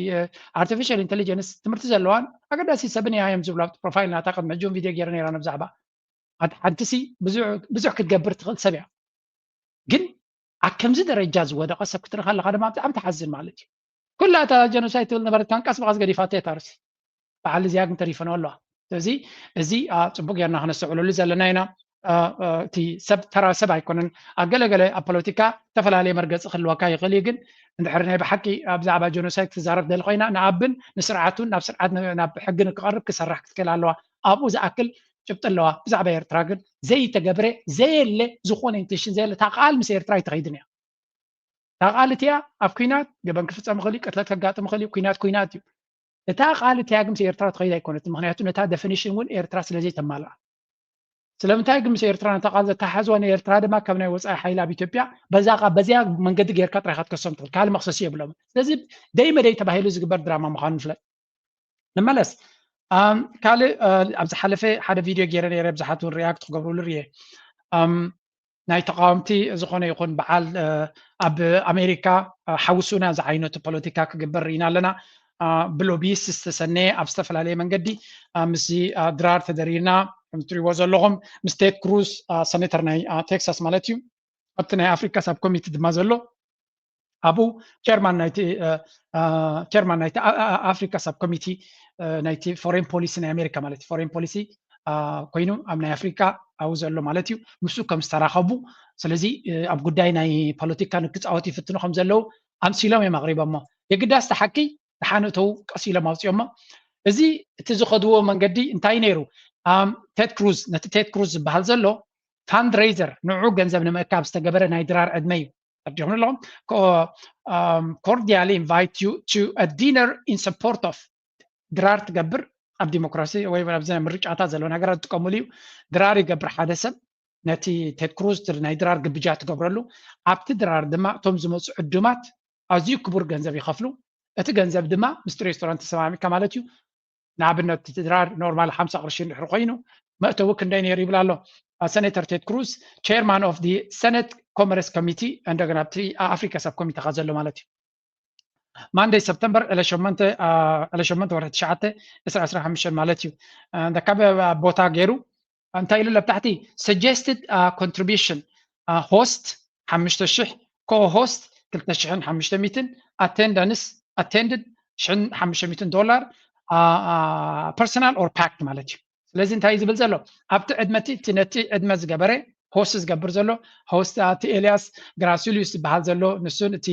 ኣርቲፊሻል ኢንቴሊጀንስ ትምህርቲ ዘለዋን ኣገዳሲ ሰብን እያ እዮም ዝብሉ ኣብቲ ፕሮፋይል ናታ ቅድሚ ሕጂ ቪድዮ ገይረ ነይራ ብዛዕባ ሓንቲ ሲ ብዙሕ ክትገብር ትኽእል ሰብ እያ ግን ኣብ ከምዚ ደረጃ ዝወደቐ ሰብ ክትርኢ ከለካ ድማ ብጣዕሚ ትሓዝን ማለት እዩ ኩላ እታ ጀኖሳይድ ትብል ነበረት ካን ቀስ ብቐስ ገዲፋቶ እያ ታርሲ በዓል እዚኣ ግን ተሪፈኖ ኣለዋ ስለዚ እዚ ፅቡቅ ጌርና ክነስተውዕለሉ ዘለና ኢና እቲ ሰብ ተራ ሰብ ኣይኮነን ኣብ ገለገለ ኣብ ፖለቲካ ዝተፈላለየ መርገፂ ክህልወካ ይኽእል እዩ ግን እንድሕር ናይ ብሓቂ ብዛዕባ ጀኖሳይድ ክትዛረብ ደሊ ኮይና ንኣብን ንስርዓቱን ናብ ስርዓት ናብ ሕጊ ንክቐርብ ክሰርሕ ክትክእል ኣለዋ ኣብኡ ዝኣክል ጭብጢ ኣለዋ ብዛዕባ ኤርትራ ግን ዘይተገብረ ዘየለ ዝኾነ ኢንቴንሽን ዘየለ እታ ቃል ምስ ኤርትራ ኣይተኸይድን እያ እታ ቃል እቲኣ ኣብ ኩናት ገበን ክፍፀም ይኽእል እዩ ቅትለት ከጋጥም ይኽእል እዩ ኩናት ኩናት እዩ እታ ቃል እቲኣ ግን ምስ ኤርትራ ትኸይድ ኣይኮነትን ምክንያቱ ነታ ደፊኒሽን እውን ኤርትራ ስለዘይተማልኣ ስለምንታይ ግን ምስ ኤርትራ ነታ ቃል ዘተሓሕዝዋ ንኤርትራ ድማ ካብ ናይ ወፃኢ ሓይሊ ኣብ ኢትዮጵያ በዛ በዚያ መንገዲ ጌርካ ጥራይ ክትከሶም ትኽእል ካልእ መክሰሲ የብሎም ስለዚ ደይ መደይ ተባሂሉ ዝግበር ድራማ ምዃኑ ንፍለጥ ንመለስ ካልእ ኣብ ዝሓለፈ ሓደ ቪድዮ ገይረ ነይረ ብዙሓት እውን ሪያክት ክገብርሉ ርየ ናይ ተቃወምቲ ዝኾነ ይኹን በዓል ኣብ ኣሜሪካ ሓውሱና ዝዓይነቱ ፖለቲካ ክግበር ርኢና ኣለና ብሎቢስት ዝተሰነየ ኣብ ዝተፈላለየ መንገዲ ምስዚ ድራር ተደሪርና ከምትሪዎ ዘለኹም ምስ ቴድ ክሩዝ ሰኔተር ናይ ቴክሳስ ማለት እዩ ኣብቲ ናይ ኣፍሪካ ሳብ ኮሚቲ ድማ ዘሎ ኣብኡ ቸርማን ናይቲ ቸርማን ናይቲ ኣፍሪካ ሳብ ኮሚቲ ናይቲ ፎሬን ፖሊሲ ናይ ኣሜሪካ ማለት ፎሬን ፖሊሲ ኮይኑ ኣብ ናይ ኣፍሪካ ኣብኡ ዘሎ ማለት እዩ ምስኡ ከም ዝተራኸቡ ስለዚ ኣብ ጉዳይ ናይ ፖለቲካ ንክፃወት ይፍትኑ ከም ዘለዉ ኣምሲሎም እዮም ኣቅሪቦሞ የግዳስ ተሓቂ ደሓን እተው ቀስ ኢሎም ኣውፅኦሞ እዚ እቲ ዝኸድዎ መንገዲ እንታይ ነይሩ ቴድ ክሩዝ ነቲ ቴድ ክሩዝ ዝበሃል ዘሎ ፋንድሬዘር ንዑ ገንዘብ ንምእካብ ዝተገበረ ናይ ድራር ዕድመ እዩ ተርዲኹም ኣለኹም cordially invite you to a dinner in support of ድራር ትገብር ኣብ ዲሞክራሲ ወይ ኣብዚ ናይ ምርጫታት ዘለዉ ነገራት ዝጥቀምሉ እዩ ድራር ይገብር ሓደ ሰብ ነቲ ቴድ ክሩዝ ናይ ድራር ግብጃ ትገብረሉ ኣብቲ ድራር ድማ እቶም ዝመፁ ዕዱማት ኣዝዩ ክቡር ገንዘብ ይኸፍሉ እቲ ገንዘብ ድማ ምስቲ ሬስቶራንት ተሰማሚካ ማለት እዩ ንኣብነት እቲ ድራር ኖርማል ሓምሳ ቅርሺ እንድሕር ኮይኑ መእተዊ ክንደይ ነይሩ ይብል ኣሎ ሰኔተር ቴድ ክሩዝ chairman of the Senate Commerce Committee እንደገና ኣብቲ ኣፍሪካ ሰብ ኮሚቴ ካ ዘሎ ማለት እዩ ማንደይ ሰፕተምበር ዕለ ሸመንተ ወርሒ ትሽዓተ ዕስራ ዕስራ ሓሙሽተ ማለት እዩ ካብ ቦታ ገይሩ እንታይ ኢሉ ኣብ ታሕቲ suggested contribution host ሓሙሽተ ሽሕ co-host ክልተ ሽሕን ሓሙሽተ ሚእትን attendance attended ሽሕን ሓሙሽተ ሚእትን ዶላር personal or pact ማለት እዩ ስለዚ እንታይ ዝብል ዘሎ ኣብቲ ዕድመ እቲ ነቲ ዕድመ ዝገበረ ሆስት ዝገብር ዘሎ ሆስት እቲ ኤልያስ ግራሲሊዩስ ዝበሃል ዘሎ ንሱን እቲ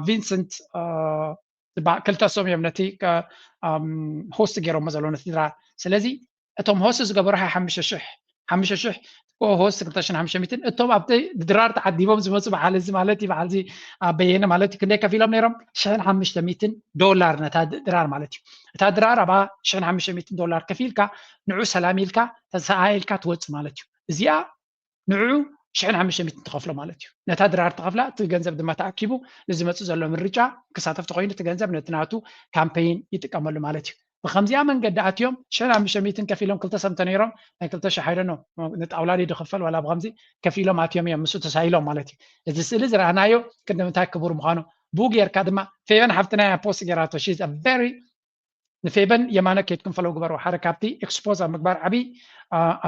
ቪንሰንት ክልተ ሰም እዮም ነቲ ሆስት ገይሮሞ ዘለዉ ነቲ ድራር። ስለዚ እቶም ሆስት ዝገበሩ ሓሙሽተ ሽሕ ሓሙሽተ ሽሕ ሆስት ክልተ ሽሕን ሓሙሽተ ሚእትን፣ እቶም ኣብቲ ድራር ተዓዲቦም ዝመፁ በዓል እዚ ማለት እዩ፣ በዓል እዚ በየነ ማለት እዩ፣ ክንደይ ከፊሎም ነይሮም? ሽሕን ሓሙሽተ ሚእትን ዶላር ነታ ድራር ማለት እዩ። እታ ድራር ኣብኣ ሽሕን ሓሙሽተ ሚእትን ዶላር ከፊልካ ንዑ ሰላም ኢልካ ተሰኣኢልካ ትወፅእ ማለት እዩ። እዚኣ ንዑ ሽሕን ሓሙሽተ ሚእትን ትኸፍሎ ማለት እዩ። ነታ ድራር ትኸፍላ፣ እቲ ገንዘብ ድማ ተኣኪቡ ንዝመፅእ ዘሎ ምርጫ ክሳተፍ ተኮይኑ እቲ ገንዘብ ነቲ ናቱ ካምፔይን ይጥቀመሉ ማለት እዩ። ብከምዚኣ መንገዲ ኣትዮም ሽሕን ሓሙሽተ ሚእትን ከፊሎም ክልተ ሰብ እንተነይሮም ናይ ክልተ ሽሕ ኣይደኖ ንጣውላ ድዩ ድኽፈል ዋላ ብከምዚ ከፊሎም ኣትዮም እዮም ምስኡ ተሳኢሎም ማለት እዩ። እዚ ስእሊ ዝረኣናዮ ክንዲ ምንታይ ክቡር ምዃኑ ብኡ ጌርካ ድማ ፌቨን ሓፍትና እያ ፖስት ጌራቶ she's a very ንፌቨን የማነ ከይድኩም ፈለው ግበሩ ሓደ ካብቲ ኤክስፖዝ ኣብ ምግባር ዓብይ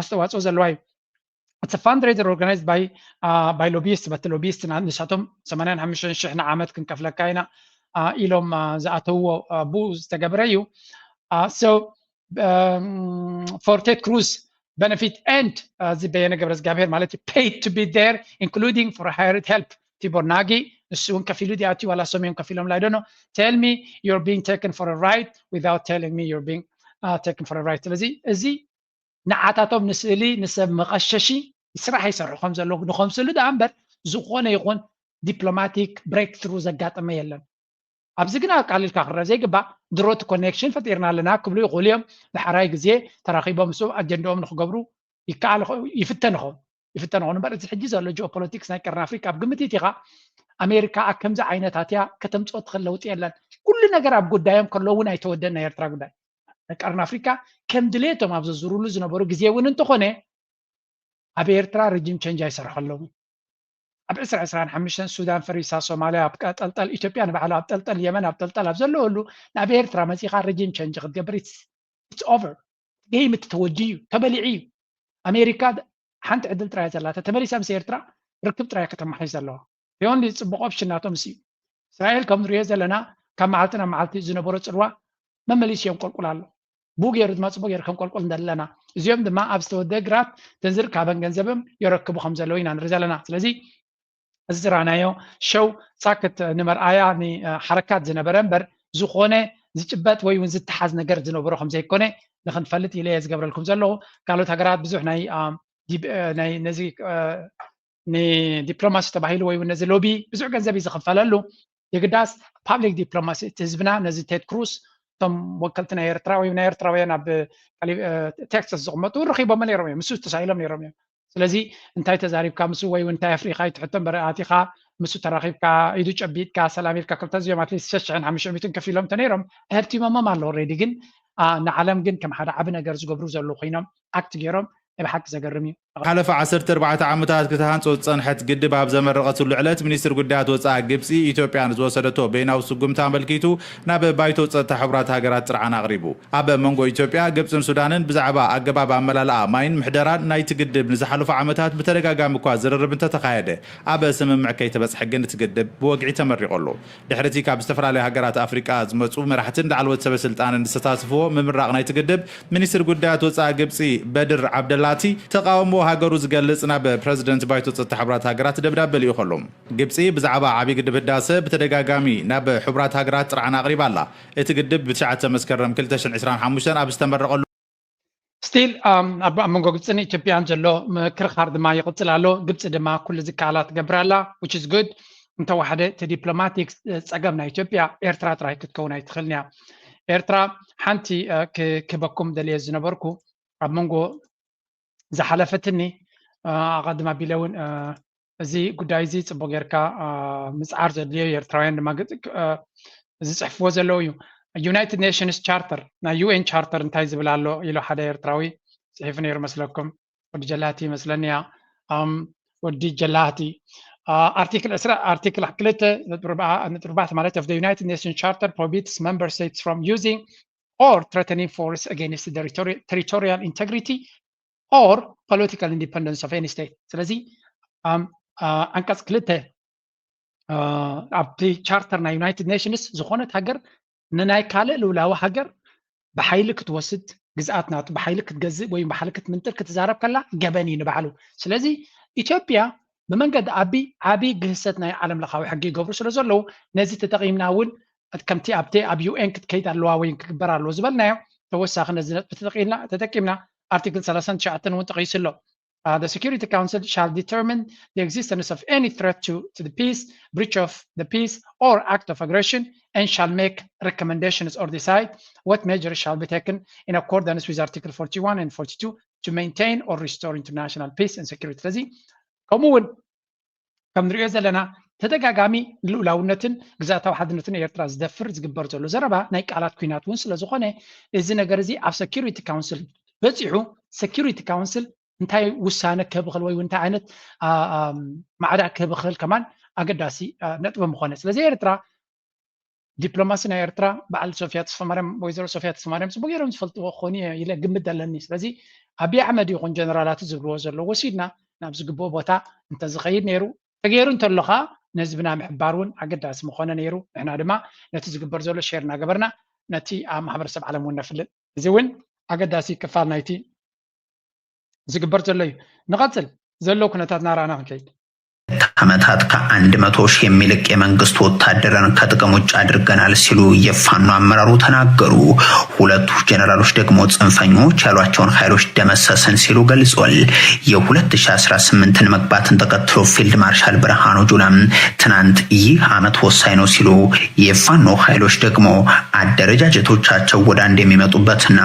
ኣስተዋፅኦ ዘለዋ እዩ። It's a fundraiser organized by uh, by lobbyist በቲ ሎቢስት ንሳቶም ሰማንያን ሓሙሽተን ሽሕ ንዓመት ክንከፍለካ ኢና ኢሎም ዝኣተውዎ ብኡ ዝተገብረ እዩ። So for Ted Cruz benefit and እዚ በየነ ገብረ እግዚኣብሔር ማለት እዩ paid to be there including for hired help ቲቦር ናጊ ንሱ እውን ከፊሉ ድኣትዩ ዋላ ሶም እዮም ከፊሎም ላይደኖ tell me you're being taken for a ride without telling me you're being uh, taken for a ride ስለዚ እዚ ንዓታቶም ንስእሊ ንሰብ መቐሸሺ ስራሕ ይሰርሑ ከም ዘለዉ ንኸምስሉ ደኣ እምበር ዝኾነ ይኹን diplomatic breakthrough ዘጋጠመ የለን። ኣብዚ ግን ኣቃሊልካ ክረአ ዘይግባእ ድሮ እቲ ኮኔክሽን ፈጢርና ኣለና ክብሉ ይኽእሉ እዮም። ድሓራይ ግዜ ተራኺቦም ምስኡ ኣጀንድኦም ንክገብሩ ይከኣል ይፍተን ይኸውን ይፍተን ይኸውን እምበር እዚ ሕጂ ዘሎ ጂኦፖለቲክስ ናይ ቀርኒ ኣፍሪካ ኣብ ግምት ኢኻ ኣሜሪካ ኣብ ከምዚ ዓይነታት እያ ከተምፅኦ ትኽእል ለውጢ የለን። ኩሉ ነገር ኣብ ጉዳዮም ከሎ እውን ኣይተወደን ናይ ኤርትራ ጉዳይ ቀርኒ ኣፍሪካ ከም ድሌቶም ኣብ ዘዙሩሉ ዝነበሩ ግዜ እውን እንተኾነ ኣብ ኤርትራ ሪጅም ቸንጅ ኣይሰርሐለውን። ኣብ ዕስራ ዕስራን ሓሙሽተን ሱዳን ፈሪሳ፣ ሶማልያ ኣብ ጠልጠል፣ ኢትዮጵያ ንባዕላ ኣብ ጠልጠል፣ የመን ኣብ ጠልጠል ኣብ ዘለወሉ ናብ ኤርትራ መፂኻ ሪጅም ቸንጅ ክትገብር it's over። ጌም እቲ ተወዲኡ እዩ፣ ተበሊዑ እዩ። ኣሜሪካ ሓንቲ ዕድል ጥራይ ዘላታ ተመሊሳ ምስ ኤርትራ ርክብ ጥራይ ከተማሓይሽ ዘለዋ። ዮንሊ ፅቡቅ ኦፕሽን ናቶም እሱ እዩ። እስራኤል ከም ንሪኦ ዘለና ካብ መዓልቲ ናብ መዓልቲ ዝነበሮ ፅልዋ መመሊሱ የንቆልቁል ኣሎ። ብኡ ገይሩ ድማ ፅቡቅ ገይሩ ከም ቆልቁል እንደለና እዚኦም ድማ ኣብ ዝተወደ ግራት ተንዝር ካበን ገንዘብም የረክቡ ከም ዘለዉ ኢና ንርኢ ዘለና። ስለዚ እዚ ዝረኣናዮ ሸው ሳክት ንመርኣያ ንሓረካት ዝነበረ እምበር ዝኾነ ዝጭበጥ ወይ እውን ዝተሓዝ ነገር ዝነበሮ ከም ዘይኮነ ንክንፈልጥ ኢለ እየ ዝገብረልኩም ዘለኹ። ካልኦት ሃገራት ብዙሕ ናይ ነዚ ንዲፕሎማሲ ተባሂሉ ወይ እውን ነዚ ሎቢ ብዙሕ ገንዘብ እዩ ዝኽፈለሉ። የግዳስ ፓብሊክ ዲፕሎማሲ እቲ ህዝብና ነዚ ቴድ ክሩስ እቶም ወከልቲ ናይ ኤርትራ ወይ ናይ ኤርትራውያን ኣብ ቴክሳስ ዝቕመጡ ረኺቦም ነይሮም እዮም። ምስ ተሳኢሎም ነይሮም እዮም። ስለዚ እንታይ ተዛሪብካ ምስ ወይ እንታይ ኣፍሪካ ይትሕቶ እምበር ኣቲኻ ምስ ተራኺብካ ኢዱ ጨቢጥካ ሰላም ኢልካ ክልተ እዚኦም ኣትሊስት ሽሕን ሓሙሽተ ሚእትን ከፊሎም ተነይሮም ኣህብቲሞሞም ኣለዉ ሬዲ ግን ንዓለም ግን ከም ሓደ ዓቢ ነገር ዝገብሩ ዘለዉ ኮይኖም ኣክት ገይሮም ናይ ብሓቂ ዘገርም እዩ። ሓለፈ ዓሰርተ ኣርባዕተ ዓመታት ክትሃንጾ ዝጸንሐት ግድብ ኣብ ዘመረቐትሉ ዕለት ሚኒስትር ጉዳያት ወጻኢ ግብጺ ኢትዮጵያ ንዝወሰደቶ በይናዊ ስጉምቲ ኣመልኪቱ ናብ ባይቶ ጸጥታ ሕቡራት ሃገራት ጥርዓን ኣቕሪቡ። ኣብ መንጎ ኢትዮጵያ፣ ግብጽን ሱዳንን ብዛዕባ ኣገባብ ኣመላልኣ ማይን ምሕደራን ናይቲ ግድብ ንዝሓለፉ ዓመታት ብተደጋጋሚ እኳ ዝርርብ እንተተኻየደ፣ ኣብ ስምምዕ ከይተበጽሐ ግን እቲ ግድብ ብወግዒ ተመሪቑ ኣሎ። ድሕሪ እቲ ካብ ዝተፈላለዩ ሃገራት ኣፍሪቃ ዝመጹ መራሕትን ላዕለዎት ሰበ ስልጣንን ዝተሳተፍዎ ምምራቕ ናይቲ ግድብ፣ ሚኒስትር ጉዳያት ወጻኢ ግብጺ በድር ዓብደላቲ ተቓውሞ ሃገሩ ዝገልጽ ናብ ፕረዚደንት ባይቶ ጸጥታ ሕቡራት ሃገራት ደብዳበ ልኢኹ ኣሎ። ግብጺ ብዛዕባ ዓቢ ግድብ ህዳሰ ብተደጋጋሚ ናብ ሕቡራት ሃገራት ጥርዓን ኣቕሪባ ኣላ። እቲ ግድብ ብትሽዓተ መስከረም ክልተ ሽሕን ዕስራን ሓሙሽተን ኣብ ዝተመረቐሉ። ስቲል ኣብ መንጎ ግብጽን ኢትዮጵያን ዘሎ ምክርኻር ድማ ይቕጽል ኣሎ። ግብጺ ድማ ኩሉ ዝከኣላ ትገብር ኣላ which is good። እንተወሓደ እቲ ዲፕሎማቲክ ጸገም ናይ ኢትዮጵያ ኤርትራ ጥራይ ክትከውን ኣይትኽእልን እያ። ኤርትራ ሓንቲ ክህበኩም ደልየ ዝነበርኩ ኣብ መንጎ ዝሓለፈትኒ ኣቐድም ኣቢለ እውን እዚ ጉዳይ እዚ ጽቡቅ ጌርካ ምጽዓር ዘድልዮ ኤርትራውያን ድማ ዝጽሕፍዎ ዘለዉ እዩ። ዩናይትድ ኔሽንስ ቻርተር ናይ ዩኤን ቻርተር እንታይ ዝብል ኣሎ ኢሉ ሓደ ኤርትራዊ ጽሒፉ ነይሩ መስለኩም? ወዲ ጀላቲ ይመስለኒ እያ። ወዲ ጀላቲ ኣርቲክል ዕስራ ኣርቲክል ክልተ ነጥቢ ኣርባዕተ ማለት of the United Nations Charter prohibits member states from using or threatening force against the territorial integrity or political independence of any state። ስለዚ ዓንቀፅ ክልተ ኣብቲ ቻርተር ናይ ዩናይትድ ኔሽንስ ዝኾነት ሃገር ንናይ ካልእ ልውላዊ ሃገር ብሓይሊ ክትወስድ ግዝኣት ናቱ ብሓይሊ ክትገዝእ ወይ ብሓይሊ ክትምንጥል ክትዛረብ ከላ ገበን እዩ ንባዕሉ። ስለዚ ኢትዮጵያ ብመንገዲ ኣቢ ዓቢ ግህሰት ናይ ዓለም ለኻዊ ሕጊ ይገብሩ ስለ ዘለዉ ነዚ ተጠቒምና እውን ከምቲ ኣብቲ ኣብ ዩ ኤን ክትከይድ ኣለዋ ወይ ክግበር ኣለዎ ዝበልናዮ ተወሳኺ ነዚ ነጥቢ ተጠቂምና ተጠቂምና ኣርቲክል ሰላሳን ትሽዓተን እውን ጠቂሱ ኣሎ። Uh, the Security Council shall determine the existence of any threat to, to the peace, breach of the peace, or act of aggression, and shall make recommendations or decide what measures shall be taken in accordance with Article forty-one and forty-two to maintain or restore international peace and security. ስለዚ ከምኡ እውን ከም ንሪኦ ዘለና ተደጋጋሚ ልኡላውነትን ግዛታዊ ሓድነትን ኤርትራ ዝደፍር ዝግበር ዘሎ ዘረባ ናይ ቃላት ኲናት እውን ስለ ዝኾነ እዚ ነገር እዚ ኣብ ሰኪሪቲ ካውንስል በፂሑ ሰኪሪቲ ካውንስል እንታይ ውሳነ ከብኽል ወይ እንታይ ዓይነት ማዕዳ ከብኽል ከማን ኣገዳሲ ነጥቢ ምኾነ። ስለዚ ኤርትራ ዲፕሎማሲ ናይ ኤርትራ በዓል ሶፊያ ተስፋማርያም ወይዘሮ ሶፊያ ተስፋማርያም ፅቡቅ ገይሮም ዝፈልጥዎ ክኾኑ ኢለ ግምት ኣለኒ። ስለዚ ኣብይ ኣሕመድ ይኹን ጀነራላት ዝብልዎ ዘሎ ወሲድና ናብ ዝግብኦ ቦታ እንተዝኸይድ ነይሩ ተገይሩ እንተሎ ከዓ ንህዝብና ምሕባር እውን ኣገዳሲ ምኾነ ነይሩ። ንሕና ድማ ነቲ ዝግበር ዘሎ ሼር እናገበርና ነቲ ኣብ ማሕበረሰብ ዓለም እውን ነፍልጥ። እዚ እውን ኣገዳሲ ክፋል ናይቲ ዝግበር ዘሎ እዩ። ንቐፅል ዘሎ ኩነታት እናረኣና ክንከይድ። ዓመታት ከአንድ መቶ ሺህ የሚልቅ የመንግስት ወታደርን ከጥቅም ውጭ አድርገናል ሲሉ የፋኖ አመራሩ ተናገሩ። ሁለቱ ጀነራሎች ደግሞ ጽንፈኞች ያሏቸውን ኃይሎች ደመሰስን ሲሉ ገልጸዋል። የ ሁለት ሺህ አስራ ስምንትን መግባትን ተከትሎ ፊልድ ማርሻል ብርሃኑ ጁላ ትናንት ይህ አመት ወሳኝ ነው ሲሉ የፋኖ ኃይሎች ደግሞ አደረጃጀቶቻቸው ወደ አንድ የሚመጡበትና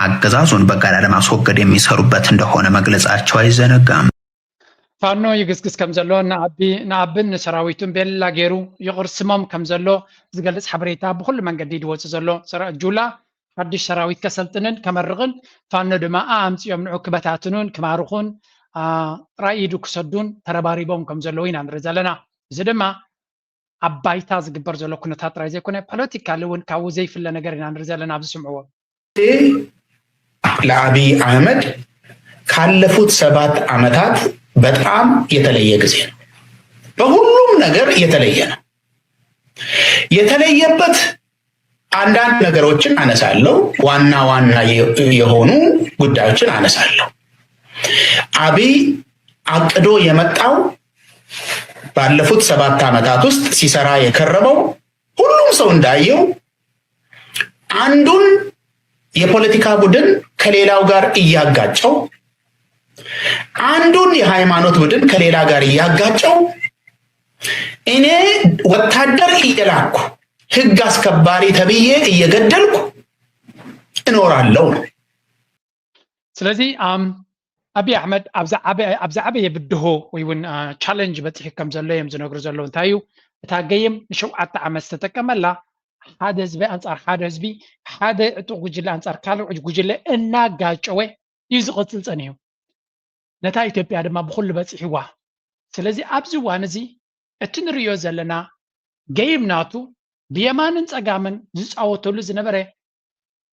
አገዛዙን በጋራ ለማስወገድ የሚሰሩበት እንደሆነ መግለጻቸው አይዘነጋም። ፋኖ ይግስግስ ከም ዘሎ ንኣብን ንሰራዊቱን ቤላ ገይሩ ይቕርስሞም ከም ዘሎ ዝገልጽ ሓበሬታ ብኹሉ መንገዲ ድወጽእ ዘሎ ጁላ ሓድሽ ሰራዊት ከሰልጥንን ከመርቕን ፋኖ ድማ ኣምፅኦም ንዑ ክበታትኑን ክማርኹን ጥራይ ኢዱ ክሰዱን ተረባሪቦም ከም ዘለዉ ኢና ንርኢ ዘለና። እዚ ድማ ኣብ ባይታ ዝግበር ዘሎ ኩነታት ጥራይ ዘይኮነ ፖለቲካሊ እውን ካብኡ ዘይፍለ ነገር ኢና ንርኢ ዘለና ኣብዚ ስምዕዎ። ለአብይ አህመድ ካለፉት ሰባት ዓመታት በጣም የተለየ ጊዜ ነው። በሁሉም ነገር የተለየ ነው። የተለየበት አንዳንድ ነገሮችን አነሳለሁ። ዋና ዋና የሆኑ ጉዳዮችን አነሳለሁ። አብይ አቅዶ የመጣው ባለፉት ሰባት ዓመታት ውስጥ ሲሰራ የከረመው ሁሉም ሰው እንዳየው አንዱን የፖለቲካ ቡድን ከሌላው ጋር እያጋጨው፣ አንዱን የሃይማኖት ቡድን ከሌላ ጋር እያጋጨው፣ እኔ ወታደር እየላኩ ህግ አስከባሪ ተብዬ እየገደልኩ እኖራለሁ ነው። ስለዚ ኣብይ ኣሕመድ ኣብ ዝዓበየ ብድሆ ወይ እውን ቻለንጅ በፂሑ ከም ዘሎ እዮም ዝነግሩ ዘለዉ። እንታይ እዩ እታ ገይም ንሸውዓተ ዓመት ዝተጠቀመላ ሓደ ህዝቢ ኣንፃር ሓደ ህዝቢ፣ ሓደ ዕጡቕ ጉጅለ ኣንፃር ካልእ ጉጅለ እናጋጨወ እዩ ዝቕፅል ፀኒሑ። ነታ ኢትዮጵያ ድማ ብኩሉ በፂሕዋ። ስለዚ ኣብዚ እዋን እዚ እቲ ንርእዮ ዘለና ገይም ናቱ ብየማንን ፀጋምን ዝፃወተሉ ዝነበረ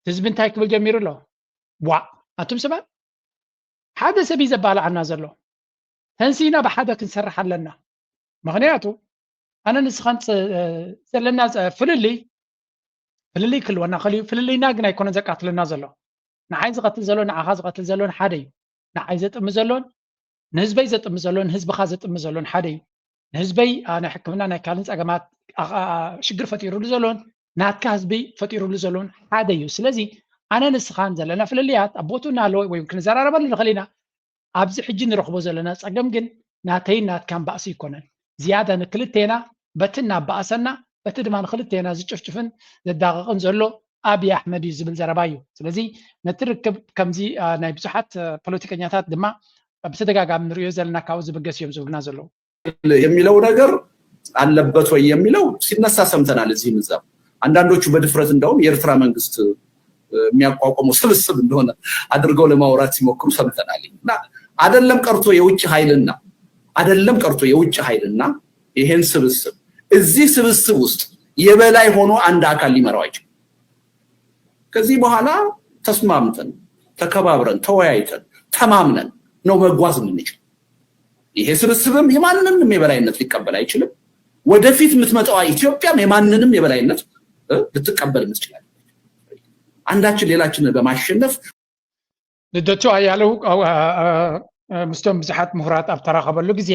ህዝቢ እንታይ ክብል ጀሚሩ ኣሎ? ዋእ ኣቱም ሰባት ሓደ ሰብ እዩ ዘባልዓና ዘሎ። ተንሲና ብሓደ ክንሰርሕ ኣለና። ምኽንያቱ ኣነ ንስኻን ዘለና ፍልልይ ፍልልይ ክልወና ኸልዩ ፍልልይና ግን ኣይኮነን ዘቃትለና ዘሎ። ንዓይ ዝቐትል ዘሎ ንዓኻ ዝቐትል ዘሎን ሓደ እዩ። ንዓይ ዘጥሚ ዘሎን ንህዝበይ ዘጥሚ ዘሎን ንህዝብኻ ዘጥሚ ዘሎን ሓደ እዩ። ንህዝበይ ናይ ሕክምና ናይ ካልእን ፀገማት ሽግር ፈጢሩሉ ዘሎን ናትካ ህዝቢ ፈጢሩሉ ዘሎን ሓደ እዩ። ስለዚ ኣነ ንስኻን ዘለና ፍልልያት ኣብ ቦቱ እናሃለወ ወይ ክንዘራረበሉ ንኽእል ኢና። ኣብዚ ሕጂ ንረኽቦ ዘለና ፀገም ግን ናተይን ናትካን ባእሲ ኣይኮነን። ዝያዳ ንክልቴና በቲ እናባእሰና በቲ ድማ ንክልቴና ዝጭፍጭፍን ዘዳቕቕን ዘሎ ኣብይ ኣሕመድ እዩ ዝብል ዘረባ እዩ። ስለዚ ነቲ ርክብ ከምዚ ናይ ብዙሓት ፖለቲከኛታት ድማ ብተደጋጋሚ ንሪኦ ዘለና ካብኡ ዝብገስ እዮም ዝብሉና ዘለዉ። የሚለው ነገር አለበት ወይ የሚለው ሲነሳ ሰምተናል። እዚህም እዛም አንዳንዶቹ በድፍረት እንደውም የኤርትራ መንግስት የሚያቋቁመው ስብስብ እንደሆነ አድርገው ለማውራት ሲሞክሩ ሰምተናል። እና አደለም ቀርቶ የውጭ ኃይልና አደለም ቀርቶ የውጭ ኃይልና ይሄን ስብስብ እዚህ ስብስብ ውስጥ የበላይ ሆኖ አንድ አካል ሊመራው አይችልም። ከዚህ በኋላ ተስማምተን ተከባብረን ተወያይተን ተማምነን ነው መጓዝ የምንችል። ይሄ ስብስብም የማንንም የበላይነት ሊቀበል አይችልም። ወደፊት የምትመጣዋ ኢትዮጵያም የማንንም የበላይነት ልትቀበል የምትችል አንዳችን ሌላችንን በማሸነፍ ልደቱ ኣያሌው ምስቶም ብዙሓት ምሁራት ኣብ ተራኸበሉ ግዜ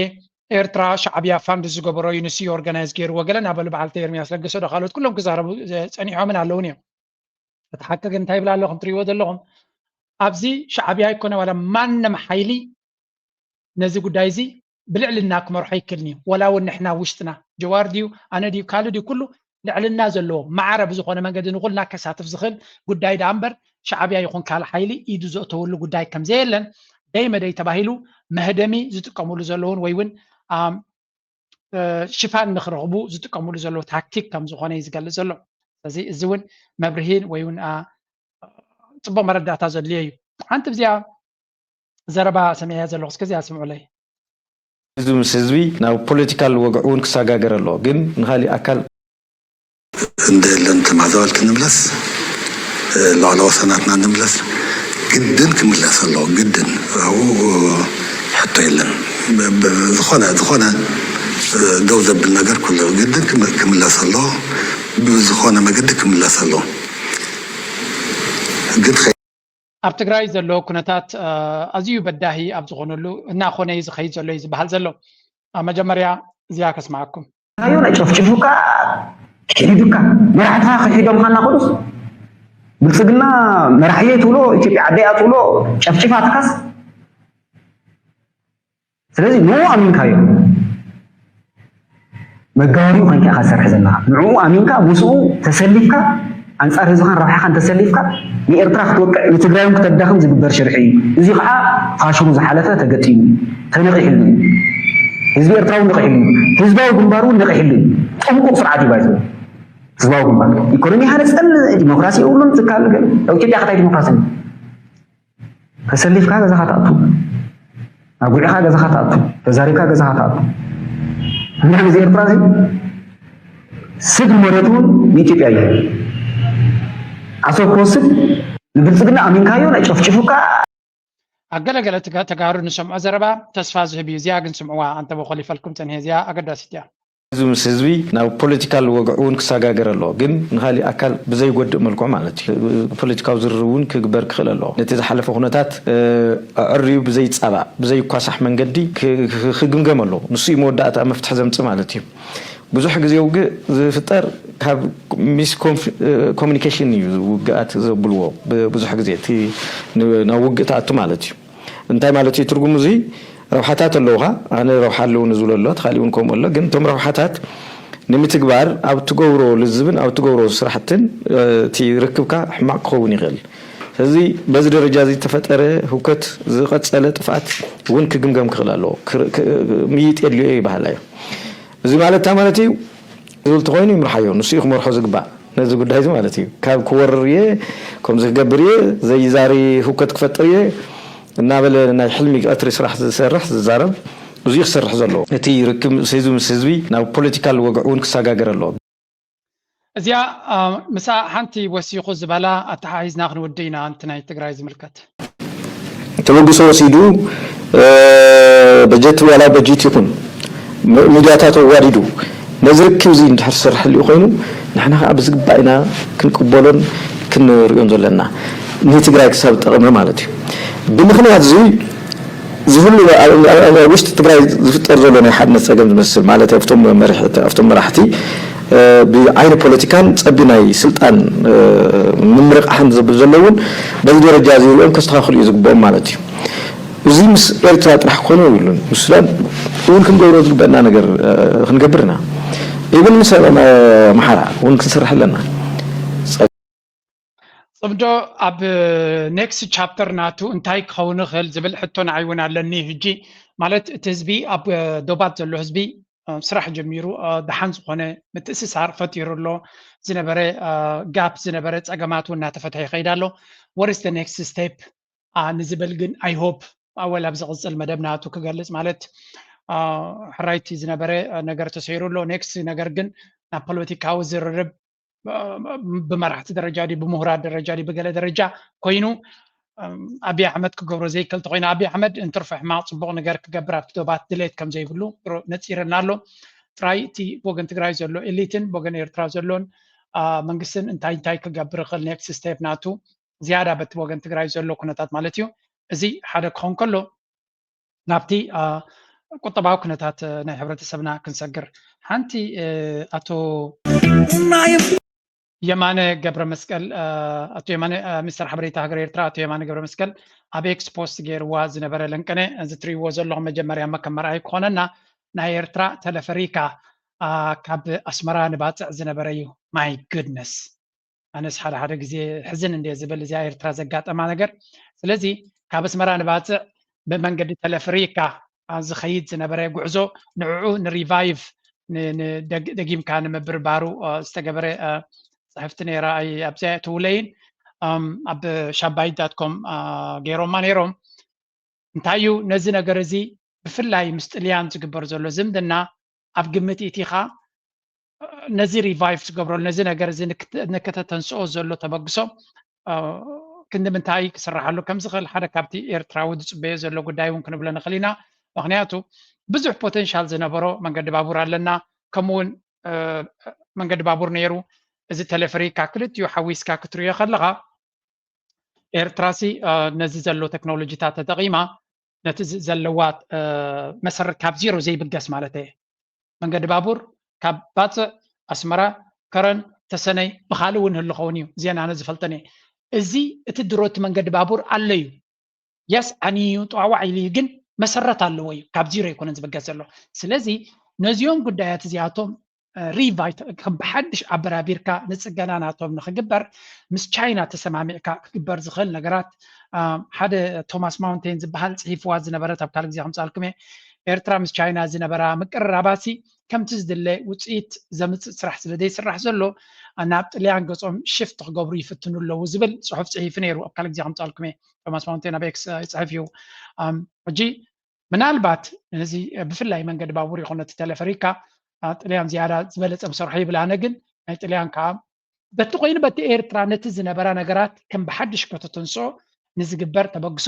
ኤርትራ ሻዕብያ ፋንድ ዝገበሮ ዩኒሲ ኦርጋናይዝ ገይርዎ ገለ እናበሉ በዓልቲ ኤርሚያስ ለገሰ ዶ ካልኦት ኩሎም ክዛረቡ ጸኒሖምን ኣለውን እዮም። እቲ ሓቂ ግን እንታይ ይብል ኣሎ ከም ትሪእዎ ዘለኹም ኣብዚ ሻዕብያ ኣይኮነ ዋላ ማንም ሓይሊ ነዚ ጉዳይ እዚ ብልዕልና ክመርሖ ኣይክእልን እዩ። ወላ እውን ንሕና ውሽጥና ጀዋር ድዩ ኣነ ድዩ ካልእ ድዩ ኩሉ ልዕልና ዘለዎ ማዕረ ብዝኾነ መንገዲ ንኹልና ከሳትፍ ዝኽእል ጉዳይ ደኣ እምበር ሻዕብያ ይኹን ካልእ ሓይሊ ኢዱ ዘእተወሉ ጉዳይ ከም ዘየለን ደይ መደይ ተባሂሉ መህደሚ ዝጥቀምሉ ዘለውን ወይ እውን ሽፋን ንክረኽቡ ዝጥቀምሉ ዘለዉ ታክቲክ ከም ዝኾነ እዩ ዝገልፅ ዘሎ። ስለዚ እዚ እውን መብርሂን ወይ እውን ፅቡቅ መረዳእታ ዘድልዮ እዩ። ሓንቲ ብዚኣ ዘረባ ሰሚዐያ ዘለኹ እስከ እዚኣ ስምዑለይ። ህዝቢ ምስ ህዝቢ ናብ ፖለቲካል ወግዒ እውን ክሰጋገር ኣለዎ ግን ንካሊእ ኣካል እንደለን ተማዛበልቲ ንምለስ ላዕለ ወሰናትና ንምለስ ግድን ክምለስ ኣለዎ ግድን ኣብኡ ሕቶ የለን ዝኾነ ዝኾነ ደው ዘብል ነገር ኩሉ ግድን ክምለስ ኣለዎ ብዝኾነ መገዲ ክምለስ ኣለዎ ግን ኣብ ትግራይ ዘሎ ኩነታት ኣዝዩ በዳሂ ኣብ ዝኾነሉ እናኾነ እዩ ዝኸይድ ዘሎ እዩ ዝበሃል ዘሎ ኣብ መጀመርያ እዚኣ ከስማዓኩም ካዮ ናይ ጨፍጭፉካ ሒዱካ መራሕትኻ ክሒዶምካ እናኸዱስ ብልፅግና መራሕየ ትብሎ ኢትዮጵያ ዓደያ ትብሎ ጨፍጭፋትካስ ስለዚ ንኡ ኣሚንካዮ መጋበሪኡ ኮይንካ ኢኻ ዝሰርሕ ዘለኻ ንኡ ኣሚንካ ምስኡ ተሰሊፍካ ኣንፃር ህዝብኻን ረብሓኻን ተሰሊፍካ ንኤርትራ ክትወቅዕ ንትግራይ እውን ክተዳኽም ዝግበር ሽርሒ እዩ። እዚ ከዓ ፋሽኑ ዝሓለፈ ተገጢሙ እዩ። ተነቒሕሉ እዩ። ህዝቢ ኤርትራ እውን ነቒሕሉ እዩ። ህዝባዊ ግንባር እውን ነቒሕሉ እዩ። ጥንቁቕ ስርዓት እዩ ባይዘ ህዝባዊ ግንባር ኢኮኖሚ ሃነፀን ዲሞክራሲ የብሉን ትካል ግን ኣብ ኢትዮጵያ ከታይ ዲሞክራሲ ተሰሊፍካ ገዛኻ ትኣቱ ኣጉዒኻ ገዛኻ ትኣቱ ተዛሪብካ ገዛኻ ትኣቱ ንሕና ግዜ ኤርትራ እዚ ስድሪ መሬት እውን ንኢትዮጵያ እዩ ዓሰብ ክወስድ ንብልፅግና ኣሚንካዮ ናይ ጨፍጭፉካ ኣብ ገለገለ ተጋሩ ንሰምዖ ዘረባ ተስፋ ዝህብ እዩ እዚኣ ግን ስምዕዋ ኣንተ በኮል ይፈልኩም ፀንሄ እዚኣ ኣገዳሲት እያ ህዝቢ ምስ ህዝቢ ናብ ፖለቲካል ወግዒ እውን ክሰጋገር ኣለዎ፣ ግን ንካሊእ ኣካል ብዘይጎድእ መልክዑ ማለት እዩ። ፖለቲካዊ ዝርርብ እውን ክግበር ክኽእል ኣለዎ። ነቲ ዝሓለፈ ኩነታት ኣዕርዩ ብዘይፃባእ ብዘይኳሳሕ መንገዲ ክግምገም ኣለዎ። ንሱ እዩ መወዳእታ መፍትሒ ዘምፅእ ማለት እዩ። ብዙሕ ግዜ ውግእ ዝፍጠር ካብ ሚስ ኮሚኒኬሽን እዩ ውግኣት ዘብልዎ ብዙሕ ግዜ እቲ ናብ ውግእ ትኣቱ ማለት እዩ። እንታይ ማለት እዩ ትርጉሙ እዚ? ረብሓታት ኣለውኻ፣ ኣነ ረብሓ ኣለውኒ ዝብሎ ኣሎ፣ እቲ ካሊእ እውን ከምኡ ኣሎ። ግን እቶም ረብሓታት ንምትግባር ኣብ ትገብሮ ልዝብን ኣብ ትገብሮ ስራሕትን እቲ ርክብካ ሕማቕ ክኸውን ይኽእል። ስለዚ በዚ ደረጃ እዚ ዝተፈጠረ ህውከት ዝቐጸለ ጥፍኣት እውን ክግምገም ክኽእል ኣለዎ። ምይጥ የድልዮ እዩ ይበሃል ኣዩ። እዚ ማለት እንታይ ማለት እዩ? ዝብል ተኾይኑ ይምርሓዮ፣ ንሱ እዩ ክመርሖ ዝግባእ ነዚ ጉዳይ እዚ ማለት እዩ። ካብ ክወርር እየ፣ ከምዚ ክገብር እየ፣ ዘይዛሪ ህውከት ክፈጥር እየ እናበለ ናይ ሕልሚ ቀትሪ ስራሕ ዝሰርሕ ዝዛረብ እዙይ ክሰርሕ ዘለዎ። እቲ ርክብ ህዝቢ ምስ ህዝቢ ናብ ፖለቲካል ወግዒ እውን ክሰጋገር ኣለዎ። እዚኣ ምስኣ ሓንቲ ወሲኹ ዝበላ ኣተሓሒዝና ክንውድእ ኢና። ኣንቲ ናይ ትግራይ ዝምልከት ተበግሶ ወሲዱ በጀት ዋላ በጅት ይኹን ሚድያታት ኣዋዲዱ ነዚ ርክብ እዚ እንድሕር ዝሰርሕ ህልዩ ኮይኑ ንሕና ከዓ ብዝግባእ ኢና ክንቅበሎን ክንሪኦን ዘለና ንትግራይ ክሳብ ጠቐመ ማለት እዩ። ብምክንያት እዚ ዝህሉ ውሽጢ ትግራይ ዝፍጠር ዘሎ ናይ ሓድነት ፀገም ዝመስል ማለት ኣብቶም መራሕቲ ብዓይኒ ፖለቲካን ፀቢ ናይ ስልጣን ምምርቃሕን ዘብል ዘለውን በዚ ደረጃ እዚ ሪኦም ከስተኻኽሉ እዩ ዝግብኦም ማለት እዩ። እዚ ምስ ኤርትራ ጥራሕ ክኾነ የብሉን፣ ምስ ሱዳን እውን ክንገብሮ ዝግበአና ነገር ክንገብር ኢና። ኢብን ምስ ኣምሓራ እውን ክንሰርሕ ኣለና። ጽምዶ ኣብ ኔክስት ቻፕተር ናቱ እንታይ ክኸውን ይኽእል ዝብል ሕቶ ንዓይ እውን ኣለኒ። ሕጂ ማለት እቲ ህዝቢ ኣብ ዶባት ዘሎ ህዝቢ ስራሕ ጀሚሩ ደሓን ዝኾነ ምትእስሳር ፈጢሩ ኣሎ። ዝነበረ ጋፕ ዝነበረ ጸገማት እውን እናተፈትሐ ይኸይድ ኣሎ። What is the next step ንዝብል ግን I hope ኣወል ኣብ ዝቕጽል መደብ ናቱ ክገልጽ ማለት ሕራይቲ ዝነበረ ነገር ተሰይሩ ኣሎ። ኔክስት ነገር ግን ናብ ፖለቲካዊ ዝርርብ ብመራሕቲ ደረጃ ድዩ ብምሁራት ደረጃ ድዩ ብገለ ደረጃ ኮይኑ ኣብይ ኣሕመድ ክገብሮ ዘይክእል ተኮይኑ ኣብይ ኣሕመድ እንትርፎ ሕማቅ ፅቡቅ ነገር ክገብር ኣብቲ ዶባት ድሌት ከም ዘይብሉ ነፂርና ኣሎ። ጥራይ እቲ ብወገን ትግራይ ዘሎ ኤሊትን ብወገን ኤርትራ ዘሎን መንግስትን እንታይ እንታይ ክገብር ይኽእል ኔክስት ስቴፕ ናቱ ዝያዳ በቲ ብወገን ትግራይ ዘሎ ኩነታት ማለት እዩ። እዚ ሓደ ክኸውን ከሎ ናብቲ ቁጠባዊ ኩነታት ናይ ሕብረተሰብና ክንሰግር፣ ሓንቲ ኣቶ የማነ ገብረ መስቀል ኣቶ የማነ ሚኒስተር ሓበሬታ ሃገር ኤርትራ ኣቶ የማነ ገብረ መስቀል ኣብ ኤክስ ፖስት ገይርዋ ዝነበረ ለንቀነ እዚ ትርእይዎ ዘለኹም መጀመርያ መከም መርኣይ ክኾነና ናይ ኤርትራ ተለፈሪካ ካብ ኣስመራ ንባፅዕ ዝነበረ እዩ። My goodness ኣነስ ሓደ ሓደ ግዜ ሕዝን እንደ ዝብል እዚኣ ኤርትራ ዘጋጠማ ነገር። ስለዚ ካብ ኣስመራ ንባፅዕ ብመንገዲ ተለፍሪካ ዝኸይድ ዝነበረ ጉዕዞ ንዕዑ ንሪቫይቭ ደጊምካ ንምብርባሩ ዝተገበረ ፅሕፍቲ ነይራ ኣብዚኣ ትውለይን ኣብ ሻባይት ዳት ኮም ገይሮማ ነይሮም። እንታይ እዩ ነዚ ነገር እዚ ብፍላይ ምስ ጥልያን ዝግበር ዘሎ ዝምድና ኣብ ግምት ኢቲኻ ነዚ ሪቫይቭ ትገብረሉ ነዚ ነገር እዚ ንክተተንስኦ ዘሎ ተበግሶ ክንዲ ምንታይ ክስራሓሉ ከም ዝኽእል ሓደ ካብቲ ኤርትራዊ ዝፅበዮ ዘሎ ጉዳይ እውን ክንብሎ ንኽእል ኢና። ምክንያቱ ብዙሕ ፖቴንሻል ዝነበሮ መንገዲ ባቡር ኣለና። ከምኡውን መንገዲ ባቡር ነይሩ። እዚ ተለፍሪካ ክልቲኡ ሓዊስካ ክትሪዮ ከለኻ ኤርትራሲ ነዚ ዘሎ ቴክኖሎጂታት ተጠቒማ ነቲ ዘለዋ መሰረት ካብ ዜሮ ዘይብገስ ማለት እየ። መንገዲ ባቡር ካብ ባፅዕ ኣስመራ፣ ከረን፣ ተሰነይ ብካልእ እውን ህሉ ኸውን እዩ። እዚአን ኣነ ዝፈልጠን እየ። እዚ እቲ ድሮ እቲ መንገዲ ባቡር ኣሎ እዩ። የስ ዓንዩ ጠዋዋዕ ኢሉ እዩ፣ ግን መሰረት ኣለዎ እዩ። ካብ ዚሮ ኣይኮነን ዝበገስ ዘሎ። ስለዚ ነዚኦም ጉዳያት እዚኣቶም ሪቫይት ከም ብሓድሽ ኣበራቢርካ ንፅገና ናቶም ንክግበር ምስ ቻይና ተሰማሚዕካ ክግበር ዝኽእል ነገራት ሓደ ቶማስ ማውንቴን ዝበሃል ፅሒፍዋ ዝነበረት ኣብ ካልእ ግዜ ከምፃልኩም እየ። ኤርትራ ምስ ቻይና ዝነበራ ምቅርራባሲ ከምቲ ዝድለ ውፅኢት ዘምፅእ ስራሕ ስለ ዘይስራሕ ዘሎ ናብ ጥልያን ገፆም ሽፍት ክገብሩ ይፍትኑ ኣለዉ ዝብል ፅሑፍ ፅሒፉ ነይሩ። ኣብ ካልእ ግዜ ከምፃልኩም እየ። ቶማስ ማውንቴን ኣብ ኤክስ ይፅሕፍ እዩ። ሕጂ ምናልባት ነዚ ብፍላይ መንገዲ ባቡር ይኹን እቲ ተለፈሪካ ጥልያን ዝያዳ ዝበለፀ ምሰርሖ ይብል። ኣነ ግን ናይ ጥልያን ከዓ በቲ ኮይኑ በቲ ኤርትራ ነቲ ዝነበራ ነገራት ከም ብሓድሽ ከተተንስኦ ንዝግበር ተበግሶ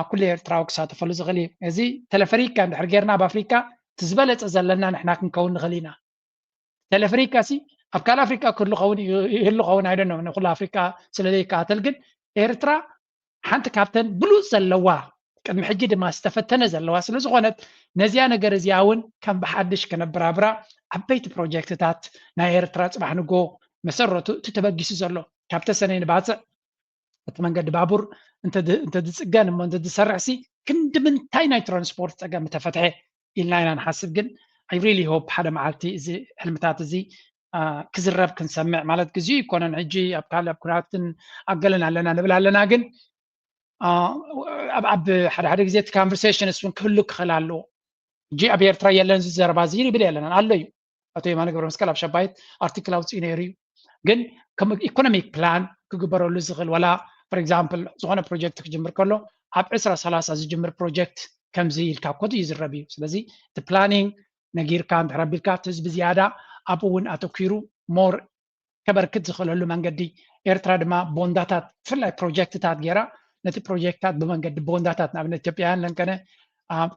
ኩሉ ኤርትራዊ ክሳተፈሉ ዝኽእል እዩ። እዚ ተለፈሪካ እንድሕር ጌርና ኣብ ኣፍሪካ እቲ ዝበለፀ ዘለና ንሕና ክንከውን ንኽእል ኢና። ተለፍሪካ ሲ ኣብ ካልእ ኣፍሪካ ክህሉ ኸውን ይህሉ ኸውን ኣይደኖም ንኩሉ ኣፍሪካ ስለ ዘይከታተል ግን ኤርትራ ሓንቲ ካብተን ብሉፅ ዘለዋ ቅድሚ ሕጂ ድማ ዝተፈተነ ዘለዋ ስለ ዝኾነት ነዚያ ነገር እዚኣ እውን ከም ብሓድሽ ከነብራብራ ዓበይቲ ፕሮጀክትታት ናይ ኤርትራ ፅባሕ ንጎ መሰረቱ እቲ ተበጊሱ ዘሎ ካብ ተሰነይ ንባፅዕ እቲ መንገዲ ባቡር እንተዝፅገን እሞ እንተዝሰርሕ ሲ ክንዲ ምንታይ ናይ ትራንስፖርት ፀገም ምተፈትሐ ኢልና ኢና ንሓስብ። ግን I really hope ሓደ መዓልቲ እዚ ሕልምታት እዚ ክዝረብ ክንሰምዕ ማለት ግዜኡ ይኮነን። ሕጂ ኣብ ካልእ ኣብ ኩናትን ኣገለን ኣለና ንብል ኣለና፣ ግን ኣብ ሓደ ሓደ ግዜ እቲ ካንቨርሴሽንስ እውን ክህሉ ክኽእል ኣለዎ። ሕጂ ኣብ ኤርትራ የለን እዚ ዘረባ እዚ ይብል የለናን ኣሎ እዩ። ኣቶ የማነ ገብረ መስቀል ኣብ ሸባይት ኣርቲክል ኣውፅኡ ነይሩ እዩ። ግን ከም ኢኮኖሚክ ፕላን ክግበረሉ ዝኽእል ወላ for example ዝኾነ ፕሮጀክት ክጅምር ከሎ ኣብ ዕስራ ሰላሳ ዝጅምር ፕሮጀክት ከምዚ ኢልካ ኮት እዩ ዝረብ እዩ። ስለዚ እቲ ፕላኒንግ ነጊርካ እንድሕር ኣቢልካ እቲ ህዝቢ ዝያዳ ኣብኡ እውን ኣተኪሩ ሞር ከበርክት ዝኽእለሉ መንገዲ ኤርትራ ድማ ቦንዳታት ብፍላይ ፕሮጀክትታት ገይራ ነቲ ፕሮጀክትታት ብመንገዲ ቦንዳታት ንኣብነት ኢትዮጵያውያን ለንቀነ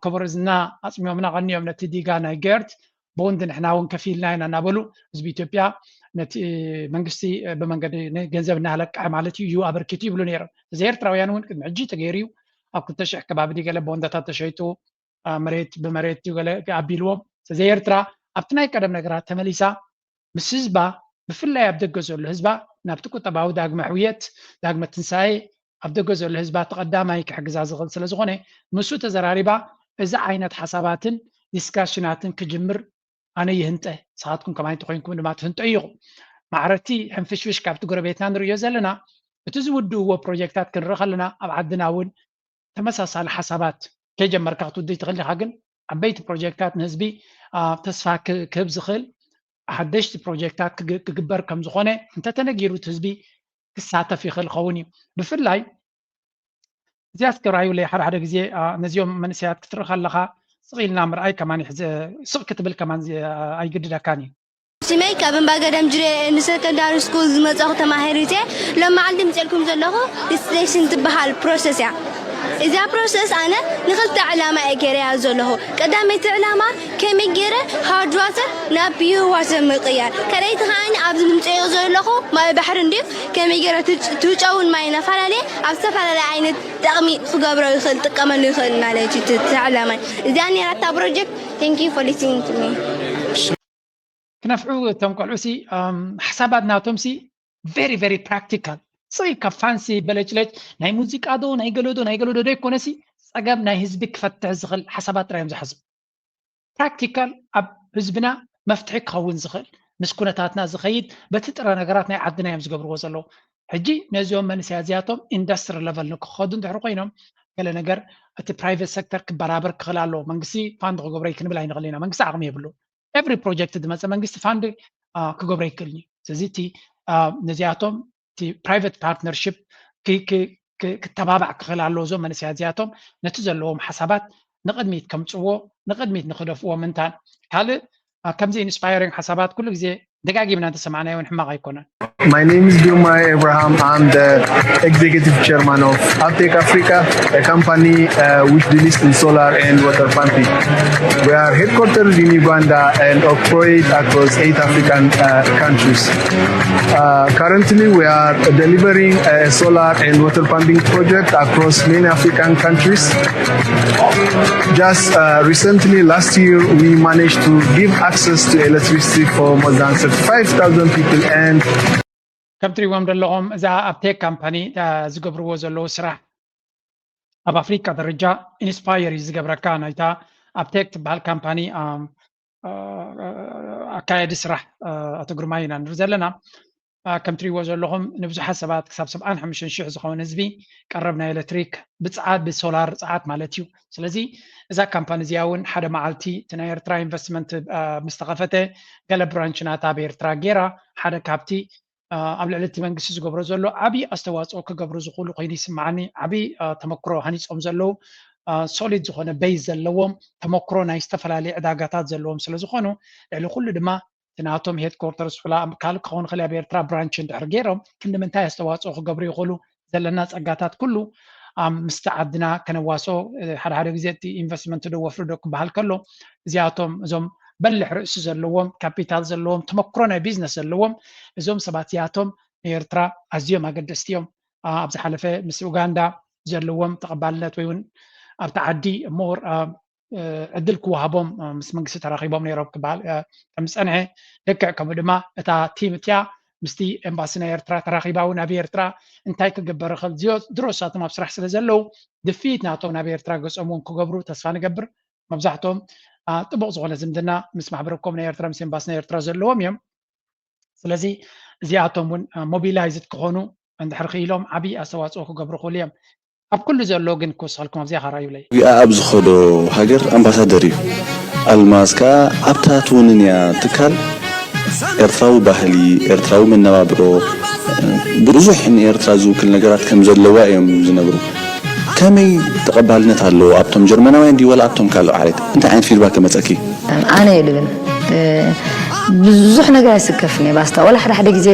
ከበሮ ዝና ኣፅሚዮምና ቀኒዮም ነቲ ዲጋ ናይ ገርት ቦንድ ንሕና እውን ከፊልና ኢና እናበሉ ህዝቢ ኢትዮጵያ ነቲ መንግስቲ ብመንገዲ ገንዘብ እናለቀሐ ማለት እዩ እዩ ኣበርኪቱ ይብሉ ነይሮም። እዚ ኤርትራውያን እውን ቅድሚ ሕጂ ተገይሩ እዩ። ኣብ ክልተ ሽሕ ከባቢ ገለ ቦንዳታት ተሸይጡ መሬት ብመሬት ገለ ኣቢልዎም። ስለዚ ኤርትራ ኣብቲ ናይ ቀደም ነገራት ተመሊሳ ምስ ህዝባ ብፍላይ ኣብ ደገ ዘሎ ህዝባ ናብቲ ቁጠባዊ ዳግመ ሕውየት ዳግመ ትንሳኤ ኣብ ደገ ዘሎ ህዝባ ተቐዳማይ ክሕግዛ ዝኽእል ስለ ዝኾነ ምስኡ ተዘራሪባ እዚ ዓይነት ሓሳባትን ዲስካሽናትን ክጅምር ኣነ ይህንጠ። ንስኻትኩም ከማይ እንተኮይንኩም ድማ ትህንጠ ኢኹም። ማዕረቲ ሕንፍሽፍሽ ካብቲ ጎረቤትና ንርእዮ ዘለና እቲ ዝውድእዎ ፕሮጀክታት ክንርኢ ከለና ኣብ ዓድና እውን ተመሳሳሊ ሓሳባት ከይጀመርካ ክትውድእ ትኽእል ኢኻ። ግን ዓበይቲ ፕሮጀክታት ንህዝቢ ተስፋ ክህብ ዝኽእል ሓደሽቲ ፕሮጀክታት ክግበር ከም ዝኾነ እንተተነጊሩ እቲ ህዝቢ ክሳተፍ ይኽእል ኸውን እዩ። ብፍላይ እዚኣ ስክራዩለይ ሓደ ሓደ ግዜ ነዚኦም መንእሰያት ክትርኢ ከለኻ ስቕ ኢልና ምርኣይ ከማን ስቕ ክትብል ከማን ኣይግድደካን እዩ። ስመይ ካብ እምባ ገደም ጅሬ ንሰከንዳሪ ስኩል ዝመጻኹ ተማሃሪት እየ። ሎም መዓልቲ ምጽልኩም ዘለኹ ዲስቲሌሽን ትበሃል ፕሮሰስ እያ። እዛ ፕሮሰስ ኣነ ንኽልተ ዕላማ እየ ገይረያ ዘለኹ። ቀዳመይቲ ዕላማ ከመይ ገይረ ሃርድ ዋተር ናብ ፒዩር ዋተር ምቕያር፣ ካልኣይቲ ከኣ ኣብዚ ምምፅኦ ዘለኹ ማይ ባሕሪ እንድዩ፣ ከመይ ገይረ ትውጨውን ማይ እናፈላለየ ኣብ ዝተፈላለየ ዓይነት ጥቕሚ ክገብሮ ይኽእል፣ ጥቀመሉ ይኽእል ማለት እዩ። እቲ ዕላማ እዚኣ ነይራ እታ ፕሮጀክት። Thank you for listening to me. ክነፍዑ እቶም ቆልዑ ሲ ሓሳባት ናቶም ሲ very very practical፣ ጽይ ካብ ፋንሲ በለጭለጭ ናይ ሙዚቃ ዶ ናይ ገለዶ ናይ ገለዶ ዶ ይኮነሲ፣ ጸገም ናይ ህዝቢ ክፈትሕ ዝኽእል ሓሳባት ጥራይ እዮም ዝሓዙ። ፕራክቲካል ኣብ ህዝብና መፍትሒ ክኸውን ዝኽእል፣ ምስ ኩነታትና ዝኸይድ፣ በቲ ጥረ ነገራት ናይ ዓድና እዮም ዝገብርዎ ዘለዉ። ሕጂ ነዚኦም መንስያ እዚኣቶም ኢንዱስትሪ ለቨል ንክኸዱ እንድሕር ኮይኖም፣ ገለ ነገር እቲ ፕራይቨት ሴክተር ክበራበር ክኽእል ኣለዎ። መንግስቲ ፋንድ ክገብሮ ክንብል ኣይንኽእል ኢና፣ መንግስቲ ዓቕሚ የብሉ። ኤቭሪ ፕሮጀክት ዝመፀ መንግስቲ ፋንድ ክገብሮ ይክእል እዩ። ስለዚ እቲ ነዚኣቶም እቲ ፕራይቨት ፓርትነርሽፕ ክተባባዕ ክኽእል ኣለዎ። እዞም መንእሰያት እዚኣቶም ነቲ ዘለዎም ሓሳባት ንቕድሚት ከምፅዎ፣ ንቕድሚት ንክደፍዎ ምንታን። ካልእ ከምዚ ኢንስፓይሪንግ ሓሳባት ኩሉ ግዜ ደጋጊምና እንተሰማዕናዮ እውን ሕማቕ ኣይኮነን። My name is Girma Abraham. I'm the executive chairman of Uptake Africa, a company uh, which deals in solar and water pumping. We are headquartered in Uganda and operate across eight African uh, countries. Uh, currently, we are delivering a solar and water pumping project across many African countries. Just uh, recently, last year, we managed to give access to electricity for more than thirty-five thousand people and ከም ትሪእዎም ዘለኹም እዛ ኣብ ቴክ ካምፓኒ ዝገብርዎ ዘለዉ ስራሕ ኣብ ኣፍሪካ ደረጃ ኢንስፓየር እዩ ዝገብረካ። ናይታ ኣብ ቴክ ትበሃል ካምፓኒ ኣካየዲ ስራሕ ኣቶ ግርማይ ኢና ንርኢ ዘለና። ከም ትሪእዎ ዘለኹም ንብዙሓት ሰባት ክሳብ ሰብዓን ሓሙሽተን ሽሕ ዝኸውን ህዝቢ ቀረብ ናይ ኤሌክትሪክ ብፀዓት ብሶላር ፀዓት ማለት እዩ። ስለዚ እዛ ካምፓኒ እዚኣ እውን ሓደ መዓልቲ እቲ ናይ ኤርትራ ኢንቨስትመንት ምስ ተኸፈተ ገለ ብራንች ናታ ኣብ ኤርትራ ገይራ ሓደ ካብቲ ኣብ ልዕሊ እቲ መንግስቲ ዝገብሮ ዘሎ ዓብዪ ኣስተዋፅኦ ክገብሩ ዝኽእሉ ኮይኑ ይስማዓኒ። ዓብዪ ተመክሮ ሃኒፆም ዘለዉ ሶሊድ ዝኾነ ቤዝ ዘለዎም ተመክሮ ናይ ዝተፈላለዩ ዕዳጋታት ዘለዎም ስለዝኾኑ ልዕሊ ኩሉ ድማ እቲ ናቶም ሄድኮርተርስ ሕላ ካልእ ክኸውን ይኽእል ኣብ ኤርትራ ብራንች እንድሕር ገይሮም ክንዲ ምንታይ ኣስተዋፅኦ ክገብሩ ይኽእሉ ዘለና ፀጋታት ኩሉ ምስቲ ዓድና ከነዋስኦ ሓደ ሓደ ግዜ እቲ ኢንቨስትመንት ዶ ወፍሪ ዶ ክበሃል ከሎ እዚኣቶም እዞም በልሕ ርእሲ ዘለዎም ካፒታል ዘለዎም ተመክሮ ናይ ቢዝነስ ዘለዎም እዞም ሰባት እዚኣቶም ንኤርትራ ኣዝዮም ኣገደስቲ እዮም። ኣብ ዝሓለፈ ምስ ኡጋንዳ ዘለዎም ተቐባልነት ወይ እውን ኣብቲ ዓዲ ሞር ዕድል ክወሃቦም ምስ መንግስቲ ተራኺቦም ነይሮም ክበሃል ከም ዝፀንሐ ልክዕ ከምኡ ድማ እታ ቲም እቲኣ ምስቲ ኤምባሲ ናይ ኤርትራ ተራኺባ እውን ኣብ ኤርትራ እንታይ ክግበር ይኽእል ድሮ እሳቶም ኣብ ስራሕ ስለ ዘለዉ ድፊት ናቶም ናብ ኤርትራ ገፆም እውን ክገብሩ ተስፋ ንገብር። መብዛሕትኦም ጥቡቕ ዝኾነ ዝምድና ምስ ማሕበረ ኮም ናይ ኤርትራ ምስ ኤምባሲ ናይ ኤርትራ ዘለዎም እዮም። ስለዚ እዚኣቶም እውን ሞቢላይዝድ ክኾኑ እንድሕር ክኢሎም ዓብዪ ኣስተዋፅኦ ክገብሩ ክእሉ እዮም። ኣብ ኩሉ ዘሎ ግን ክወስኸልኩም ኣብዚኣ ካራ ይብለይ። ዊኣ ኣብ ዝኸዶ ሃገር ኣምባሳደር እዩ። ኣልማዝ ከኣ ኣብታ ትውንን እያ ትካል ኤርትራዊ ባህሊ፣ ኤርትራዊ መነባብሮ፣ ብዙሕ ንኤርትራ ዝውክል ነገራት ከም ዘለዋ እዮም ዝነግሩ። ከመይ ተቐባልነት ኣለዎ ኣብቶም ጀርመናውያን ድዩ ዋላ ኣብቶም ካልእ ዓሌት? እንታይ ዓይነት ፊድባክ ከመጸኪ? ኣነ የድብን ብዙሕ ነገር ኣይስከፍን እየ ባስታ ዋላ ሓደ ሓደ ግዜ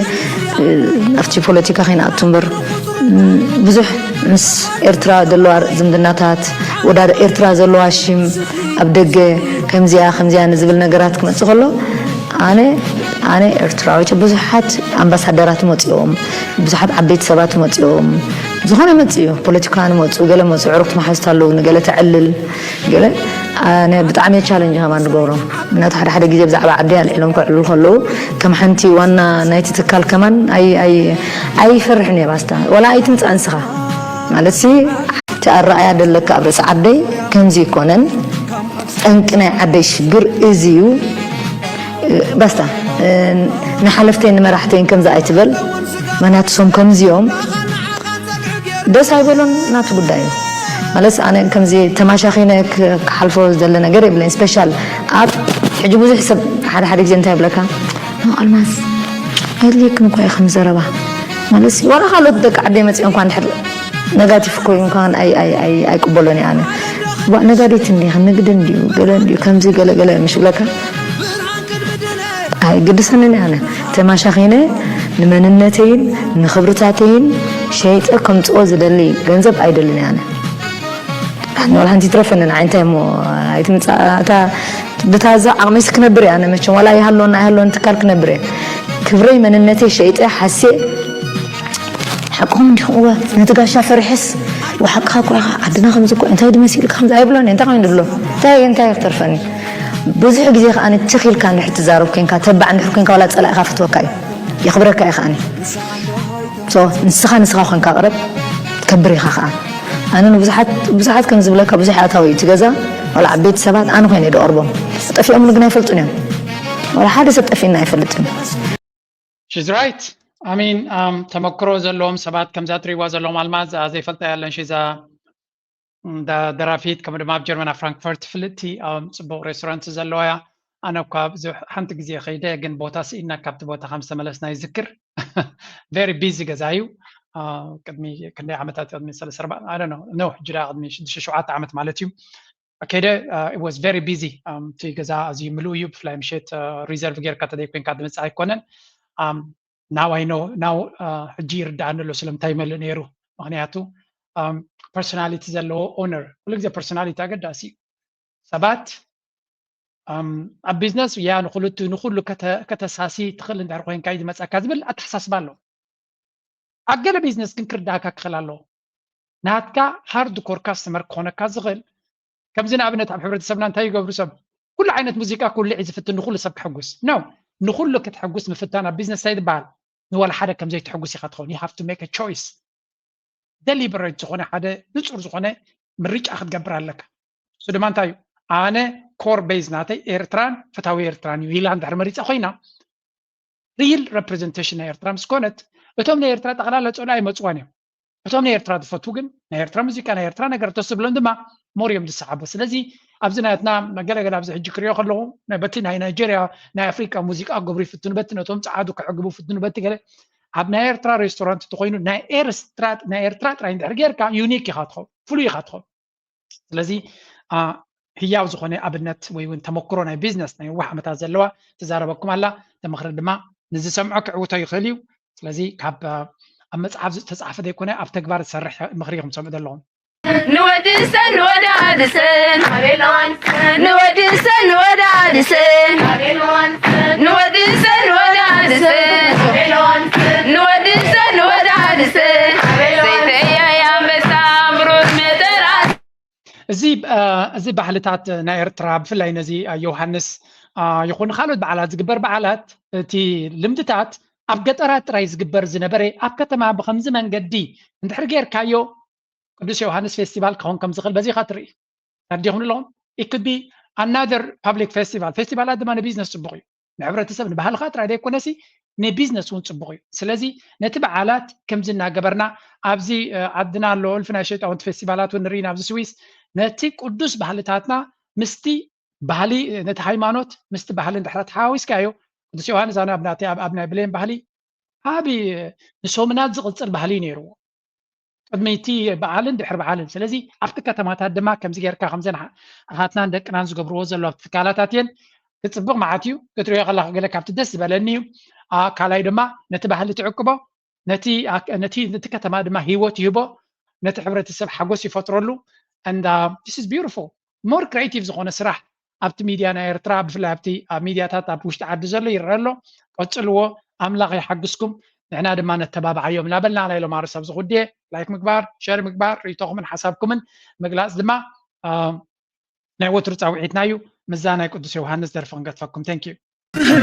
ኣብቲ ፖለቲካ ከይንኣቱ እምበር ብዙሕ ምስ ኤርትራ ዘለዋ ዝምድናታት ወዳ ኤርትራ ዘለዋ ሽም ኣብ ደገ ከምዚኣ ከምዚኣ ንዝብል ነገራት ክመፅእ ከሎ ኣነ ኣነ ኤርትራዊት ብዙሓት ኣምባሳደራት መፅኦም ብዙሓት ዓበይቲ ሰባት መፅኦም ዝኾነ መፅኡ ፖለቲካ ንመፁ ገለ መፁ ዕሩክቲ መሓዝት ኣለዉ ንገለ ተዕልል ገለ ኣነ ብጣዕሚ ቻለንጅ ከማን ዝገብሮም ምክንያቱ ሓደ ሓደ ግዜ ብዛዕባ ዓዲ ኣልዒሎም ከዕልሉ ከለዉ ከም ሓንቲ ዋና ናይቲ ትካል ከማን ኣይፈርሕን እየ ባስታ ወላ ኣይትምፃእ ንስኻ ማለት ሲ እቲ ኣረኣያ ደለካ ኣብ ርእሲ ዓደይ ከምዚ ይኮነን ጠንቂ ናይ ዓደይ ሽግር እዚ እዩ ባስታ ንሓለፍተይን ንመራሕተይን ከምዚ ኣይትበል ምክንያቱ ሶም ከምዚኦም ደስ ኣይበሎን ናቱ ጉዳይ እዩ ማለት ኣነ ከምዚ ተማሻኺነ ክሓልፎ ዝደለ ነገር የብለኝ ስፔሻል ኣብ ሕጂ ብዙሕ ሰብ ሓደ ሓደ ግዜ እንታይ ይብለካ ኣልማዝ ኣድልየክን እኳ እዩ ከም ዘረባ ማለት ዋላ ካልኦት ደቂ ዓደይ መፅኦ እንኳ እንድሕር ነጋቲቭ እኮ እዩ እንኳን ኣይቅበሎን እየ ኣነ ነጋዴት እንዲኻ ንግዲ እንዲዩ ገለ እንዲዩ ከምዚ ገለ ገለ ምሽ ብለካ ኣይግድሰንን ኣነ ተማሻኺነ ንመንነተይን ንኽብርታተይን ሸይጠ ከምፅኦ ዝደሊ ገንዘብ ኣይደልን ኣነ ኣነ ዋላ ሓንቲ ትረፈኒ ንዓይ እንታይ እሞ ኣይትምጻእ እታ ብታዛ ዓቕመይስ ክነብር እየ ኣነ መቸም ዋላ ይሃሎና ኣይሃሎን ትካል ክነብር እየ ክብረይ መንነተይ ሸይጠ ሓስየ ሓቅኹም እንዲኹም እወ ነቲ ጋሻ ፈሪሐስ ወሓቅኻ እኮ ኢኻ ዓድና ከምዚ እኮ እንታይ ድመሲልካ ከምዚ ኣይብሎን እየ እንታይ ኮይኑ ድብሎ እንታይ እንታይ ክትርፈኒ ብዙሕ ግዜ ከዓ ንትኽ ኢልካ እንድሕር ትዛረብ ኮንካ ተባዕ እንድሕር ኮንካ ዋላ ፀላኢኻ ፍትወካ እዩ የኽብረካ እዩ ከዓኒ ንስኻ ንስኻ ኮንካ ቅረብ ከብር ኢኻ ከዓ ኣነ ንብዙሓት ብዙሓት ከም ዝብለካ ብዙሕ ኣታዊ እዩ እቲ ገዛ ዋላ ዓበይቲ ሰባት ኣነ ኮይነ ዶ ቅርቦም ጠፊኦምሉ ግን ኣይፈልጡን እዮም ዋላ ሓደ ሰብ ጠፊእና ኣይፈልጥን She's right. I mean, um, ተመክሮ ዘለዎም ሰባት ከምዛ ትሪዋ ዘለዎም ኣልማዝ ዘይፈልጣ ያለን ሽዛ ደራፊት ከምኡ ድማ ኣብ ጀርመን ኣብ ፍራንክፈርት ፍልጥቲ ጽቡቅ ሬስቶራንት ዘለዋ እያ ኣነ እኳ ብዙሕ ሓንቲ ግዜ ከይደ ግን ቦታ ስኢና ካብቲ ቦታ ከም ዝተመለስና ይዝክር very busy ገዛ እዩ ቅድሚ ክንደይ ዓመታት ቅድሚ ሰለስተ ኣርባ I don't know no ሕጂ ደኣ ቅድሚ ሽዱሽተ ሸውዓተ ዓመት ማለት እዩ ከይደ it was very busy እቲ ገዛ ኣዝዩ ምሉእ እዩ ብፍላይ ምሸት reserve ጌርካ ተደይ ኮንካ ድመጽእ ኣይኮነን now I know now ሕጂ ይርዳኣኒ ኣሎ ስለምንታይ ይመልእ ነይሩ ምክንያቱ personality ዘለዎ owner ኩሉ ግዜ personality ኣገዳሲ እዩ ሰባት ኣብ business ያ ንክልቱ ንኩሉ ከተሳሲ ትኽእል እንድሕር ኮይንካ እዩ ዝመፀካ ዝብል ኣተሓሳስባ ኣሎ ኣብ ገለ business ግን ክርዳእካ ክኽእል ኣለዎ ናትካ hard core customer ክኾነካ ዝኽእል ከምዚ ንኣብነት ኣብ ሕብረተሰብና እንታይ ይገብሩ ሰብ ኩሉ ዓይነት ሙዚቃ ኩልዕ ዝፍትን ንኩሉ ሰብ ክሕጉስ no ንኩሉ ክትሕጉስ ምፍታን ኣብ business እንታይ ዝበሃል ንወላ ሓደ ከምዘይትሕጉስ ኢኻ ትኸውን you have to make a choice deliberate ዝኾነ ሓደ ንፁር ዝኾነ ምርጫ ክትገብር ኣለካ እሱ ድማ እንታይ እዩ ኣነ core base ናተይ ኤርትራን ፈታዊ ኤርትራን እዩ ኢላ እንድሕር መሪፃ ኮይና real representation ናይ ኤርትራ ምስ ኮነት እቶም ናይ ኤርትራ ጠቕላላ ፀሉ ኣይመፅዋን እዮም እቶም ናይ ኤርትራ ዝፈትዉ ግን ናይ ኤርትራ ሙዚቃ ናይ ኤርትራ ነገር ተስብሎም ድማ more እዮም ዝሰሓቡ ስለዚ ኣብዚ ናትና ገለገለ ኣብዚ ሕጂ ክሪኦ ከለኹ በቲ ናይ ናይጀርያ ናይ ኣፍሪቃ ሙዚቃ ክገብሩ ይፍትኑ በቲ ነቶም ፀዓዱ ክዕግቡ ፍትኑ በቲ ገለ ኣብ ናይ ኤርትራ ሬስቶራንት እንተኮይኑ ናይ ኤርትራ ናይ ኤርትራ ጥራይ እንድሕር ጌርካ unique ኢኻ ትኸውን ፍሉይ ኢኻ ትኸውን ስለዚ ህያው ዝኾነ ኣብነት ወይ እውን ተመክሮ ናይ business ናይ ነዋሕ ዓመታት ዘለዋ ትዛረበኩም ኣላ ተምኽሪ ድማ ንዝሰምዖ ክዕውቶ ይኽእል እዩ ስለዚ ካብ ኣብ መፅሓፍ ዝተፃሓፈ ዘይኮነ ኣብ ተግባር ዝሰርሕ ምኽሪ ኢኹም ሰምዑ ዘለኹም ንወድሰን ወዳድሰን ንወድሰን ወዳድሰን ንወድሰን ወዳድሰን ንወድሰን ወዳድሰን ዘይተያይ ኣንበሳ ብሩር መጠራስ እዚ እዚ ባህልታት ናይ ኤርትራ ብፍላይ ነዚ ዮሃንስ ይኹን ካልኦት በዓላት ዝግበር በዓላት እቲ ልምድታት ኣብ ገጠራት ጥራይ ዝግበር ዝነበረ ኣብ ከተማ ብከምዚ መንገዲ እንድሕር ጌርካዮ ቅዱስ ዮሃንስ ፌስቲቫል ክኸውን ከም ዝኽእል በዚ ኢኻ ትርኢ ተረዲኹም ኣለኹም it could be another public festival ፌስቲቫላት ድማ ንቢዝነስ ፅቡቕ እዩ ንሕብረተሰብ ንባህልኻ ጥራይ ዘይኮነሲ ንቢዝነስ እውን ፅቡቕ እዩ ስለዚ ነቲ በዓላት ከምዚ እናገበርና ኣብዚ ዓድና ኣሎ እልፊ ናይ ሸይጣውንቲ ፌስቲቫላት እውን ንርኢ ኣብዚ ስዊስ ነቲ ቅዱስ ባህልታትና ምስቲ ባህሊ ነቲ ሃይማኖት ምስቲ ባህሊ እንድሕር ተሓዋዊስካዮ ቅዱስ ዮሃንስ ኣነ ኣብ ናይ ብሌን ባህሊ ዓቢ ንሶምናት ዝቕጽል ባህሊ እዩ ነይርዎ ቅድሚ እቲ በዓልን ድሕሪ በዓልን ስለዚ ኣብቲ ከተማታት ድማ ከምዚ ጌርካ ከምዘን ኣሓትናን ደቅናን ዝገብርዎ ዘሎ ትካላታት እየን ክፅብቕ መዓት እዩ ክትሪኦ ከለካ ገለ ካብቲ ደስ ዝበለኒ እዩ ካልኣይ ድማ ነቲ ባህሊ ትዕቅቦ ነቲ ከተማ ድማ ሂወት ይህቦ ነቲ ሕብረተሰብ ሓጎስ ይፈጥረሉ and this is beautiful more creative ዝኾነ ስራሕ ኣብቲ ሚድያ ናይ ኤርትራ ብፍላይ ኣብቲ ኣብ ሚድያታት ኣብ ውሽጢ ዓዲ ዘሎ ይረአ ኣሎ ቀፅልዎ ኣምላኽ ይሓግዝኩም ንሕና ድማ ነተባብዓዮም እናበልና ናይ ሎማሪ ሰብ ዝኹድየ ላይክ ምግባር ሸር ምግባር ርእቶኹምን ሓሳብኩምን ምግላፅ ድማ ናይ ወትሩ ፃውዒትና እዩ ምዛ ናይ ቅዱስ ዮሃንስ ደርፊ ክንገድፈኩም thank you